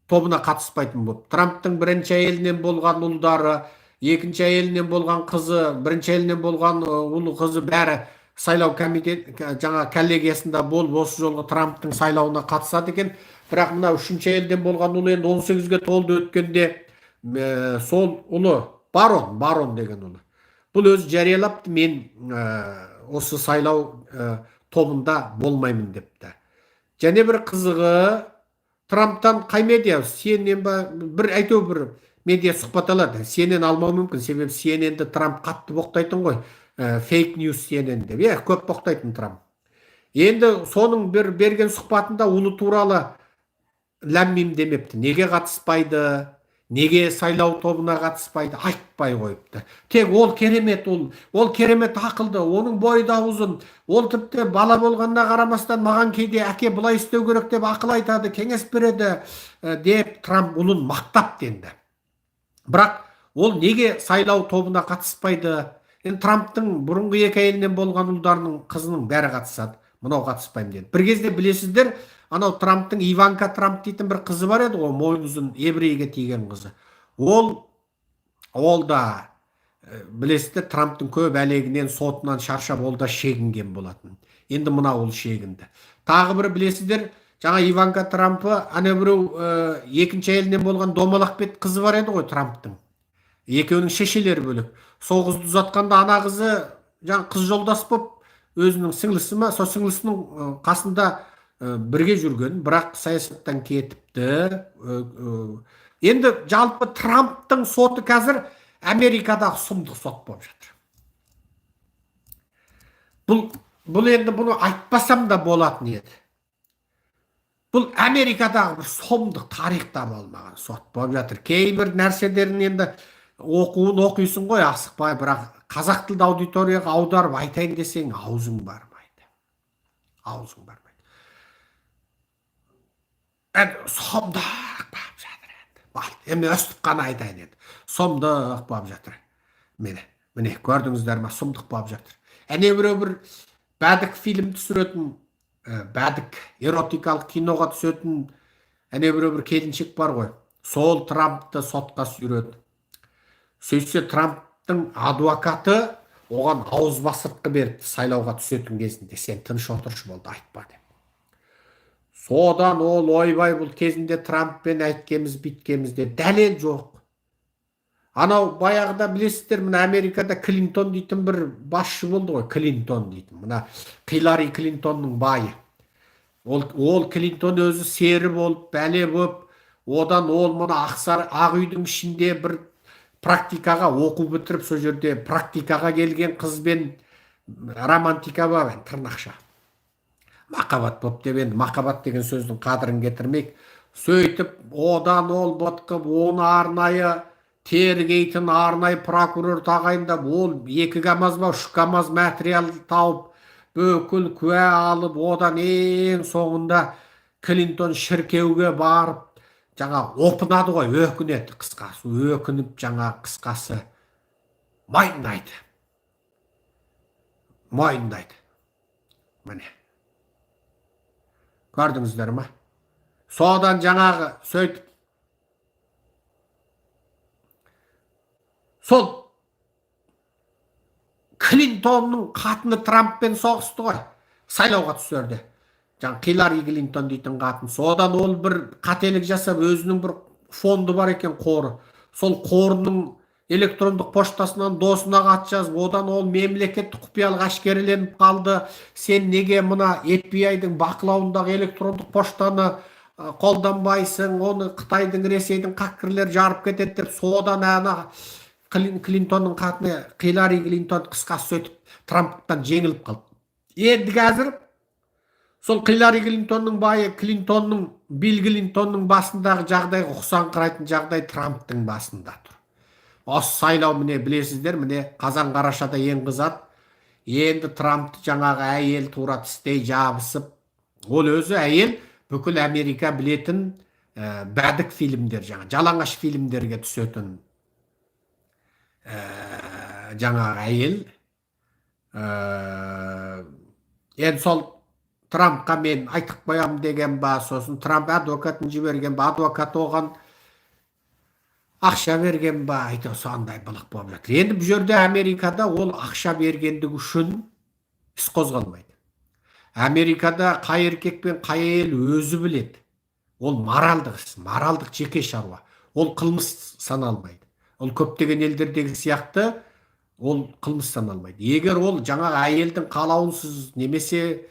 тобына қатыспайтын болып. Трамптың бірінші әйелінен болған ұлдары, екінші әйелінен болған қызы, бірінші әйелінен болған ұлы, қызы бәрі сайлау комитет жаңа коллегиясында болып, осы жолғы Трамптың сайлауына қатысады екен. Бірақ мына үшінші әйелден болған ұлы енді 18-ге толды өткенде. Сол ұлы Барон деген ұлы. Бұл өзі жариялапты, мен осы сайлау тобында болмаймын депті. Және бір қызығы, Трамптан қай медиа, CNN ба, бір әйтеуір бір медиа сұхбат алады. CNN алмауы мүмкін, себебі CNN-ді Трамп қатты боқтайтын ғой. Fake news CNN деп, иә, көп боқтайтын Трамп. Енді соның бір берген сұхбатында ұлы туралы ләм-мим демепті. Неге қатыспайды, неге сайлау тобына қатыспайды, айтпай қойыпты. Тек ол керемет ол, ол керемет ақылды, оның бойы да ұзын, ол тіпті бала болғанына қарамастан маған кейде әке былай істеу керек деп ақыл айтады, кеңес береді деп Трамп ұлын мақтапты енді. Бірақ ол неге сайлау тобына қатыспайды? Енді Трамптың бұрынғы екі әйелінен болған ұлдарының, қызының бәрі қатысады. Мынау қатыспаймын деді. Бір кезде білесіздер, анау Трамптың Иванка Трамп дейтін бір қызы бар еді ғой, мойны ұзын, еврейге тиген қызы. Ол да білесіздер, Трамптың көп әлегінен, сотынан шаршап, ол да шегінген болатын. Енді мына ол шегінді. Тағы бір білесіздер, жаңа Иванка Трампы ана біреу екінші әйелінен болған домалақ бет қызы бар еді ғой Трамптың. Екеуінің шешелері бөлек. Сол қызды ұзатқанда ана қызы жаңа қыз жолдас болып өзінің сіңлісі ма, сол сіңлісінің қасында бірге жүрген, бірақ саясаттан кетіпті. Енді жалпы Трамптың соты қазір Америкадағы сұмдық сот болып жатыр. Бұл енді бұны айтпасам да болатын еді. Бұл Америкадағы бір сұмдық, тарихта болмаған сот болып жатыр. Кейбір нәрселерін енді оқуын оқисың ғой асықпай, бірақ қазақ тілді аудиторияға аударып айтайын десең, аузың бармайды. Аузың бармайды. Енді сұмдық болып жатыр енді. Болды, енді өстіп қана айтайын енді. Сұмдық болып жатыр. Міне, міне көрдіңіздер ма, сұмдық болып жатыр. Әне біреу бір бәдік фильм түсіретін, бәдік эротикалық киноға түсетін әне біреу бір келіншек бар ғой. Сол Трампты сотқа сүйреді. Сөйтсе, Трамптың адвокаты оған ауыз басыртқы беріпті сайлауға түсетін кезінде, сен тыныш отыршы, болды, айтпа деп. Содан ол ойбай, бұл кезінде Трамппен әйткеміз бүйткеміз деп дәлел жоқ. Анау баяғыда білесіздер, мына Америкада Клинтон дейтін бір басшы болды ғой, Клинтон дейтін. Мына Хиллари Клинтонның байы. Ол Клинтон өзі сері болып, бәле болып, одан ол мына ақ үйдің ішінде бір практикаға оқу бітіріп, сол жерде практикаға келген қызбен романтика бар, енді тырнақша. Махаббат болып деп, енді махаббат деген сөздің қадірін кетірмейік. Сөйтіп, одан ол бытқып, оны арнайы тергейтін арнайы прокурор тағайындап, ол 2 камаз ба, 3 камаз материал тауып, бүкіл куә алып, одан ең соңында Клинтон шіркеуге барып, жаңа опынады ғой, өкінеді, қысқасы, өкініп, жаңа қысқасы мойындайды. Мойындайды. Міне. Көрдіңіздер ма? Содан жаңағы сөйтіп сол Клинтонның қатыны Трамппен соғысты ғой сайлауға түсерде. Жаңа Хиллари Клинтон дейтін қатын. Содан ол бір қателік жасап, өзінің бір фонды бар екен, қоры. Сол қорының электрондық поштасынан досына хат жазып, одан ол мемлекеттік құпиялық әшкереленіп қалды. Сен неге мына FBI-дің бақылауындағы электрондық поштаны қолданбайсың, оны Қытайдың, Ресейдің хакерлері жарып кетеді деп, содан ана Клинтонның қатыны Хиллари Клинтон қысқасы сөйтіп Трамптан жеңіліп қалды. Енді қазір сол Хиллари Клинтонның байы Клинтонның, Билл Клинтонның басындағы жағдайға ұқсаңқырайтын жағдай Трамптың басында тұр. Осы сайлау, міне білесіздер, міне қазан қарашада ең қызады. Енді Трампты жаңағы әйел тура тістей жабысып, ол өзі әйел бүкіл Америка білетін бәдік фильмдер, жаңа жалаңаш фильмдерге түсетін жаңағы әйел. Енді сол Трампқа мен айтып қоямын деген ба, сосын Трамп адвокатын жіберген ба, адвокат оған ақша берген ба, әйтеуір сондай былық болып жатыр. Енді бұл жерде Америкада ол ақша бергендігі үшін іс қозғалмайды. Америкада қай еркек пен қай әйел өзі біледі. Ол моральдық іс, моральдық жеке шаруа. Ол қылмыс саналмайды. Ол көптеген елдердегі сияқты ол қылмыс саналмайды. Егер ол жаңағы әйелдің қалауынсыз немесе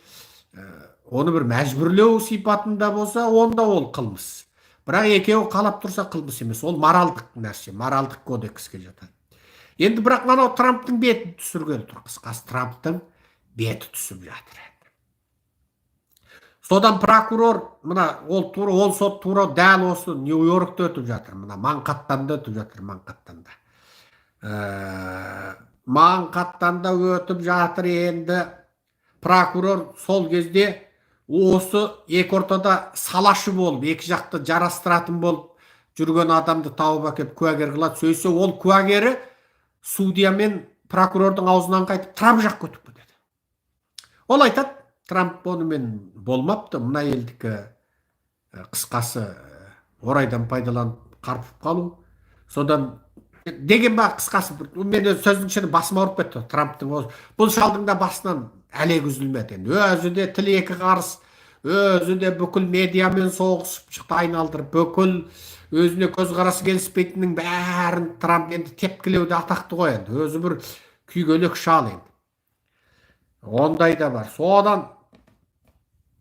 оны бір мәжбүрлеу сипатында болса, онда ол қылмыс. Бірақ екеуі қалап тұрса, қылмыс емес. Ол моральдық нәрсе, моральдық кодекске жатады. Енді бірақ мынау Трамптың бетін түсіргелі тұр. Қысқасы, Трамптың беті түсіп жатыр енді. Содан прокурор мына ол тура, ол сот тура дәл осы Нью Йоркте өтіп жатыр, мына Манхаттанда өтіп жатыр, Манхаттанда. Манхаттанда өтіп жатыр. Енді прокурор сол кезде осы екі ортада салашы болып, екі жақты жарастыратын болып жүрген адамды тауып әкеліп, куәгер қылады. Сөйтсе, ол куәгері судья мен прокурордың аузынан қайтып, Трамп жаққа өтіп кетеді. Ол айтады: Трамп онымен болмапты, мына елдікі, қысқасы, орайдан пайдаланып қарпып қалу содан деген ба. Қысқасы, мен өз сөздің ішінде басым ауырып кетті. Трамптың бұл шалдың да басынан әлек үзілмеді. Енді өзі де тілі екі қарыс, өзі де бүкіл медиамен соғысып шықты айналдырып. Бүкіл өзіне көзқарасы келіспейтіннің бәрін Трамп енді тепкілеуде атақты ғой. Енді өзі бір күйгелек шал енді, ондай да бар. Содан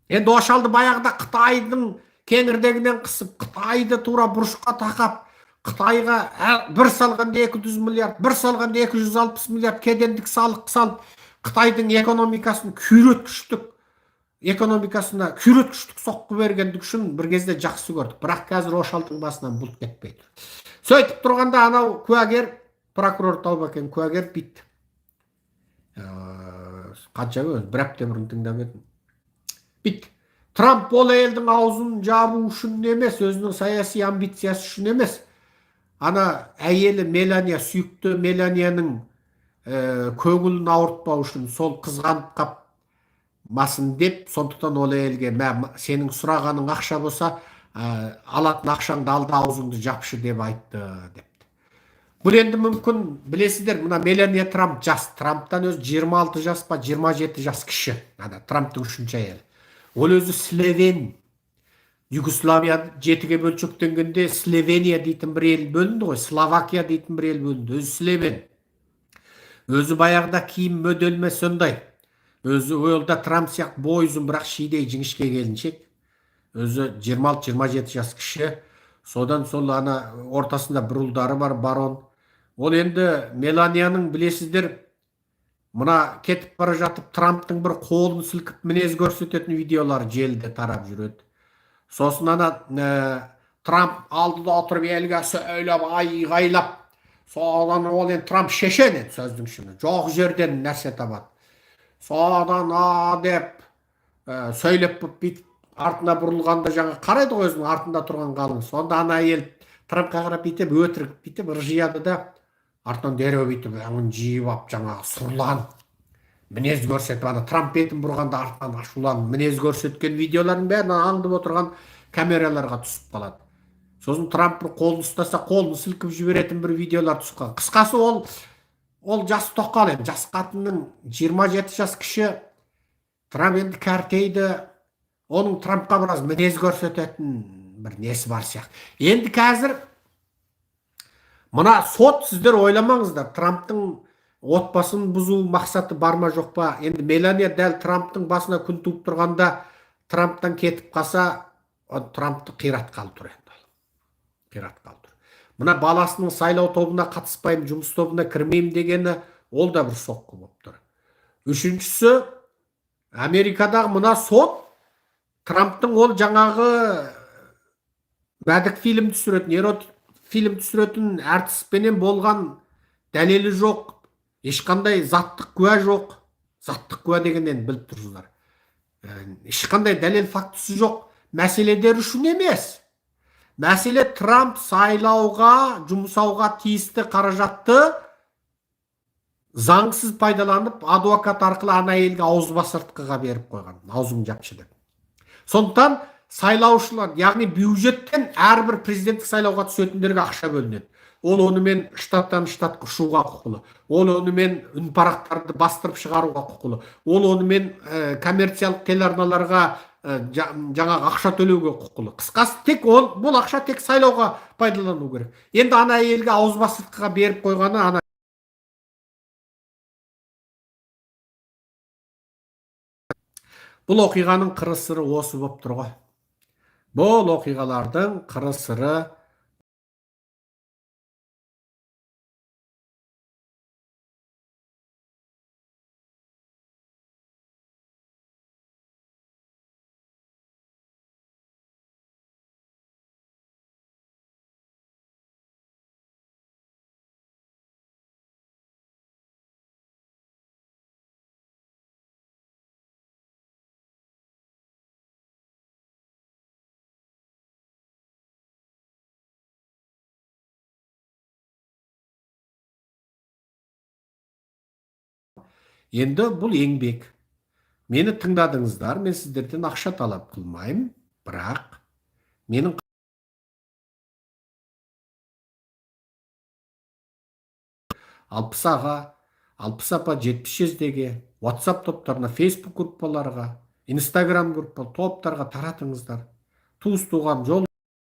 енді о шалды баяғыда Қытайдың кеңірдегінен қысып, Қытайды тура бұрышқа тақап, Қытайға бір салғанда 200 миллиард, бір салғанда 260 миллиард кедендік салық салып, Қытайдың экономикасын күйреткіштік, экономикасына күйреткіштік соққы бергендік үшін бір кезде жақсы көрдік. Бірақ қазір о шалдың басынан бұлт кетпей тұр. Сөйтіп тұрғанда анау куәгер, прокурор тауып әкелген куәгер бүйтті. Қанша, өзі бір апта бұрын тыңдап едім. Бүйтті: Трамп ол әйелдің аузын жабу үшін емес, өзінің саяси амбициясы үшін емес, ана әйелі Мелания, сүйікті Меланияның көңілін ауыртпау үшін, сол қызғанып қапмасын деп, сондықтан ол әйелге: «Мә, сенің сұрағаның ақша болса, алатын ақшаңды ал да, аузыңды жапшы», – деп айтты депті. Бұл енді мүмкін, білесіздер, мына Мелания Трамп жас, Трамптан өзі 26 жас па, 27 жас кіші. Ана Трамптың үшінші әйелі. Ол өзі словен. Югославия жетіге бөлшектенгенде Словения дейтін бір ел бөлінді ғой, Словакия дейтін бір ел бөлінді. Өзі словен. Өзі баяғыда киім модель ме, сондай. Өзі ол да Трамп сияқты бойы ұзын, бірақ шидей жіңішке келіншек. Өзі 26-27 жас кіші. Содан сол ана ортасында бір ұлдары бар, Барон. Ол енді Меланияның, білесіздер, мына кетіп бара жатып Трамптың бір қолын сілкіп мінез көрсететін видеолар желіде тарап жүреді. Сосын ана Трамп алдыда отырып елге сөйлеп, айғайлап, содан ол енді Трамп шешен енді, сөздің шыны, жоқ жерден нәрсе табады. Содан а деп сөйлеп болып, бүйтіп артына бұрылғанда, жаңа қарайды ғой өзінің артында тұрған қалың. Сонда ана әйел Трампқа қарап бүйтіп өтірік бүйтіп ыржияды да, артынан дереу бүйтіп өңін жиып алып, жаңағы сұрланып мінез көрсетіп, ана Трамп бетін бұрғанда артынан ашуланып мінез көрсеткен видеолардың бәрін аңдып отырған камераларға түсіп қалады. Сосын Трамп бір қолын ұстаса, қолын сілкіп жіберетін бір видеолар түсіп қалады. Қысқасы, ол жас тоқал енді, жас қатынның 27 жас кіші. Трамп енді кәртейді, оның Трампқа біраз мінез көрсететін бір несі бар сияқты. Енді қазір мына сот, сіздер ойламаңыздар, Трамптың отбасын бұзу мақсаты бар ма, жоқ па. Енді Мелания дәл Трамптың басына күн туып тұрғанда Трамптан кетіп қалса, Трампты қиратқалы тұр енді, қиратқалы тұр. Мына баласының сайлау тобына қатыспаймын, жұмыс тобына кірмеймін дегені, ол да бір соққы болып тұр. Үшіншісі, Америкадағы мына сот Трамптың ол жаңағы мәдік фильм түсіретін, эрот фильм түсіретін әртіспенен болған дәлелі жоқ, ешқандай заттық куә жоқ. Заттық куә деген енді біліп тұрсыздар, ешқандай дәлел фактісі жоқ мәселелер үшін емес. Мәселе Трамп сайлауға жұмсауға тиісті қаражатты заңсыз пайдаланып, адвокат арқылы ана әйелге ауыз басыртқыға беріп қойған, аузыңды жапшы деп. Сондықтан сайлаушылар, яғни бюджеттен әрбір президенттік сайлауға түсетіндерге ақша бөлінеді. Ол онымен штаттан штатқа ұшуға құқылы, ол онымен үнпарақтарды бастырып шығаруға құқылы, ол онымен коммерциялық телеарналарға жаңағы ақша төлеуге құқылы. Қысқасы, тек ол, бұл ақша тек сайлауға пайдалану керек. Енді ана әйелге ауызбастыққа беріп қойғаны ана бұл оқиғаның қыры сыры осы болып тұр ғой. Бұл оқиғалардың қыры сыры енді бұл еңбек. Мені тыңдадыңыздар, мен сіздерден ақша талап қылмаймын, бірақ менің 60 аға, 60 апа, 70 жездеге, WhatsApp топтарына, Facebook группаларға, Instagram группа топтарға таратыңыздар. Туыс туған жол